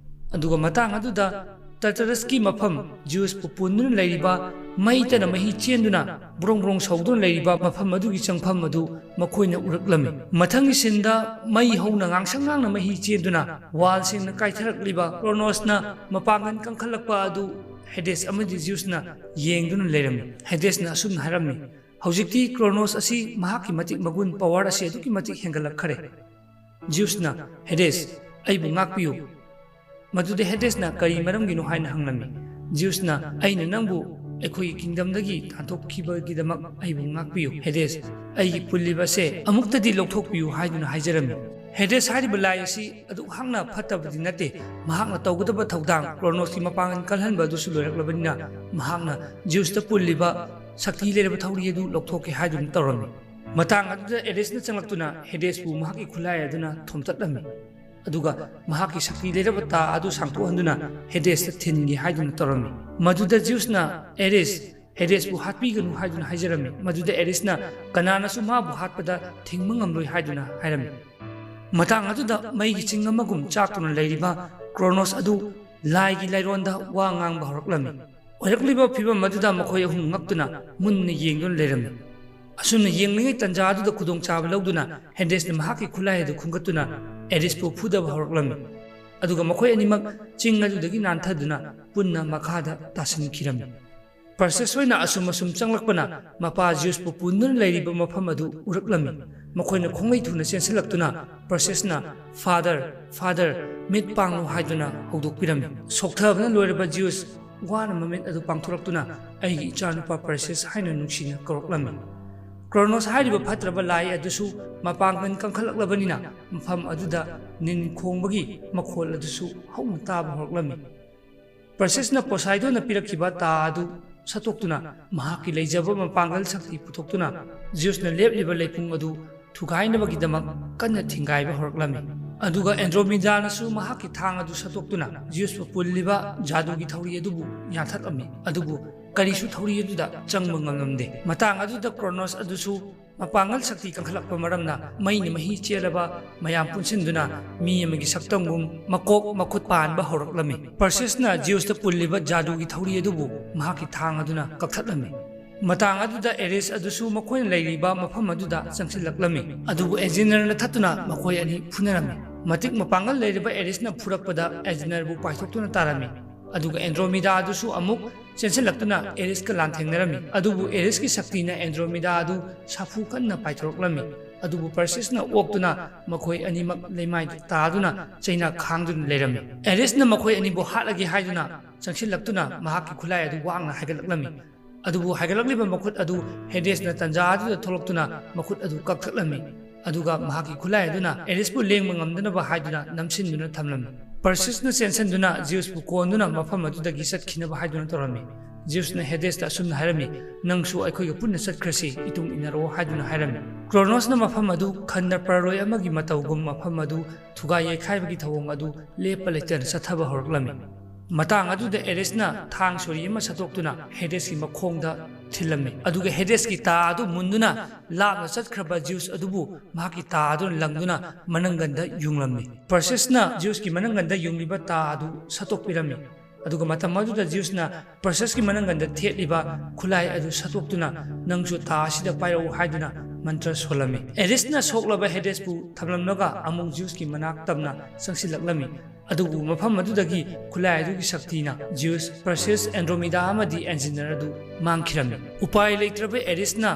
ꯑꯗꯨꯒ ꯃꯇꯥꯡ ꯑꯗꯨꯗ ꯇꯔꯇꯔꯁꯀꯤ ꯃꯐꯝ, ꯖꯤꯎꯁꯄꯨ ꯄꯨꯟꯗꯨꯅ ꯂꯩꯔꯤꯕ, ꯃꯩꯇꯅ ꯃꯍꯤ ꯆꯦꯟꯗꯨꯅ ꯕ꯭ꯔꯣꯡ ꯕ꯭ꯔꯣꯡ ꯁꯧꯗꯨꯅ ꯂꯩꯔꯤꯕ ꯃꯐꯝ ꯑꯗꯨꯒꯤ ꯆꯪꯐꯝ ꯑꯗꯨ ꯃꯈꯣꯏꯅ ꯎꯔꯛꯂꯝꯃꯤ꯫ ꯃꯊꯪꯒꯤ ꯁꯤꯟꯗ ꯃꯩ ꯍꯧꯅ ꯉꯥꯡꯁꯪ ꯉꯥꯡꯅ ꯃꯍꯤ ꯆꯦꯟꯗꯨꯅ ꯋꯥꯜꯁꯤꯡꯅ ꯀꯥꯏꯊꯔꯛꯂꯤꯕ ꯀ꯭ꯔꯣꯅꯣꯁꯅ ꯃꯄꯥꯡꯒꯜ ꯀꯟꯈꯠꯂꯛꯄ ꯑꯗꯨ ꯍꯦꯗꯦꯁ ꯑꯃꯗꯤ ꯖꯤꯎꯁꯅ ꯌꯦꯡꯗꯨꯅ ꯂꯩꯔꯝꯃꯤ꯫ ꯍꯦꯗꯦꯁꯅ ꯑꯁꯨꯝꯅ ꯍꯥꯏꯔꯝꯃꯤ, "ꯍꯧꯖꯤꯛꯇꯤ ꯀ꯭ꯔꯣꯅꯣꯁ ꯑꯁꯤ ꯃꯍꯥꯛꯀꯤ ꯃꯇꯤꯛ ꯃꯒꯨꯟ, ꯄꯋꯥꯔ ꯑꯁꯤ ꯑꯗꯨꯛꯀꯤ ꯃꯇꯤꯛ ꯍꯦꯟꯒꯠꯂꯛꯈꯔꯦ꯫" ꯖꯤꯎꯁꯅ, "ꯍꯦꯗꯦꯁ, ꯑꯩꯕꯨ ꯉꯥꯛꯄꯤꯌꯨ꯫" ꯃꯗꯨꯗ ꯍꯦꯗꯦꯁꯅ ꯀꯔꯤ ꯃꯔꯝꯒꯤꯅꯣ ꯍꯥꯏꯅ ꯍꯪꯂꯝꯃꯤ꯫ ꯖꯤꯎꯁꯅ, "ꯑꯩꯅ ꯅꯪꯕꯨ ꯑꯩꯈꯣꯏꯒꯤ ꯀꯤꯡꯗꯝꯗꯒꯤ ꯇꯥꯟꯊꯣꯛꯈꯤꯕꯒꯤꯗꯃꯛ ꯑꯩꯕꯨ ꯉꯥꯛꯄꯤꯌꯨ꯫ ꯍꯦꯗꯦꯁ, ꯑꯩꯒꯤ ꯄꯨꯜꯂꯤꯕ ꯑꯁꯦ ꯑꯃꯨꯛꯇꯗꯤ ꯂꯧꯊꯣꯛꯄꯤꯌꯨ" ꯍꯥꯏꯗꯨꯅ ꯍꯥꯏꯖꯔꯝꯃꯤ꯫ ꯍꯦꯗꯦꯁ ꯍꯥꯏꯔꯤꯕ ꯂꯥꯏ ꯑꯁꯤ ꯑꯗꯨꯛ ꯍꯥꯛꯅ ꯐꯠꯇꯕꯗꯤ ꯅꯠꯇꯦ꯫ ꯃꯍꯥꯛꯅ ꯇꯧꯒꯗꯕ ꯊꯧꯗꯥꯡ, ꯀ꯭ꯔꯣꯅꯣꯁꯀꯤ ꯃꯄꯥꯡꯒꯜ ꯀꯜꯍꯟꯕ ꯑꯗꯨꯁꯨ ꯂꯣꯏꯔꯛꯂꯕꯅꯤꯅ, ꯃꯍꯥꯛꯅ ꯖꯤꯎꯁꯇ ꯄꯨꯜꯂꯤꯕ ꯁꯛꯇꯤ ꯂꯩꯔꯕ ꯊꯧꯔꯤ ꯑꯗꯨ ꯂꯧꯊꯣꯛꯀꯦ ꯍꯥꯏꯗꯨꯅ ꯇꯧꯔꯝꯃꯤ꯫ ꯃꯇꯥꯡ ꯑꯗꯨꯗ ꯑꯦꯔꯤꯁꯅ ꯆꯪꯂꯛꯇꯨꯅ ꯍꯦꯗꯦꯁꯄꯨ ꯃꯍꯥꯛꯀꯤ ꯈꯨꯠꯂꯥꯏ ꯑꯗꯨꯅ ꯊꯣꯝꯇꯠꯂꯝꯃꯤ꯫ ꯑꯗꯨꯒ ꯃꯍꯥꯛꯀꯤ ꯁꯛꯇꯤ ꯂꯩꯔꯕ ꯇꯥ ꯑꯗꯨ ꯁꯥꯡꯗꯣꯛꯍꯟꯗꯨꯅ ꯍꯦꯗꯦꯁꯇ ꯊꯤꯟꯒꯦ ꯍꯥꯏꯗꯨꯅ ꯇꯧꯔꯝꯃꯤ꯫ ꯃꯗꯨꯗ ꯖꯤꯎꯁꯅ, "ꯑꯦꯔꯤꯁ, ꯍꯦꯗꯦꯁꯄꯨ ꯍꯥꯠꯄꯤꯒꯅꯨ" ꯍꯥꯏꯗꯨꯅ ꯍꯥꯏꯖꯔꯝꯃꯤ꯫ ꯃꯗꯨꯗ ꯑꯦꯔꯤꯁꯅ, "ꯀꯅꯥꯅꯁꯨ ꯃꯥꯕꯨ ꯍꯥꯠꯄꯗ ꯊꯤꯡꯕ ꯉꯝꯂꯣꯏ" ꯍꯥꯏꯗꯨꯅ ꯍꯥꯏꯔꯝꯃꯤ꯫ ꯃꯇꯥꯡ ꯑꯗꯨꯗ ꯃꯩꯒꯤ ꯆꯤꯡ ꯑꯃꯒꯨꯝ ꯆꯥꯛꯇꯨꯅ ꯂꯩꯔꯤꯕ ꯀ꯭ꯔꯣꯅꯣꯁ ꯑꯗꯨ ꯂꯥꯏꯒꯤ ꯂꯥꯏꯔꯣꯟꯗ ꯋꯥ ꯉꯥꯡꯕ ꯍꯧꯔꯛꯂꯝꯃꯤ꯫ ꯑꯣꯏꯔꯛꯂꯤꯕ ꯐꯤꯕꯝ ꯑꯗꯨꯗ ꯃꯈꯣꯏ ꯑꯍꯨꯝ ꯉꯛꯇꯨꯅ ꯃꯨꯟꯅ ꯌꯦꯡꯗꯨꯅ ꯂꯩꯔꯝꯃꯤ꯫ ꯑꯁꯨꯝꯅ ꯌꯦꯡꯂꯤꯉꯩ ꯇꯟꯖꯥ ꯑꯗꯨꯗ ꯈꯨꯗꯣꯡꯆꯥꯕ ꯂꯧꯗꯨꯅ ꯍꯦꯗꯦꯁꯅ ꯃꯍꯥꯛꯀꯤ ꯈꯨꯠꯂꯥꯏ ꯑꯗꯨ ꯈꯨꯟꯒꯠꯇꯨꯅ ꯑꯦꯔꯤꯁꯄꯨ ꯐꯨꯗꯕ ꯍꯧꯔꯛꯂꯝꯃꯤ꯫ ꯑꯗꯨꯒ ꯃꯈꯣꯏ ꯑꯅꯤꯃꯛ ꯆꯤꯡ ꯑꯗꯨꯗꯒꯤ ꯅꯥꯟꯊꯗꯨꯅ ꯄꯨꯟꯅ ꯃꯈꯥꯗ ꯇꯥꯁꯤꯟꯈꯤꯔꯝꯃꯤ꯫ ꯄꯔꯁꯦꯁ ꯍꯣꯏꯅ ꯑꯁꯨꯝ ꯑꯁꯨꯝ ꯆꯪꯂꯛꯄꯅ ꯃꯄꯥ ꯖꯤꯎꯁꯄꯨ ꯄꯨꯟꯗꯨꯅ ꯂꯩꯔꯤꯕ ꯃꯐꯝ ꯑꯗꯨ ꯎꯔꯛꯂꯝꯃꯤ꯫ ꯃꯈꯣꯏꯅ ꯈꯣꯡꯂꯩ ꯊꯨꯅ ꯆꯦꯟꯁꯤꯜꯂꯛꯇꯨꯅ ꯄꯔꯁꯦꯁꯅ, "ꯐꯥꯗꯔ, ꯐꯥꯗꯔ, ꯃꯤꯠ ꯄꯥꯡꯂꯨ" ꯍꯥꯏꯗꯨꯅ ꯍꯧꯗꯣꯛꯄꯤꯔꯝꯃꯤ꯫ ꯁꯣꯛꯊꯕꯅ ꯂꯣꯏꯔꯕ ꯖꯤꯎꯁ ꯋꯥꯅ ꯃꯃꯤꯠ ꯑꯗꯨ ꯄꯥꯡꯊꯣꯔꯛꯇꯨꯅ, "ꯑꯩꯒꯤ ꯏꯆꯥꯅꯨꯄꯥ ꯄꯔꯁꯦꯁ" ꯍꯥꯏꯅ ꯅꯨꯡꯁꯤꯅ ꯀꯧꯔꯛꯂꯝꯃꯤ꯫ ꯀ꯭ꯔꯣꯅꯣꯁ ꯍꯥꯏꯔꯤꯕ ꯐꯠꯇ꯭ꯔꯕ ꯂꯥꯏ ꯑꯗꯨꯁꯨ ꯃꯄꯥꯡꯒꯜ ꯀꯟꯈꯠꯂꯛꯂꯕꯅꯤꯅ, ꯃꯐꯝ ꯑꯗꯨꯗ ꯅꯤꯟ ꯈꯣꯡꯕꯒꯤ ꯃꯈꯣꯜ ꯑꯗꯨꯁꯨ ꯍꯧꯅ ꯇꯥꯕ ꯍꯧꯔꯛꯂꯝꯃꯤ꯫ ꯄꯔꯁꯤꯁꯅ ꯄꯣꯁꯥꯏꯗꯣꯟꯅ ꯄꯤꯔꯛꯈꯤꯕ ꯇꯥ ꯑꯗꯨ ꯁꯠꯇꯣꯛꯇꯨꯅ ꯃꯍꯥꯛꯀꯤ ꯂꯩꯖꯕ ꯃꯄꯥꯡꯒꯜ ꯁꯛꯇꯤ ꯄꯨꯊꯣꯛꯇꯨꯅ ꯖꯤꯎꯁꯅ ꯂꯦꯞꯂꯤꯕ ꯂꯩꯄꯨꯡ ꯑꯗꯨ ꯊꯨꯒꯥꯏꯅꯕꯒꯤꯗꯃꯛ ꯀꯟꯅ ꯊꯤꯡꯒꯥꯏꯕ ꯍꯧꯔꯛꯂꯝꯃꯤ꯫ ꯑꯗꯨꯒ ꯑꯦꯟꯗ꯭ꯔꯣꯃꯤꯗꯥꯅꯁꯨ ꯃꯍꯥꯛꯀꯤ ꯊꯥꯡ ꯑꯗꯨ ꯁꯠꯇꯣꯛꯇꯨꯅ ꯖꯤꯎꯁꯄꯨ ꯄꯨꯜꯂꯤꯕ ꯖꯥꯗꯨꯒꯤ ꯊꯧꯔꯤ ꯑꯗꯨꯕꯨ ꯌꯥꯟꯊꯠꯂꯝꯃꯤ꯫ ꯑꯗꯨꯕꯨ ꯀꯔꯤꯁꯨ ꯊꯧꯔꯤ ꯑꯗꯨꯗ ꯆꯪꯕ ꯉꯝꯂꯝꯗꯦ꯫ ꯃꯇꯥꯡ ꯑꯗꯨꯗ ꯀ꯭ꯔꯣꯅꯣꯁ ꯑꯗꯨꯁꯨ ꯃꯄꯥꯡꯒꯜ ꯁꯛꯇꯤ ꯀꯟꯈꯠꯂꯛꯄ ꯃꯔꯝꯅ ꯃꯩꯅ ꯃꯍꯤ ꯆꯦꯜꯂꯕ ꯃꯌꯥꯝ ꯄꯨꯟꯁꯤꯟꯗꯨꯅ ꯃꯤ ꯑꯃꯒꯤ ꯁꯛꯇꯝꯒꯨꯝ ꯃꯀꯣꯛ ꯃꯈꯨꯠ ꯄꯥꯟꯕ ꯍꯧꯔꯛꯂꯝꯃꯤ꯫ ꯄꯔꯁꯤꯁꯅ ꯖꯤꯎꯁꯇ ꯄꯨꯜꯂꯤꯕ ꯖꯥꯗꯨꯒꯤ ꯊꯧꯔꯤ ꯑꯗꯨꯕꯨ ꯃꯍꯥꯛꯀꯤ ꯊꯥꯡ ꯑꯗꯨꯅ ꯀꯛꯊꯠꯂꯝꯃꯤ꯫ ꯃꯇꯥꯡ ꯑꯗꯨꯗ ꯑꯦꯔꯤꯁ ꯑꯗꯨꯁꯨ ꯃꯈꯣꯏꯅ ꯂꯩꯔꯤꯕ ꯃꯐꯝ ꯑꯗꯨꯗ ꯆꯪꯁꯤꯜꯂꯛꯂꯝꯃꯤ꯫ ꯑꯗꯨꯕꯨ ꯑꯦꯟꯖꯤꯅꯔꯅ ꯊꯠꯇꯨꯅ ꯃꯈꯣꯏ ꯑꯅꯤ ꯐꯨꯅꯔꯝꯃꯤ꯫ ꯃꯇꯤꯛ ꯃꯄꯥꯡꯒꯜ ꯂꯩꯔꯕ ꯑꯦꯔꯤꯁꯅ ꯐꯨꯔꯛꯄꯗ ꯑꯦꯟꯖꯤꯅꯔꯕꯨ ꯄꯥꯏꯊꯣꯛꯇꯨꯅ ꯇꯥꯔꯝꯃꯤ꯫ ꯑꯗꯨꯒ ꯑꯦꯟꯗ꯭ꯔꯣꯃꯤꯗꯥ ꯑꯗꯨꯁꯨ ꯑꯃꯨꯛ ꯆꯦꯟꯁꯤꯜꯂꯛꯇꯨꯅ ꯑꯦꯔꯤꯁꯀ ꯂꯥꯟꯊꯦꯡꯅꯔꯝꯃꯤ꯫ ꯑꯗꯨꯕꯨ ꯑꯦꯔꯤꯁꯀꯤ ꯁꯛꯇꯤꯅ ꯑꯦꯟꯗ꯭ꯔꯣꯃꯤꯗꯥ ꯑꯗꯨ ꯁꯥꯐꯨ ꯀꯟꯅ ꯄꯥꯏꯊꯣꯔꯛꯂꯝꯃꯤ꯫ ꯑꯗꯨꯕꯨ ꯄꯔꯁꯤꯁꯅ ꯑꯣꯛꯇꯨꯅ ꯃꯈꯣꯏ ꯑꯅꯤꯃꯛ ꯂꯩꯃꯥꯏꯗ ꯇꯥꯗꯨꯅ ꯆꯩꯅꯥ ꯈꯥꯡꯗꯨꯅ ꯂꯩꯔꯝꯃꯤ꯫ ꯑꯦꯔꯤꯁꯅ ꯃꯈꯣꯏ ꯑꯅꯤꯕꯨ ꯍꯥꯠꯂꯒꯦ ꯍꯥꯏꯗꯨꯅ ꯆꯪꯁꯤꯜꯂꯛꯇꯨꯅ ꯃꯍꯥꯛꯀꯤ ꯈꯨꯠꯂꯥꯏ ꯑꯗꯨ ꯋꯥꯡꯅ ꯍꯥꯏꯒꯠꯂꯛꯂꯝꯃꯤ꯫ ꯑꯗꯨꯕꯨ ꯍꯥꯏꯒꯠꯂꯛꯂꯤꯕ ꯃꯈꯨꯠ ꯑꯗꯨ ꯍꯦꯗꯦꯁꯅ ꯇꯟꯖꯥ ꯑꯗꯨꯗ ꯊꯣꯛꯂꯛꯇꯨꯅ ꯃꯈꯨꯠ ꯑꯗꯨ ꯀꯛꯊꯠꯂꯝꯃꯤ꯫ ꯑꯗꯨꯒ ꯃꯍꯥꯛꯀꯤ ꯈꯨꯠꯂꯥꯏ ꯑꯗꯨꯅ ꯑꯦꯔꯤꯁꯄꯨ ꯂꯦꯡꯕ ꯉꯝꯗꯅꯕ ꯍꯥꯏꯗꯨꯅ ꯅꯝꯁꯤꯟꯗꯨꯅ ꯊꯝꯂꯝꯃꯤ꯫ ꯄꯔꯁꯤꯁꯅ ꯆꯦꯟꯁꯤꯟꯗꯨꯅ ꯖꯤꯎꯁꯄꯨ ꯀꯣꯟꯗꯨꯅ ꯃꯐꯝ ꯑꯗꯨꯗꯒꯤ ꯆꯠꯈꯤꯅꯕ ꯍꯥꯏꯗꯨꯅ ꯇꯧꯔꯝꯃꯤ꯫ ꯖꯤꯎꯁꯅ ꯍꯦꯗꯦꯁꯇ ꯑꯁꯨꯝꯅ ꯍꯥꯏꯔꯝꯃꯤ, "ꯅꯪꯁꯨ ꯑꯩꯈꯣꯏꯒ ꯄꯨꯟꯅ ꯆꯠꯈ꯭ꯔꯁꯤ, ꯏꯇꯨꯡ ꯏꯟꯅꯔꯛꯑꯣ" ꯍꯥꯏꯗꯨꯅ ꯍꯥꯏꯔꯝꯃꯤ꯫ ꯀ꯭ꯔꯣꯅꯣꯁꯅ ꯃꯐꯝ ꯑꯗꯨ ꯈꯟꯅ ꯄꯔꯔꯣꯏ ꯑꯃꯒꯤ ꯃꯇꯧꯒꯨꯝ ꯃꯐꯝ ꯑꯗꯨ ꯊꯨꯒꯥꯏ ꯌꯩꯈꯥꯏꯕꯒꯤ ꯊꯧꯑꯣꯡ ꯑꯗꯨ ꯂꯦꯞꯄ ꯂꯩꯇꯅ ꯆꯠꯊꯕ ꯍꯧꯔꯛꯂꯝꯃꯤ꯫ ꯃꯇꯥꯡ ꯑꯗꯨꯗ ꯑꯦꯔꯤꯁꯅ ꯊꯥꯡ ꯁꯣꯔꯤ ꯑꯃ ꯁꯠꯇꯣꯛꯇꯨꯅ ꯍꯦꯗꯦꯁꯀꯤ ꯃꯈꯣꯡꯗ ꯊꯤꯜꯂꯝꯃꯤ꯫ ꯑꯗꯨꯒ ꯍꯦꯗꯦꯁꯀꯤ ꯇꯥ ꯑꯗꯨ ꯃꯨꯟꯗꯨꯅ ꯂꯥꯞꯅ ꯆꯠꯈ꯭ꯔꯕ ꯖꯤꯎꯁ ꯑꯗꯨꯕꯨ ꯃꯍꯥꯛꯀꯤ ꯇꯥ ꯑꯗꯨꯅ ꯂꯪꯗꯨꯅ ꯃꯅꯪꯒꯟꯗ ꯌꯨꯡꯂꯝꯃꯤ꯫ ꯄꯔꯁꯤꯁꯅ ꯖꯤꯎꯁꯀꯤ ꯃꯅꯪꯒꯟꯗ ꯌꯨꯡꯂꯤꯕ ꯇꯥ ꯑꯗꯨ ꯁꯠꯇꯣꯛꯄꯤꯔꯝꯃꯤ꯫ ꯑꯗꯨꯒ ꯃꯇꯝ ꯑꯗꯨꯗ ꯖꯤꯎꯁꯅ ꯄꯔꯁꯤꯁꯀꯤ ꯃꯅꯪꯒꯟꯗ ꯊꯦꯠꯂꯤꯕ ꯈꯨꯠꯂꯥꯏ ꯑꯗꯨ ꯁꯠꯇꯣꯛꯇꯨꯅ, "ꯅꯪꯁꯨ ꯇꯥ ꯑꯁꯤꯗ ꯄꯥꯏꯔꯛꯎ" ꯍꯥꯏꯗꯨꯅ ꯃꯟꯇ꯭ꯔ ꯁꯣꯜꯂꯝꯃꯤ꯫ ꯑꯦꯔꯤꯁꯅ ꯁꯣꯛꯂꯕ ꯍꯦꯗꯦꯁꯄꯨ ꯊꯝꯂꯝꯂꯒ ꯑꯃꯨꯛ ꯖꯤꯎꯁꯀꯤ ꯃꯅꯥꯛ ꯇꯝꯅ ꯆꯪꯁꯤꯜꯂꯛꯂꯝꯃꯤ꯫ ꯑꯗꯨꯕꯨ ꯃꯐꯝ ꯑꯗꯨꯗꯒꯤ ꯈꯨꯠꯂꯥꯏ ꯑꯗꯨꯒꯤ ꯁꯛꯇꯤꯅ ꯖꯤꯎꯁ, ꯄꯔꯁꯤꯁ, ꯑꯦꯟꯗ꯭ꯔꯣꯃꯤꯗꯥ ꯑꯃꯗꯤ ꯑꯦꯟꯖꯤꯅꯔ ꯑꯗꯨ ꯃꯥꯡꯈꯤꯔꯝꯃꯤ꯫ ꯎꯄꯥꯏ ꯂꯩꯇ꯭ꯔꯕ ꯑꯦꯔꯤꯁꯅ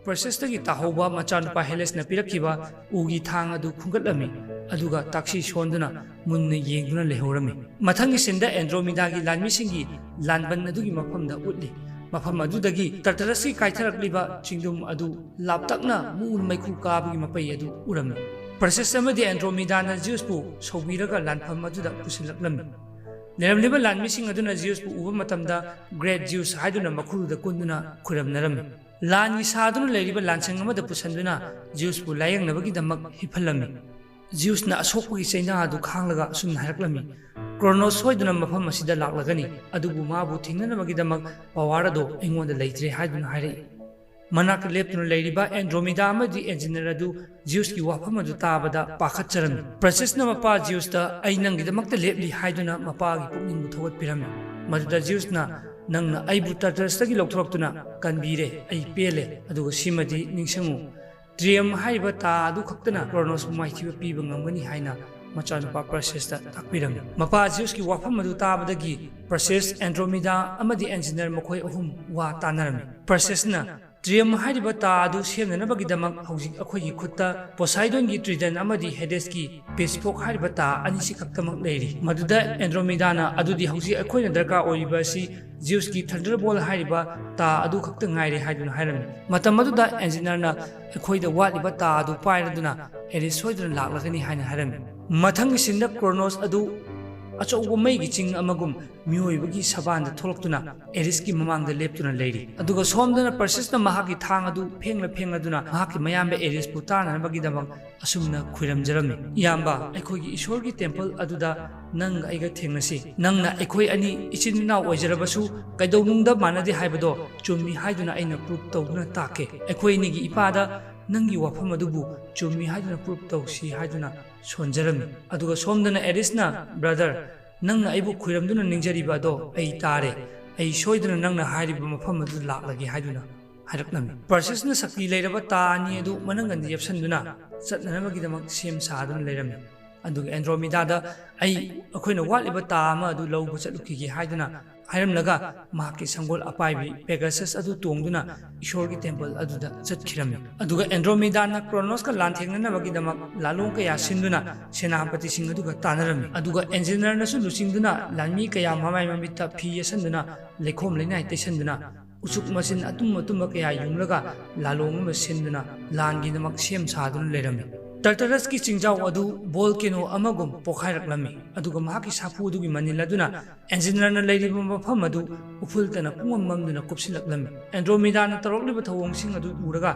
ꯄꯔꯁꯤꯁꯇꯒꯤ ꯇꯥꯍꯧꯕ ꯃꯆꯥꯅꯨꯄꯥ ꯍꯦꯂꯦꯁꯅ ꯄꯤꯔꯛꯈꯤꯕ ꯎꯒꯤ ꯊꯥꯡ ꯑꯗꯨ ꯈꯨꯟꯒꯠꯂꯝꯃꯤ, ꯑꯗꯨꯒ ꯇꯥꯛꯁꯤ ꯁꯣꯟꯗꯨꯅ ꯃꯨꯟꯅ ꯌꯦꯡꯗꯨꯅ ꯂꯩꯍꯧꯔꯝꯃꯤ꯫ ꯃꯊꯪꯒꯤ ꯁꯤꯟꯗ ꯑꯦꯟꯗ꯭ꯔꯣꯃꯤꯗꯥꯒꯤ ꯂꯥꯟꯃꯤꯁꯤꯡꯒꯤ ꯂꯥꯟꯕꯟ ꯑꯗꯨꯒꯤ ꯃꯐꯝꯗ ꯎꯠꯂꯤ꯫ ꯃꯐꯝ ꯑꯗꯨꯗꯒꯤ ꯇꯔꯇꯔꯁꯀꯤ ꯀꯥꯏꯊꯔꯛꯂꯤꯕ ꯆꯤꯡꯗꯨꯝ ꯑꯗꯨ ꯂꯥꯞꯇꯛꯅ ꯃꯨꯅ ꯃꯩꯈꯨ ꯀꯥꯕꯒꯤ ꯃꯄꯩ ꯑꯗꯨ ꯎꯔꯝꯃꯤ꯫ ꯄꯔꯁꯤꯁ ꯑꯃꯗꯤ ꯑꯦꯟꯗ꯭ꯔꯣꯃꯤꯗꯥꯅ ꯖꯤꯎꯁꯄꯨ ꯁꯧꯕꯤꯔꯒ ꯂꯥꯟꯐꯝ ꯑꯗꯨꯗ ꯄꯨꯁꯤꯜꯂꯛꯂꯝꯃꯤ꯫ ꯂꯩꯔꯝꯂꯤꯕ ꯂꯥꯟꯃꯤꯁꯤꯡ ꯑꯗꯨꯅ ꯖꯤꯎꯁꯄꯨ ꯎꯕ ꯃꯇꯝꯗ, "Great Zeus" ꯍꯥꯏꯗꯨꯅ ꯃꯈꯨꯔꯨꯗ ꯀꯨꯟꯗꯨꯅ ꯈꯨꯔꯝꯅꯔꯝꯃꯤ꯫ ꯂꯥꯟꯒꯤ ꯁꯥꯗꯨꯅ ꯂꯩꯔꯤꯕ ꯂꯥꯟꯁꯪ ꯑꯃꯗ ꯄꯨꯁꯟꯗꯨꯅ ꯖꯤꯎꯁꯄꯨ ꯂꯥꯌꯦꯡꯅꯕꯒꯤꯗꯃꯛ ꯍꯤꯞꯍꯜꯂꯝꯃꯤ꯫ ꯖꯤꯎꯁꯅ ꯑꯁꯣꯛꯄꯒꯤ ꯆꯩꯅꯥ ꯑꯗꯨ ꯈꯥꯡꯂꯒ ꯑꯁꯨꯝꯅ ꯍꯥꯏꯔꯛꯂꯝꯃꯤ, "ꯀ꯭ꯔꯣꯅꯣꯁ ꯁꯣꯏꯗꯅ ꯃꯐꯝ ꯑꯁꯤꯗ ꯂꯥꯛꯂꯒꯅꯤ, ꯑꯗꯨꯕꯨ ꯃꯥꯕꯨ ꯊꯦꯡꯅꯅꯕꯒꯤꯗꯃꯛ ꯄꯋꯥꯔ ꯑꯗꯨ ꯑꯩꯉꯣꯟꯗ ꯂꯩꯇ꯭ꯔꯦ" ꯍꯥꯏꯗꯨꯅ ꯍꯥꯏꯔꯛꯏ꯫ ꯃꯅꯥꯛꯇ ꯂꯦꯞꯇꯨꯅ ꯂꯩꯔꯤꯕ ꯑꯦꯟꯗ꯭ꯔꯣꯃꯤꯗꯥ ꯑꯃꯗꯤ ꯑꯦꯟꯖꯤꯅꯔ ꯑꯗꯨ ꯖꯤꯎꯁꯀꯤ ꯋꯥꯐꯝ ꯑꯗꯨ ꯇꯥꯕꯗ ꯄꯥꯈꯠꯆꯔꯝꯃꯤ꯫ ꯄꯔꯁꯤꯁꯅ ꯃꯄꯥ ꯖꯤꯎꯁꯇ, "ꯑꯩ ꯅꯪꯒꯤꯗꯃꯛꯇ ꯂꯦꯞꯂꯤ" ꯍꯥꯏꯗꯨꯅ ꯃꯄꯥꯒꯤ ꯄꯨꯛꯅꯤꯡꯕꯨ ꯊꯧꯒꯠꯄꯤꯔꯝꯃꯤ꯫ ꯃꯗꯨꯗ ꯖꯤꯎꯁꯅ, "ꯅꯪꯅ ꯑꯩꯕꯨ ꯇꯥꯔꯇꯔꯁꯇꯒꯤ ꯂꯧꯊꯣꯔꯛꯇꯨꯅ ꯀꯟꯕꯤꯔꯦ, ꯑꯩ ꯄꯦꯜꯂꯦ, ꯑꯗꯨꯒ ꯁꯤꯃꯗꯤ ꯅꯤꯡꯁꯤꯡꯉꯨ, ꯇ꯭ꯔꯤꯌꯝ ꯍꯥꯏꯔꯤꯕ ꯇꯥ ꯑꯗꯨ ꯈꯛꯇꯅ ꯀ꯭ꯔꯣꯅꯣꯁꯄꯨ ꯃꯥꯏꯊꯤꯕ ꯄꯤꯕ ꯉꯝꯒꯅꯤ" ꯍꯥꯏꯅ ꯃꯆꯥꯅꯨꯄꯥ ꯄꯔꯁꯤꯁꯇ ꯇꯥꯛꯄꯤꯔꯝꯃꯤ꯫ ꯃꯄꯥ ꯖꯤꯎꯁꯀꯤ ꯋꯥꯐꯝ ꯑꯗꯨ ꯇꯥꯕꯗꯒꯤ ꯄꯔꯁꯤꯁ, ꯑꯦꯟꯗ꯭ꯔꯣꯃꯤꯗꯥ ꯑꯃꯗꯤ ꯑꯦꯟꯖꯤꯅꯔ ꯃꯈꯣꯏ ꯑꯍꯨꯝ ꯋꯥ ꯇꯥꯅꯔꯝꯃꯤ꯫ ꯄꯔꯁꯤꯁꯅ, "ꯇ꯭ꯔꯤꯌꯝ ꯍꯥꯏꯔꯤꯕ ꯇꯥ ꯑꯗꯨ ꯁꯦꯝꯅꯅꯕꯒꯤꯗꯃꯛ ꯍꯧꯖꯤꯛ ꯑꯩꯈꯣꯏꯒꯤ ꯈꯨꯠꯇ ꯄꯣꯁꯥꯏꯗꯣꯟꯒꯤ ꯇ꯭ꯔꯤꯗꯟ ꯑꯃꯗꯤ ꯍꯦꯗꯦꯁꯀꯤ ꯄꯤꯆꯐꯣꯛ ꯍꯥꯏꯔꯤꯕ ꯇꯥ ꯑꯅꯤꯁꯤ ꯈꯛꯇꯃꯛ ꯂꯩꯔꯤ꯫ ꯃꯗꯨꯗ ꯑꯦꯟꯗ꯭ꯔꯣꯃꯤꯗꯥꯅ, 'ꯑꯗꯨꯗꯤ ꯍꯧꯖꯤꯛ ꯑꯩꯈꯣꯏꯅ ꯗꯔꯀꯥꯔ ꯑꯣꯏꯔꯤꯕ ꯑꯁꯤ ꯖꯤꯎꯁꯀꯤ ꯊꯟꯗꯔꯕꯣꯜ ꯍꯥꯏꯔꯤꯕ ꯇꯥ ꯑꯗꯨ ꯈꯛꯇ ꯉꯥꯏꯔꯦ' ꯍꯥꯏꯗꯨꯅ ꯍꯥꯏꯔꯝꯃꯤ꯫ ꯃꯇꯝ ꯑꯗꯨꯗ ꯑꯦꯟꯖꯤꯅꯔꯅ ꯑꯩꯈꯣꯏꯗ ꯋꯥꯠꯂꯤꯕ ꯇꯥ ꯑꯗꯨ ꯄꯥꯏꯔꯗꯨꯅ ꯑꯦꯔꯤꯁ ꯁꯣꯏꯗꯅ ꯂꯥꯛꯂꯒꯅꯤ ꯍꯥꯏꯅ ꯍꯥꯏꯔꯝꯃꯤ꯫ ꯃꯊꯪꯒꯤ ꯁꯤꯟꯗ ꯀ꯭ꯔꯣꯅꯣꯁ ꯑꯗꯨ ꯑꯆꯧꯕ ꯃꯩꯒꯤ ꯆꯤꯡ ꯑꯃꯒꯨꯝ ꯃꯤꯑꯣꯏꯕꯒꯤ ꯁꯕꯥꯟꯗ ꯊꯣꯛꯂꯛꯇꯨꯅ ꯑꯦꯔꯤꯁꯀꯤ ꯃꯃꯥꯡꯗ ꯂꯦꯞꯇꯨꯅ ꯂꯩꯔꯤ꯫ ꯑꯗꯨꯒ ꯁꯣꯝꯗꯅ ꯄꯔꯁꯤꯁꯅ ꯃꯍꯥꯛꯀꯤ ꯊꯥꯡ ꯑꯗꯨ ꯐꯦꯡꯂ ꯐꯦꯡꯂꯗꯨꯅ ꯃꯍꯥꯛꯀꯤ ꯃꯌꯥꯝꯕ ꯑꯦꯔꯤꯁꯄꯨ ꯇꯥꯅꯅꯕꯒꯤꯗꯃꯛ ꯑꯁꯨꯝꯅ ꯈꯨꯔꯝꯖꯔꯝꯃꯤ, "ꯏꯌꯥꯝꯕ, ꯑꯩꯈꯣꯏꯒꯤ ꯏꯁꯣꯔꯒꯤ ꯇꯦꯝꯄꯜ ꯑꯗꯨꯗ ꯅꯪꯒ ꯑꯩꯒ ꯊꯦꯡꯅꯁꯤ꯫ ꯅꯪꯅ ꯑꯩꯈꯣꯏ ꯑꯅꯤ ꯏꯆꯤꯟ ꯏꯅꯥꯎ ꯑꯣꯏꯖꯔꯕꯁꯨ ꯀꯩꯗꯧꯅꯨꯡꯗ ꯃꯥꯟꯅꯗꯦ ꯍꯥꯏꯕꯗꯣ ꯆꯨꯝꯃꯤ ꯍꯥꯏꯗꯨꯅ ꯑꯩꯅ ꯄ꯭ꯔꯨꯐ ꯇꯧꯗꯨꯅ ꯇꯥꯛꯀꯦ꯫ ꯑꯩꯈꯣꯏ ꯑꯅꯤꯒꯤ ꯏꯄꯥꯗ ꯅꯪꯒꯤ ꯋꯥꯐꯝ ꯑꯗꯨꯕꯨ ꯆꯨꯝꯃꯤ ꯍꯥꯏꯗꯨꯅ ꯄ꯭ꯔꯨꯐ ꯇꯧꯁꯤ" ꯍꯥꯏꯗꯨꯅ ꯁꯣꯟꯖꯔꯝꯃꯤ꯫ ꯑꯗꯨꯒ ꯁꯣꯝꯗꯅ ꯑꯦꯔꯤꯁꯅ, "ꯕ꯭ꯔꯗꯔ, ꯅꯪꯅ ꯑꯩꯕꯨ ꯈꯨꯔꯝꯗꯨꯅ ꯅꯤꯡꯖꯔꯤꯕ ꯑꯗꯣ ꯑꯩ ꯇꯥꯔꯦ꯫ ꯑꯩ ꯁꯣꯏꯗꯅ ꯅꯪꯅ ꯍꯥꯏꯔꯤꯕ ꯃꯐꯝ ꯑꯗꯨꯗ ꯂꯥꯛꯂꯒꯦ" ꯍꯥꯏꯗꯨꯅ ꯍꯥꯏꯔꯛꯂꯝꯃꯤ꯫ ꯄꯔꯁꯤꯁꯅ ꯁꯛꯇꯤ ꯂꯩꯔꯕ ꯇꯥ ꯑꯅꯤ ꯑꯗꯨ ꯃꯅꯪꯒꯟꯗ ꯌꯦꯞꯁꯟꯗꯨꯅ ꯆꯠꯅꯅꯕꯒꯤꯗꯃꯛ ꯁꯦꯝ ꯁꯥꯗꯨꯅ ꯂꯩꯔꯝꯃꯤ꯫ ꯑꯗꯨꯒ ꯑꯦꯟꯗ꯭ꯔꯣꯃꯤꯗꯥꯗ, "ꯑꯩ, ꯑꯩꯈꯣꯏꯅ ꯋꯥꯠꯂꯤꯕ ꯇꯥ ꯑꯃ ꯑꯗꯨ ꯂꯧꯕ ꯆꯠꯂꯨꯈꯤꯒꯦ" ꯍꯥꯏꯗꯨꯅ ꯍꯥꯏꯔꯝꯂꯒ ꯃꯍꯥꯛꯀꯤ ꯁꯪꯒꯣꯜ ꯑꯄꯥꯏꯕꯤ ꯄꯦꯒꯥꯁꯁ ꯑꯗꯨ ꯇꯣꯡꯗꯨꯅ ꯏꯁꯣꯔꯒꯤ ꯇꯦꯝꯄꯜ ꯑꯗꯨꯗ ꯆꯠꯈꯤꯔꯝꯃꯤ꯫ ꯑꯗꯨꯒ ꯑꯦꯟꯗ꯭ꯔꯣꯃꯤꯗꯥꯅ ꯀ꯭ꯔꯣꯅꯣꯁꯀ ꯂꯥꯟꯊꯦꯡꯅꯅꯕꯒꯤꯗꯃꯛ ꯂꯥꯂꯣꯡ ꯀꯌꯥ ꯁꯤꯟꯗꯨꯅ ꯁꯦꯅꯥꯄꯇꯤꯁꯤꯡ ꯑꯗꯨꯒ ꯇꯥꯟꯅꯔꯝꯃꯤ꯫ ꯑꯗꯨꯒ ꯑꯦꯟꯖꯤꯅꯔꯅꯁꯨ ꯂꯨꯆꯤꯡꯗꯨꯅ ꯂꯥꯟꯃꯤ ꯀꯌꯥ ꯃꯃꯥꯏ ꯃꯃꯤꯠꯇ ꯐꯤ ꯌꯦꯠꯁꯟꯗꯨꯅ ꯂꯩꯈꯣꯝ ꯂꯩꯅꯥꯏ ꯇꯩꯁꯟꯗꯨꯅ ꯎꯆꯨꯛ ꯃꯆꯤꯟ ꯑꯇꯨꯝ ꯑꯇꯨꯝꯕ ꯀꯌꯥ ꯌꯨꯡꯂꯒ ꯂꯥꯂꯣꯡ ꯑꯃ ꯁꯤꯟꯗꯨꯅ ꯂꯥꯟꯒꯤꯗꯃꯛ ꯁꯦꯝ ꯁꯥꯗꯨꯅ ꯂꯩꯔꯝꯃꯤ꯫ ꯇꯥꯔꯇꯥꯔꯁꯀꯤ ꯆꯤꯡꯖꯥꯎ ꯑꯗꯨ ꯚꯣꯜꯀꯦꯅꯣ ꯑꯃꯒꯨꯝ ꯄꯣꯈꯥꯏꯔꯛꯂꯝꯃꯤ, ꯑꯗꯨꯒ ꯃꯍꯥꯛꯀꯤ ꯁꯥꯐꯨ ꯑꯗꯨꯒꯤ ꯃꯅꯤꯜ ꯑꯗꯨꯅ ꯑꯦꯟꯖꯤꯅꯔꯅ ꯂꯩꯔꯤꯕ ꯃꯐꯝ ꯑꯗꯨ ꯎꯐꯨꯜꯇꯅ ꯄꯨꯡꯃꯝ ꯃꯝꯗꯨꯅ ꯀꯨꯞꯁꯤꯜꯂꯛꯂꯝꯃꯤ꯫ ꯑꯦꯟꯗ꯭ꯔꯣꯃꯤꯗꯥꯅ ꯇꯧꯔꯛꯂꯤꯕ ꯊꯧꯑꯣꯡꯁꯤꯡ ꯑꯗꯨ ꯎꯔꯒ,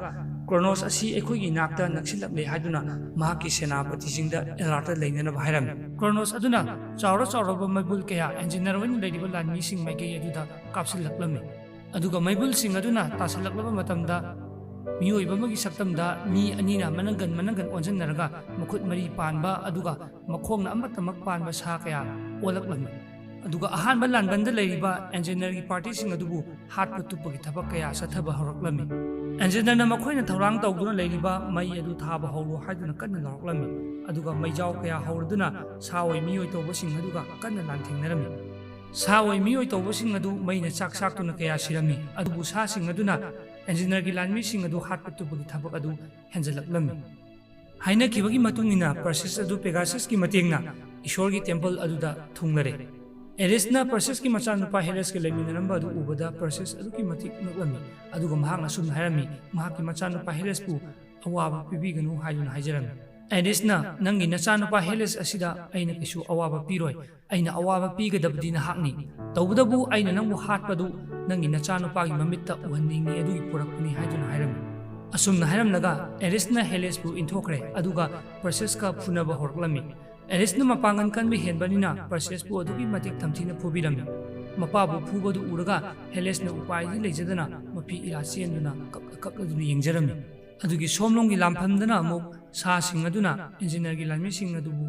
"ꯀ꯭ꯔꯣꯅꯣꯁ ꯑꯁꯤ ꯑꯩꯈꯣꯏꯒꯤ ꯏꯅꯥꯛꯇ ꯅꯛꯁꯤꯜꯂꯛꯂꯦ" ꯍꯥꯏꯗꯨꯅ ꯃꯍꯥꯛꯀꯤ ꯁꯦꯅꯥꯄꯇꯤꯁꯤꯡꯗ ꯑꯦꯂꯥꯔꯠꯇ ꯂꯩꯅꯅꯕ ꯍꯥꯏꯔꯝꯃꯤ꯫ ꯀ꯭ꯔꯣꯅꯣꯁ ꯑꯗꯨꯅ ꯆꯥꯎꯔ ꯆꯥꯎꯔꯕ ꯃꯩꯕꯨꯜ ꯀꯌꯥ ꯑꯦꯟꯖꯤꯅꯔ ꯑꯣꯏꯅ ꯂꯩꯔꯤꯕ ꯂꯥꯟꯃꯤꯁꯤꯡ ꯃꯥꯏꯀꯩ ꯑꯗꯨꯗ ꯀꯥꯞꯁꯤꯜꯂꯛꯂꯝꯃꯤ꯫ ꯑꯗꯨꯒ ꯃꯩꯕꯨꯜꯁꯤꯡ ꯑꯗꯨꯅ ꯇꯥꯁꯤꯜꯂꯛꯂꯕ ꯃꯇꯝꯗ, ꯃꯤꯑꯣꯏꯕ ꯑꯃꯒꯤ ꯁꯛꯇꯝꯗ ꯃꯤ ꯑꯅꯤꯅ ꯃꯅꯪꯒꯟ ꯃꯅꯪꯒꯟ ꯑꯣꯟꯁꯤꯟꯅꯔꯒ ꯃꯈꯨꯠ ꯃꯔꯤ ꯄꯥꯟꯕ ꯑꯗꯨꯒ ꯃꯈꯣꯡꯅ ꯑꯃꯠꯇꯃꯛ ꯄꯥꯟꯕ ꯁꯥ ꯀꯌꯥ ꯑꯣꯜꯂꯛꯂꯝꯃꯤ꯫ ꯑꯗꯨꯒ ꯑꯍꯥꯟꯕ ꯂꯥꯟꯕꯟꯗ ꯂꯩꯔꯤꯕ ꯑꯦꯟꯖꯤꯅꯔꯒꯤ ꯄꯥꯔꯇꯤꯁꯤꯡ ꯑꯗꯨꯕꯨ ꯍꯥꯠꯄ ꯇꯨꯞꯄꯒꯤ ꯊꯕꯛ ꯀꯌꯥ ꯆꯠꯊꯕ ꯍꯧꯔꯛꯂꯝꯃꯤ꯫ ꯑꯦꯟꯖꯤꯅꯔꯅ ꯃꯈꯣꯏꯅ ꯊꯧꯔꯥꯡ ꯇꯧꯗꯨꯅ ꯂꯩꯔꯤꯕ ꯃꯩ ꯑꯗꯨ ꯊꯥꯕ ꯍꯧꯔꯣ ꯍꯥꯏꯗꯨꯅ ꯀꯟꯅ ꯂꯥꯎꯔꯛꯂꯝꯃꯤ꯫ ꯑꯗꯨꯒ ꯃꯩꯖꯥꯎ ꯀꯌꯥ ꯍꯧꯔꯗꯨꯅ ꯁꯥ ꯑꯣꯏ ꯃꯤꯑꯣꯏ ꯇꯧꯕꯁꯤꯡ ꯑꯗꯨꯒ ꯀꯟꯅ ꯂꯥꯟꯊꯦꯡꯅꯔꯝꯃꯤ꯫ ꯁꯥ ꯑꯣꯏ ꯃꯤꯑꯣꯏ ꯇꯧꯕꯁꯤꯡ ꯑꯗꯨ ꯃꯩꯅ ꯆꯥꯛ ꯆꯥꯛꯇꯨꯅ ꯀꯌꯥ ꯁꯤꯔꯝꯃꯤ, ꯑꯗꯨꯕꯨ ꯁꯥꯁꯤꯡ ꯑꯗꯨꯅ ꯑꯦꯟꯖꯤꯅꯔꯒꯤ ꯂꯥꯟꯃꯤꯁꯤꯡ ꯑꯗꯨ ꯍꯥꯠꯄ ꯇꯨꯞꯄꯒꯤ ꯊꯕꯛ ꯑꯗꯨ ꯍꯦꯟꯖꯜꯂꯛꯂꯝꯃꯤ꯫ ꯍꯥꯏꯅꯈꯤꯕꯒꯤ ꯃꯇꯨꯡ ꯏꯟꯅ, ꯄꯔꯁꯤꯁ ꯑꯗꯨ ꯄꯦꯒꯥꯁꯁꯀꯤ ꯃꯇꯦꯡꯅ ꯏꯁꯣꯔꯒꯤ ꯇꯦꯝꯄꯜ ꯑꯗꯨꯗ ꯊꯨꯡꯂꯔꯦ꯫ ꯑꯦꯔꯤꯁꯅ ꯄꯔꯁꯤꯁꯀꯤ ꯃꯆꯥꯅꯨꯄꯥ ꯍꯦꯂꯦꯁꯀ ꯂꯩꯃꯤꯟꯅꯔꯝꯕ ꯑꯗꯨ ꯎꯕꯗ, ꯄꯔꯁꯤꯁ ꯑꯗꯨꯛꯀꯤ ꯃꯇꯤꯛ ꯅꯣꯛꯂꯝꯃꯤ, ꯑꯗꯨꯒ ꯃꯍꯥꯛꯅ ꯑꯁꯨꯝꯅ ꯍꯥꯏꯔꯝꯃꯤ, "ꯃꯍꯥꯛꯀꯤ ꯃꯆꯥꯅꯨꯄꯥ ꯍꯦꯂꯦꯁꯄꯨ ꯑꯋꯥꯕ ꯄꯤꯕꯤꯒꯅꯨ" ꯍꯥꯏꯗꯨꯅ ꯍꯥꯏꯖꯔꯝꯃꯤ꯫ ꯑꯦꯔꯤꯁꯅ, "ꯅꯪꯒꯤ ꯅꯆꯥꯅꯨꯄꯥ ꯍꯦꯂꯦꯁ ꯑꯁꯤꯗ ꯑꯩꯅ ꯀꯩꯁꯨ ꯑꯋꯥꯕ ꯄꯤꯔꯣꯏ꯫ ꯑꯩꯅ ꯑꯋꯥꯕ ꯄꯤꯒꯗꯕꯗꯤ ꯅꯍꯥꯛꯅꯤ꯫ ꯇꯧꯕꯇꯕꯨ ꯑꯩꯅ ꯅꯪꯕꯨ ꯍꯥꯠꯄꯗꯨ ꯅꯪꯒꯤ ꯅꯆꯥꯅꯨꯄꯥꯒꯤ ꯃꯃꯤꯠꯇ ꯎꯍꯟꯅꯤꯡꯏ ꯑꯗꯨꯒꯤ ꯄꯨꯔꯛꯄꯅꯤ" ꯍꯥꯏꯗꯨꯅ ꯍꯥꯏꯔꯝꯃꯤ꯫ ꯑꯁꯨꯝꯅ ꯍꯥꯏꯔꯝꯂꯒ ꯑꯦꯔꯤꯁꯅ ꯍꯦꯂꯦꯁꯄꯨ ꯏꯟꯊꯣꯛꯈ꯭ꯔꯦ, ꯑꯗꯨꯒ ꯄꯔꯁꯤꯁꯀ ꯐꯨꯅꯕ ꯍꯧꯔꯛꯂꯝꯃꯤ꯫ ꯑꯦꯔꯤꯁꯅ ꯃꯄꯥꯡꯒꯜ ꯀꯟꯕ ꯍꯦꯟꯕꯅꯤꯅ ꯄꯔꯁꯤꯁꯄꯨ ꯑꯗꯨꯛꯀꯤ ꯃꯇꯤꯛ ꯇꯝꯊꯤꯅ ꯐꯨꯕꯤꯔꯝꯃꯤ꯫ ꯃꯄꯥꯕꯨ ꯐꯨꯕꯗꯨ ꯎꯔꯒ ꯍꯦꯂꯦꯁꯅ ꯎꯄꯥꯏꯗꯤ ꯂꯩꯖꯗꯅ ꯃꯐꯤ ꯏꯔꯥ ꯆꯦꯟꯗꯨꯅ ꯀꯞꯂ ꯀꯞꯂꯗꯨꯅ ꯌꯦꯡꯖꯔꯝꯃꯤ꯫ ꯑꯗꯨꯒꯤ ꯁꯣꯝꯂꯣꯝꯒꯤ ꯂꯥꯟꯐꯝꯗꯅ ꯑꯃꯨꯛ ꯁꯥꯁꯤꯡ ꯑꯗꯨꯅ ꯏꯟꯖꯤꯅꯤꯌꯔꯒꯤ ꯂꯥꯟꯃꯤꯁꯤꯡ ꯑꯗꯨꯕꯨ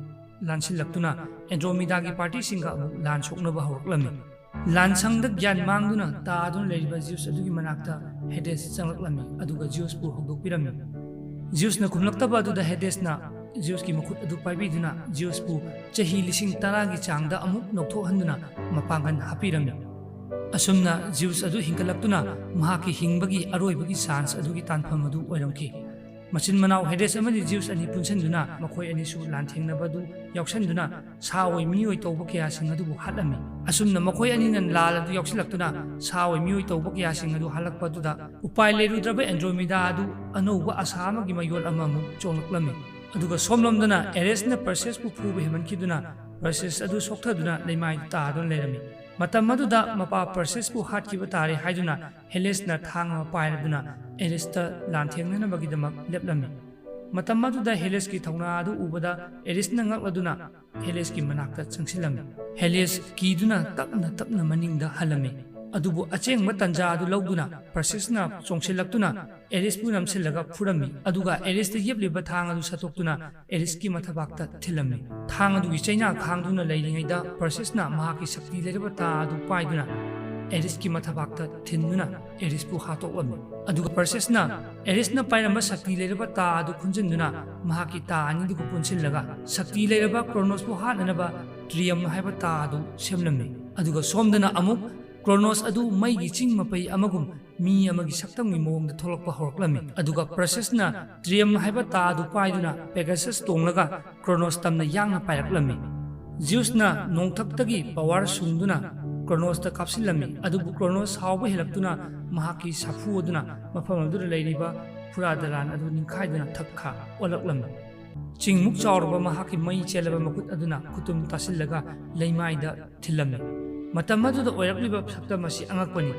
ꯂꯥꯟꯁꯤꯜꯂꯛꯇꯨꯅ ꯑꯦꯟꯗ꯭ꯔꯣꯃꯤꯗꯥꯒꯤ ꯄꯥꯔꯇꯤꯁꯤꯡꯒ ꯑꯃꯨꯛ ꯂꯥꯟ ꯁꯣꯛꯅꯕ ꯍꯧꯔꯛꯂꯝꯃꯤ꯫ ꯂꯥꯟꯁꯪꯗ ꯒ꯭ꯌꯥꯟ ꯃꯥꯡꯗꯨꯅ ꯇꯥꯗꯨꯅ ꯂꯩꯔꯤꯕ ꯖꯤꯎꯁ ꯑꯗꯨꯒꯤ ꯃꯅꯥꯛꯇ ꯍꯦꯗꯦꯁ ꯆꯪꯂꯛꯂꯝꯃꯤ, ꯑꯗꯨꯒ ꯖꯤꯎꯁꯄꯨ ꯍꯧꯗꯣꯛꯄꯤꯔꯝꯃꯤ꯫ ꯖꯤꯎꯁꯅ ꯈꯨꯝꯂꯛꯇꯕ ꯑꯗꯨꯗ ꯍꯦꯗꯦꯁꯅ ꯖꯤꯎꯁꯀꯤ ꯃꯈꯨꯠ ꯑꯗꯨ ꯄꯥꯏꯕꯤꯗꯨꯅ ꯖꯤꯎꯁꯄꯨ ꯆꯍꯤ ꯂꯤꯁꯤꯡ ꯇꯔꯥꯒꯤ ꯆꯥꯡꯗ ꯑꯃꯨꯛ ꯅꯣꯛꯊꯣꯛꯍꯟꯗꯨꯅ ꯃꯄꯥꯡꯒꯜ ꯍꯥꯞꯄꯤꯔꯝꯃꯤ꯫ ꯑꯁꯨꯝꯅ ꯖꯤꯎꯁ ꯑꯗꯨ ꯍꯤꯡꯒꯠꯂꯛꯇꯨꯅ ꯃꯍꯥꯛꯀꯤ ꯍꯤꯡꯕꯒꯤ ꯑꯔꯣꯏꯕꯒꯤ ꯆꯥꯟꯁ ꯑꯗꯨꯒꯤ ꯇꯥꯟꯐꯝ ꯑꯗꯨ ꯑꯣꯏꯔꯝꯈꯤ꯫ ꯃꯆꯤꯟ ꯃꯅꯥꯎ ꯍꯦꯗꯦꯁ ꯑꯃꯗꯤ ꯖꯤꯎꯁ ꯑꯅꯤ ꯄꯨꯟꯁꯤꯟꯗꯨꯅ ꯃꯈꯣꯏ ꯑꯅꯤꯁꯨ ꯂꯥꯟꯊꯦꯡꯅꯕꯗꯨ ꯌꯥꯎꯁꯟꯗꯨꯅ ꯁꯥ ꯑꯣꯏ ꯃꯤꯑꯣꯏ ꯇꯧꯕ ꯀꯌꯥꯁꯤꯡ ꯑꯗꯨꯕꯨ ꯍꯥꯠꯂꯝꯃꯤ꯫ ꯑꯁꯨꯝꯅ ꯃꯈꯣꯏ ꯑꯅꯤꯅ ꯂꯥꯟ ꯑꯗꯨ ꯌꯥꯎꯁꯤꯜꯂꯛꯇꯨꯅ ꯁꯥ ꯑꯣꯏ ꯃꯤꯑꯣꯏ ꯇꯧꯕ ꯀꯌꯥꯁꯤꯡ ꯑꯗꯨ ꯍꯥꯠꯂꯛꯄ ꯑꯗꯨꯗ ꯎꯄꯥꯏ ꯂꯩꯔꯨꯗ꯭ꯔꯕ ꯑꯦꯟꯗ꯭ꯔꯣꯃꯤꯗꯥ ꯑꯗꯨ ꯑꯅꯧꯕ ꯑꯁꯥ ꯑꯃꯒꯤ ꯃꯌꯣꯜ ꯑꯃꯃꯨꯛ ꯆꯣꯡꯂꯛꯂꯝꯃꯤ꯫ ꯑꯗꯨꯒ ꯁꯣꯝꯂꯣꯝꯗꯅ ꯑꯦꯔꯤꯁꯅ ꯄꯔꯁꯦꯁꯄꯨ ꯐꯨꯕ ꯍꯦꯟꯃꯟꯈꯤꯗꯨꯅ ꯄꯔꯁꯦꯁ ꯑꯗꯨ ꯁꯣꯛꯊꯗꯨꯅ ꯂꯩꯃꯥꯏꯗ ꯇꯥꯗꯨꯅ ꯂꯩꯔꯝꯃꯤ꯫ ꯃꯇꯝ ꯑꯗꯨꯗ ꯃꯄꯥ ꯄꯔꯁꯦꯁꯄꯨ ꯍꯥꯠꯈꯤꯕ ꯇꯥꯔꯦ ꯍꯥꯏꯗꯨꯅ ꯍꯦꯂꯤꯁꯅ ꯊꯥꯡ ꯑꯃ ꯄꯥꯏꯔꯗꯨꯅ ꯑꯦꯔꯤꯁꯇ ꯂꯥꯟꯊꯦꯡꯅꯅꯕꯒꯤꯗꯃꯛ ꯂꯦꯞꯂꯝꯃꯤ꯫ ꯃꯇꯝ ꯑꯗꯨꯗ ꯍꯦꯂꯤꯁꯀꯤ ꯊꯧꯅꯥ ꯑꯗꯨ ꯎꯕꯗ ꯑꯦꯔꯤꯁꯅ ꯉꯛꯂꯗꯨꯅ ꯍꯦꯂꯤꯁꯀꯤ ꯃꯅꯥꯛꯇ ꯆꯪꯁꯤꯜꯂꯝꯃꯤ꯫ ꯍꯦꯂꯤꯁ ꯀꯤꯗꯨꯅ ꯇꯞꯅ ꯇꯞꯅ ꯃꯅꯤꯡꯗ ꯍꯜꯂꯝꯃꯤ꯫ ꯑꯗꯨꯕꯨ ꯑꯆꯦꯡꯕ ꯇꯟꯖꯥ ꯑꯗꯨ ꯂꯧꯗꯨꯅ ꯄꯔꯁꯦꯁꯅ ꯆꯣꯡꯁꯤꯜꯂꯛꯇꯨꯅ ꯑꯦꯔꯤꯁꯄꯨ ꯅꯝꯁꯤꯜꯂꯒ ꯐꯨꯔꯝꯃꯤ, ꯑꯗꯨꯒ ꯑꯦꯔꯤꯁꯇ ꯌꯦꯞꯂꯤꯕ ꯊꯥꯡ ꯑꯗꯨ ꯁꯠꯇꯣꯛꯇꯨꯅ ꯑꯦꯔꯤꯁꯀꯤ ꯃꯊꯕꯥꯛꯇ ꯊꯤꯜꯂꯝꯃꯤ꯫ ꯊꯥꯡ ꯑꯗꯨꯒꯤ ꯆꯩꯅꯥ ꯈꯥꯡꯗꯨꯅ ꯂꯩꯔꯤꯉꯩꯗ ꯄꯔꯁꯦꯁꯅ ꯃꯍꯥꯛꯀꯤ ꯁꯛꯇꯤ ꯂꯩꯔꯕ ꯇꯥ ꯑꯗꯨ ꯄꯥꯏꯗꯨꯅ ꯑꯦꯔꯤꯁꯀꯤ ꯃꯊꯕꯥꯛꯇ ꯊꯤꯟꯗꯨꯅ ꯑꯦꯔꯤꯁꯄꯨ ꯍꯥꯠꯇꯣꯛꯂꯝꯃꯤ꯫ ꯑꯗꯨꯒ ꯄꯔꯁꯦꯁꯅ ꯑꯦꯔꯤꯁꯅ ꯄꯥꯏꯔꯝꯕ ꯁꯛꯇꯤ ꯂꯩꯔꯕ ꯇꯥ ꯑꯗꯨ ꯈꯨꯟꯖꯤꯟꯗꯨꯅ ꯃꯍꯥꯛꯀꯤ ꯇꯥ ꯑꯅꯤꯗꯨꯒ ꯄꯨꯟꯁꯤꯜꯂꯒ ꯁꯛꯇꯤ ꯂꯩꯔꯕ ꯀ꯭ꯔꯣꯅꯣꯁꯄꯨ ꯍꯥꯠꯅꯅꯕ ꯇ꯭ꯔꯤꯌꯝ ꯍꯥꯏꯕ ꯇꯥ ꯑꯗꯨ ꯁꯦꯝꯂꯝꯃꯤ꯫ ꯑꯗꯨꯒ ꯁꯣꯝꯗꯅ ꯑꯃꯨꯛ ꯀ꯭ꯔꯣꯅꯣꯁ ꯑꯗꯨ ꯃꯩꯒꯤ ꯆꯤꯡ ꯃꯄꯩ ꯑꯃꯒꯨꯝ ꯃꯤ ꯑꯃꯒꯤ ꯁꯛꯇꯝꯒꯤ ꯃꯑꯣꯡꯗ ꯊꯣꯛꯂꯛꯄ ꯍꯧꯔꯛꯂꯝꯃꯤ꯫ ꯑꯗꯨꯒ ꯄꯔꯁꯦꯁꯅ ꯇ꯭ꯔꯤꯌꯝ ꯍꯥꯏꯕ ꯇꯥ ꯑꯗꯨ ꯄꯥꯏꯗꯨꯅ ꯄꯦꯒꯥꯁꯁ ꯇꯣꯡꯂꯒ ꯀ꯭ꯔꯣꯅꯣꯁ ꯇꯝꯅ ꯌꯥꯡꯅ ꯄꯥꯏꯔꯛꯂꯝꯃꯤ꯫ ꯖꯤꯎꯁꯅ ꯅꯣꯡꯊꯛꯇꯒꯤ ꯄꯋꯥꯔ ꯁꯨꯡꯗꯨꯅ ꯀ꯭ꯔꯣꯅꯣꯁꯇ ꯀꯥꯞꯁꯤꯜꯂꯝꯃꯤ, ꯑꯗꯨꯕꯨ ꯀ꯭ꯔꯣꯅꯣꯁ ꯁꯥꯎꯕ ꯍꯦꯜꯂꯛꯇꯨꯅ ꯃꯍꯥꯛꯀꯤ ꯁꯥꯐꯨ ꯑꯗꯨꯅ ꯃꯐꯝ ꯑꯗꯨꯗ ꯂꯩꯔꯤꯕ ꯐꯨꯔꯥ ꯗꯂꯥꯟ ꯑꯗꯨ ꯅꯤꯡꯈꯥꯏꯗꯨꯅ ꯊꯛꯈꯥ ꯑꯣꯜꯂꯛꯂꯝꯃꯤ꯫ ꯆꯤꯡꯃꯨꯛ ꯆꯥꯎꯔꯕ ꯃꯍꯥꯛꯀꯤ ꯃꯩ ꯆꯦꯜꯂꯕ ꯃꯈꯨꯠ ꯑꯗꯨꯅ ꯈꯨꯇꯨꯝ ꯇꯥꯁꯤꯜꯂꯒ ꯂꯩꯃꯥꯏꯗ ꯊꯤꯜꯂꯝꯃꯤ꯫ ꯃꯇꯝ ꯑꯗꯨꯗ ꯑꯣꯏꯔꯛꯂꯤꯕ ꯁꯛꯇꯝ ꯑꯁꯤ ꯑꯉꯛꯄꯅꯤ꯫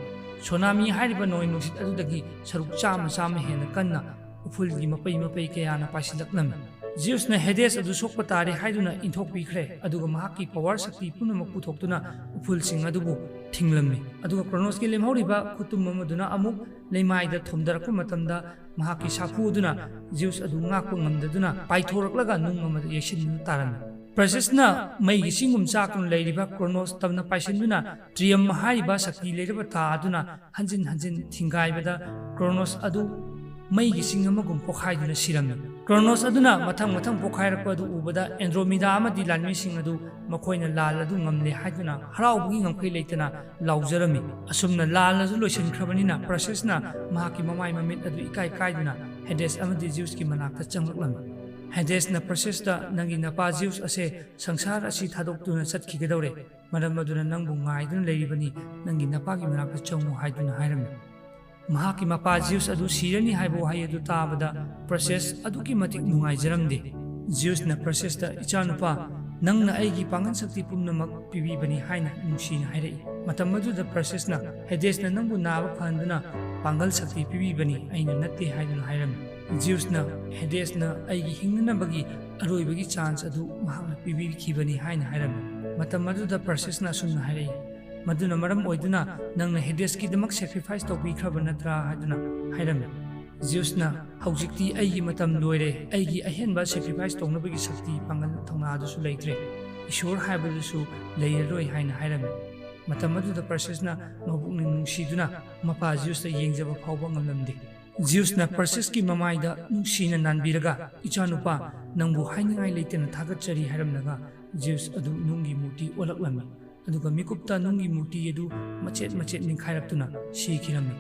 ꯁꯣꯅꯥꯃꯤ ꯍꯥꯏꯔꯤꯕ ꯅꯣꯡꯂꯩ ꯅꯨꯡꯁꯤꯠ ꯑꯗꯨꯗꯒꯤ ꯁꯔꯨꯛ ꯆꯥꯝꯃ ꯆꯥꯝꯃ ꯍꯦꯟꯅ ꯀꯟꯅ ꯎꯐꯨꯜꯒꯤ ꯃꯄꯩ ꯃꯄꯩ ꯀꯌꯥꯅ ꯄꯥꯏꯁꯤꯜꯂꯛꯂꯝꯃꯤ꯫ ꯖꯤꯎꯁꯅ ꯍꯦꯗꯦꯁ ꯑꯗꯨ ꯁꯣꯛꯄ ꯇꯥꯔꯦ ꯍꯥꯏꯗꯨꯅ ꯏꯟꯊꯣꯛꯄꯤꯈ꯭ꯔꯦ, ꯑꯗꯨꯒ ꯃꯍꯥꯛꯀꯤ ꯄꯋꯥꯔ ꯁꯛꯇꯤ ꯄꯨꯝꯅꯃꯛ ꯄꯨꯊꯣꯛꯇꯨꯅ ꯎꯐꯨꯜꯁꯤꯡ ꯑꯗꯨꯕꯨ ꯊꯤꯡꯂꯝꯃꯤ꯫ ꯑꯗꯨꯒ ꯀ꯭ꯔꯣꯅꯣꯁꯀꯤ ꯂꯦꯝꯍꯧꯔꯤꯕ ꯈꯨꯇꯨꯝ ꯑꯃꯗꯨꯅ ꯑꯃꯨꯛ ꯂꯩꯃꯥꯏꯗ ꯊꯣꯝꯗꯔꯛꯄ ꯃꯇꯝꯗ ꯃꯍꯥꯛꯀꯤ ꯁꯥꯐꯨ ꯑꯗꯨꯅ ꯖꯤꯎꯁ ꯑꯗꯨ ꯉꯥꯛꯄ ꯉꯝꯗꯗꯨꯅ ꯄꯥꯏꯊꯣꯔꯛꯂꯒ ꯅꯨꯡ ꯑꯃꯗ ꯌꯩꯁꯤꯟꯗꯨꯅ ꯇꯥꯔꯝꯃꯤ꯫ ꯄꯔꯁꯦꯁꯅ ꯃꯩꯒꯤ ꯆꯤꯡꯒꯨꯝ ꯆꯥꯛꯇꯨꯅ ꯂꯩꯔꯤꯕ ꯀ꯭ꯔꯣꯅꯣꯁ ꯇꯝꯅ ꯄꯥꯏꯁꯤꯟꯗꯨꯅ ꯇ꯭ꯔꯤꯌꯝ ꯍꯥꯏꯔꯤꯕ ꯁꯛꯇꯤ ꯂꯩꯔꯕ ꯇꯥ ꯑꯗꯨꯅ ꯍꯟꯖꯤꯟ ꯍꯟꯖꯤꯟ ꯊꯤꯡꯒꯥꯏꯕꯗ ꯀ꯭ꯔꯣꯅꯣꯁ ꯑꯗꯨ ꯃꯩꯒꯤ ꯆꯤꯡ ꯑꯃꯒꯨꯝ ꯄꯣꯈꯥꯏꯗꯨꯅ ꯁꯤꯔꯝꯃꯤ꯫ ꯀ꯭ꯔꯣꯅꯣꯁ ꯑꯗꯨꯅ ꯃꯊꯪ ꯃꯊꯪ ꯄꯣꯈꯥꯏꯔꯛꯄ ꯑꯗꯨ ꯎꯕꯗ ꯑꯦꯟꯗ꯭ꯔꯣꯃꯤꯗꯥ ꯑꯃꯗꯤ ꯂꯥꯟꯃꯤꯁꯤꯡ ꯑꯗꯨ ꯃꯈꯣꯏꯅ ꯂꯥꯜ ꯑꯗꯨ ꯉꯝꯂꯦ ꯍꯥꯏꯗꯨꯅ ꯍꯔꯥꯎꯕꯒꯤ ꯉꯝꯈꯩ ꯂꯩꯇꯅ ꯂꯥꯎꯖꯔꯝꯃꯤ꯫ ꯑꯁꯨꯝꯅ ꯂꯥꯜ ꯑꯗꯨ ꯂꯣꯏꯁꯤꯟꯈ꯭ꯔꯕꯅꯤꯅ ꯄꯔꯁꯦꯁꯅ ꯃꯍꯥꯛꯀꯤ ꯃꯃꯥꯏ ꯃꯃꯤꯠ ꯑꯗꯨ ꯏꯀꯥꯏ ꯀꯥꯏꯗꯨꯅ ꯍꯦꯗꯦꯁ ꯑꯃꯗꯤ ꯖꯤꯎꯁꯀꯤ ꯃꯅꯥꯛꯇ ꯆꯪꯂꯛꯂꯝꯃꯤ꯫ ꯍꯦꯗꯦꯁꯅ ꯄꯔꯁꯦꯁꯇ, "ꯅꯪꯒꯤ ꯅꯄꯥ ꯖꯤꯎꯁ ꯑꯁꯦ ꯁꯪꯁꯥꯔ ꯑꯁꯤ ꯊꯥꯗꯣꯛꯇꯨꯅ ꯆꯠꯈꯤꯒꯗꯧꯔꯦ, ꯃꯔꯝ ꯑꯗꯨꯅ ꯅꯪꯕꯨ ꯉꯥꯏꯗꯨꯅ ꯂꯩꯔꯤꯕꯅꯤ, ꯅꯪꯒꯤ ꯅꯄꯥꯒꯤ ꯃꯅꯥꯛꯇ ꯆꯪꯉꯨ" ꯍꯥꯏꯗꯨꯅ ꯍꯥꯏꯔꯝꯃꯤ꯫ ꯃꯍꯥꯛꯀꯤ ꯃꯄꯥ ꯖꯤꯎꯁ ꯑꯗꯨ ꯁꯤꯔꯅꯤ ꯍꯥꯏꯕ ꯋꯥꯍꯩ ꯑꯗꯨ ꯇꯥꯕꯗ ꯄꯔꯁꯦꯁ ꯑꯗꯨꯛꯀꯤ ꯃꯇꯤꯛ ꯅꯨꯡꯉꯥꯏꯖꯔꯝꯗꯦ꯫ ꯖꯤꯎꯁꯅ ꯄꯔꯁꯦꯁꯇ, "ꯏꯆꯥꯅꯨꯄꯥ, ꯅꯪꯅ ꯑꯩꯒꯤ ꯄꯥꯡꯒꯜ ꯁꯛꯇꯤ ꯄꯨꯝꯅꯃꯛ ꯄꯤꯕꯤꯕꯅꯤ" ꯍꯥꯏꯅ ꯅꯨꯡꯁꯤꯅ ꯍꯥꯏꯔꯛꯏ꯫ ꯃꯇꯝ ꯑꯗꯨꯗ ꯄꯔꯁꯦꯁꯅ, "ꯍꯦꯗꯦꯁꯅ ꯅꯪꯕꯨ ꯅꯥꯕ ꯐꯍꯟꯗꯨꯅ ꯄꯥꯡꯒꯜ ꯁꯛꯇꯤ ꯄꯤꯕꯤꯕꯅꯤ, ꯑꯩꯅ ꯅꯠꯇꯦ" ꯍꯥꯏꯗꯨꯅ ꯍꯥꯏꯔꯝꯃꯤ꯫ ꯖꯤꯎꯁꯅ, "ꯍꯦꯗꯦꯁꯅ ꯑꯩꯒꯤ ꯍꯤꯡꯅꯅꯕꯒꯤ ꯑꯔꯣꯏꯕꯒꯤ ꯆꯥꯟꯁ ꯑꯗꯨ ꯃꯍꯥꯛꯅ ꯄꯤꯕꯤꯈꯤꯕꯅꯤ" ꯍꯥꯏꯅ ꯍꯥꯏꯔꯝꯃꯤ꯫ ꯃꯇꯝ ꯑꯗꯨꯗ ꯄꯔꯁꯦꯁꯅ ꯑꯁꯨꯝꯅ ꯍꯥꯏꯔꯛꯏ, "ꯃꯗꯨꯅ ꯃꯔꯝ ꯑꯣꯏꯗꯨꯅ ꯅꯪꯅ ꯍꯦꯗꯦꯁꯀꯤꯗꯃꯛ ꯁꯦꯀ꯭ꯔꯤꯐꯥꯏꯁ ꯇꯧꯕꯤꯈ꯭ꯔꯕ ꯅꯠꯇ꯭ꯔꯥ?" ꯍꯥꯏꯗꯨꯅ ꯍꯥꯏꯔꯝꯃꯤ꯫ ꯖꯤꯎꯁꯅ, "ꯍꯧꯖꯤꯛꯇꯤ ꯑꯩꯒꯤ ꯃꯇꯝ ꯂꯣꯏꯔꯦ, ꯑꯩꯒꯤ ꯑꯍꯦꯟꯕ ꯁꯦꯀ꯭ꯔꯤꯐꯥꯏꯁ ꯇꯧꯅꯕꯒꯤ ꯁꯛꯇꯤ, ꯄꯥꯡꯒꯜ, ꯊꯧꯅꯥ ꯑꯗꯨꯁꯨ ꯂꯩꯇ꯭ꯔꯦ, ꯏꯁꯣꯔ ꯍꯥꯏꯕꯗꯨꯁꯨ ꯂꯩꯔꯔꯣꯏ" ꯍꯥꯏꯅ ꯍꯥꯏꯔꯝꯃꯤ꯫ ꯃꯇꯝ ꯑꯗꯨꯗ ꯄꯔꯁꯦꯁꯅ ꯃꯄꯨꯛꯅꯤꯡ ꯅꯨꯡꯁꯤꯗꯨꯅ ꯃꯄꯥ ꯖꯤꯎꯁꯇ ꯌꯦꯡꯖꯕ ꯐꯥꯎꯕ ꯉꯝꯂꯝꯗꯦ꯫ ꯖꯤꯎꯁꯅ ꯄꯔꯁꯦꯁꯀꯤ ꯃꯃꯥꯏꯗ ꯅꯨꯡꯁꯤꯅ ꯅꯥꯟꯕꯤꯔꯒ, "ꯏꯆꯥꯅꯨꯄꯥ, ꯅꯪꯕꯨ ꯍꯥꯏꯅꯤꯡꯉꯥꯏ ꯂꯩꯇꯅ ꯊꯥꯒꯠꯆꯔꯤ" ꯍꯥꯏꯔꯝꯂꯒ, ꯖꯤꯎꯁ ꯑꯗꯨ ꯅꯨꯡꯒꯤ ꯃꯨꯔꯇꯤ ꯑꯣꯜꯂꯛꯂꯝꯃꯤ꯫ ꯑꯗꯨꯒ ꯃꯤꯀꯨꯞꯇ ꯅꯨꯡꯒꯤ ꯃꯨꯔꯇꯤ ꯑꯗꯨ ꯃꯆꯦꯠ ꯃꯆꯦꯠ ꯅꯤꯡꯈꯥꯏꯔꯛꯇꯨꯅ ꯁꯤꯈꯤꯔꯝꯃꯤ꯫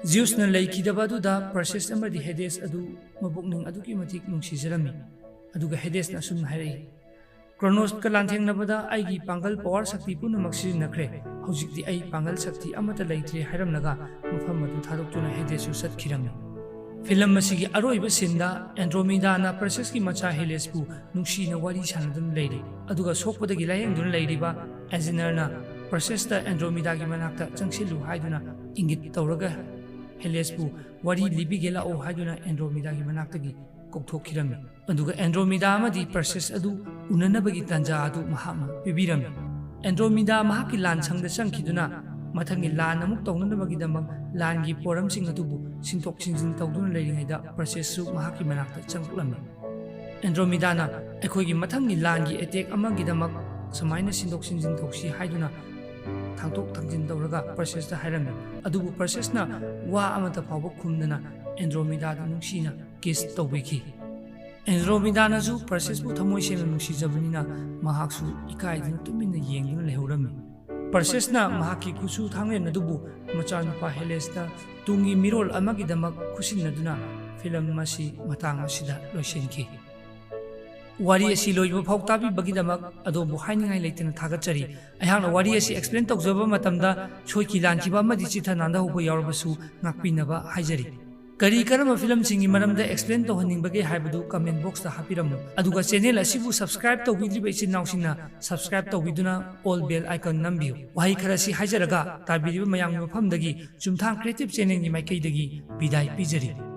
ꯖꯤꯎꯁꯅ ꯂꯩꯈꯤꯗꯕ ꯑꯗꯨꯗ ꯄꯔꯁꯦꯁ ꯑꯃꯗꯤ ꯍꯦꯗꯦꯁ ꯑꯗꯨ ꯃꯄꯨꯛꯅꯤꯡ ꯑꯗꯨꯛꯀꯤ ꯃꯇꯤꯛ ꯅꯨꯡꯁꯤꯖꯔꯝꯃꯤ꯫ ꯑꯗꯨꯒ ꯍꯦꯗꯦꯁꯅ ꯑꯁꯨꯝꯅ ꯍꯥꯏꯔꯛꯏ, "ꯀ꯭ꯔꯣꯅꯣꯁꯀ ꯂꯥꯟꯊꯦꯡꯅꯕꯗ ꯑꯩꯒꯤ ꯄꯥꯡꯒꯜ, ꯄꯥꯋꯔ, ꯁꯛꯇꯤ ꯄꯨꯝꯅꯃꯛ ꯁꯤꯖꯤꯟꯅꯈ꯭ꯔꯦ꯫ ꯍꯧꯖꯤꯛꯇꯤ ꯑꯩ ꯄꯥꯡꯒꯜ, ꯁꯛꯇꯤ ꯑꯃꯠꯇ ꯂꯩꯇ꯭ꯔꯦ" ꯍꯥꯏꯔꯝꯂꯒ ꯃꯐꯝ ꯑꯗꯨ ꯊꯥꯗꯣꯛꯇꯨꯅ ꯍꯦꯗꯦꯁꯁꯨ ꯆꯠꯈꯤꯔꯝꯃꯤ꯫ ꯐꯤꯂꯝ ꯑꯁꯤꯒꯤ ꯑꯔꯣꯏꯕ ꯁꯤꯟꯗ ꯑꯦꯟꯗ꯭ꯔꯣꯃꯤꯗꯥꯅ ꯄꯔꯁꯦꯁꯀꯤ ꯃꯆꯥ ꯍꯦꯂꯦꯁꯄꯨ ꯅꯨꯡꯁꯤꯅ ꯋꯥꯔꯤ ꯁꯥꯟꯅꯗꯨꯅ ꯂꯩꯔꯤ꯫ ꯑꯗꯨꯒ ꯁꯣꯛꯄꯗꯒꯤ ꯂꯥꯌꯦꯡꯗꯨꯅ ꯂꯩꯔꯤꯕ ꯑꯦꯖꯤꯅꯔꯅ ꯄꯔꯁꯦꯁꯇ "ꯑꯦꯟꯗ꯭ꯔꯣꯃꯤꯗꯥꯒꯤ ꯃꯅꯥꯛꯇ ꯆꯪꯁꯤꯜꯂꯨ" ꯍꯥꯏꯗꯨꯅ ꯏꯪꯒꯤꯠ ꯇꯧꯔꯒ ꯍꯦꯂꯦꯁꯄꯨ "ꯋꯥꯔꯤ ꯂꯤꯕꯤꯒꯦ ꯂꯥꯛꯑꯣ" ꯍꯥꯏꯗꯨꯅ ꯑꯦꯟꯗ꯭ꯔꯣꯃꯤꯗꯥꯒꯤ ꯃꯅꯥꯛꯇꯒꯤ ꯀꯧꯊꯣꯛꯈꯤꯔꯝꯃꯤ꯫ ꯑꯗꯨꯒ ꯑꯦꯟꯗ꯭ꯔꯣꯃꯤꯗꯥ ꯑꯃꯗꯤ ꯄꯔꯁꯦꯁ ꯑꯗꯨ ꯎꯅꯅꯕꯒꯤ ꯇꯥꯟꯖꯥ ꯑꯗꯨ ꯃꯍꯥꯛꯅ ꯄꯤꯕꯤꯔꯝꯃꯤ꯫ ꯑꯦꯟꯗ꯭ꯔꯣꯃꯤꯗꯥ ꯃꯍꯥꯛꯀꯤ ꯂꯥꯟꯁꯪꯗ ꯆꯪꯈꯤꯗꯨꯅ ꯃꯊꯪꯒꯤ ꯂꯥꯟ ꯑꯃꯨꯛ ꯇꯧꯅꯅꯕꯒꯤꯗꯃꯛ ꯂꯥꯟꯒꯤ ꯄꯣꯔꯝꯁꯤꯡ ꯑꯗꯨꯕꯨ ꯁꯤꯟꯗꯣꯛ ꯁꯤꯟꯖꯤꯟ ꯇꯧꯗꯨꯅ ꯂꯩꯔꯤꯉꯩꯗ ꯄꯔꯁꯦꯁꯁꯨ ꯃꯍꯥꯛꯀꯤ ꯃꯅꯥꯛꯇ ꯆꯪꯂꯛꯂꯝꯃꯤ꯫ ꯑꯦꯟꯗ꯭ꯔꯣꯃꯤꯗꯥꯅ "ꯑꯩꯈꯣꯏꯒꯤ ꯃꯊꯪꯒꯤ ꯂꯥꯟꯒꯤ ꯑꯦꯇꯦꯛ ꯑꯃꯒꯤꯗꯃꯛ ꯁꯨꯃꯥꯏꯅ ꯁꯤꯟꯗꯣꯛ ꯁꯤꯟꯖꯤꯟ ꯇꯧꯁꯤ" ꯍꯥꯏꯗꯨꯅ ꯊꯥꯡꯗꯣꯛ ꯊꯥꯡꯖꯤꯟ ꯇꯧꯔꯒ ꯄꯔꯁꯦꯁꯇ ꯍꯥꯏꯔꯝꯃꯤ꯫ ꯑꯗꯨꯕꯨ ꯄꯔꯁꯦꯁꯅ ꯋꯥ ꯑꯃꯠꯇ ꯐꯥꯎꯕ ꯈꯨꯝꯗꯅ ꯑꯦꯟꯗ꯭ꯔꯣꯃꯤꯗꯥꯗ ꯅꯨꯡꯁꯤꯅ ꯀꯤꯁ ꯇꯧꯕꯤꯈꯤ꯫ ꯑꯦꯟꯗ꯭ꯔꯣꯃꯤꯗꯥꯅꯁꯨ ꯄꯔꯁꯦꯁꯄꯨ ꯊꯃꯣꯏ ꯁꯦꯡꯅ ꯅꯨꯡꯁꯤꯖꯕꯅꯤꯅ ꯃꯍꯥꯛꯁꯨ ꯏꯀꯥꯏꯗꯨꯅ ꯇꯨꯃꯤꯟꯅ ꯌꯦꯡꯗꯨꯅ ꯂꯩꯍꯧꯔꯝꯃꯤ꯫ ꯄꯔꯁꯦꯁꯅ ꯃꯍꯥꯛꯀꯤ ꯀꯨꯆꯨ ꯊꯥꯡꯂꯦꯟ ꯑꯗꯨꯕꯨ ꯃꯆꯥꯅꯨꯄꯥ ꯍꯦꯂꯦꯁꯇ ꯇꯨꯡꯒꯤ ꯃꯤꯔꯣꯜ ꯑꯃꯒꯤꯗꯃꯛ ꯈꯨꯠꯁꯤꯟꯅꯗꯨꯅ ꯐꯤꯂꯝ ꯑꯁꯤ ꯃꯇꯥꯡ ꯑꯁꯤꯗ ꯂꯣꯏꯁꯤꯟꯈꯤ꯫ ꯋꯥꯔꯤ ꯑꯁꯤ ꯂꯣꯏꯕ ꯐꯥꯎ ꯇꯥꯕꯤꯕꯒꯤꯗꯃꯛ ꯑꯗꯣꯝꯕꯨ ꯍꯥꯏꯅꯤꯡꯉꯥꯏ ꯂꯩꯇꯅ ꯊꯥꯒꯠꯆꯔꯤ꯫ ꯑꯩꯍꯥꯛꯅ ꯋꯥꯔꯤ ꯑꯁꯤ explain ꯇꯧꯖꯕ ꯃꯇꯝꯗ ꯁꯣꯏꯈꯤ ꯂꯥꯟꯈꯤꯕ ꯑꯃꯗꯤ ꯆꯤꯠꯊ ꯅꯥꯟꯊꯍꯧꯕ ꯌꯥꯎꯔꯕꯁꯨ ꯉꯥꯛꯄꯤꯅꯕ ꯍꯥꯏꯖꯔꯤ꯫ ꯀꯔꯤ ꯀꯔꯝꯕ ꯐꯤꯂꯝꯁꯤꯡꯒꯤ ꯃꯔꯝꯗ explain ꯇꯧꯍꯟꯅꯤꯡꯕꯒꯦ ꯍꯥꯏꯕꯗꯨ comment box ꯇ ꯍꯥꯞꯄꯤꯔꯝꯃꯨ꯫ ꯑꯗꯨꯒ channel ꯑꯁꯤꯕꯨ subscribe ꯇꯧꯕꯤꯗ꯭ꯔꯤꯕ ꯏꯆꯤꯟ ꯏꯅꯥꯎꯁꯤꯡꯅ subscribe ꯇꯧꯕꯤꯗꯨꯅ all bell icon ꯅꯝꯕꯤꯌꯨ꯫ ꯋꯥꯍꯩ ꯈꯔꯁꯤ ꯍꯥꯏꯖꯔꯒ ꯇꯥꯕꯤꯔꯤꯕ ꯃꯌꯥꯝꯒꯤ ꯃꯐꯝꯗꯒꯤ ꯆꯨꯝꯊꯥꯡ Creative Channel ꯒꯤ ꯃꯥꯏꯀꯩꯗꯒꯤ ꯕꯤꯗꯥꯏ ꯄꯤꯖꯔꯤ꯫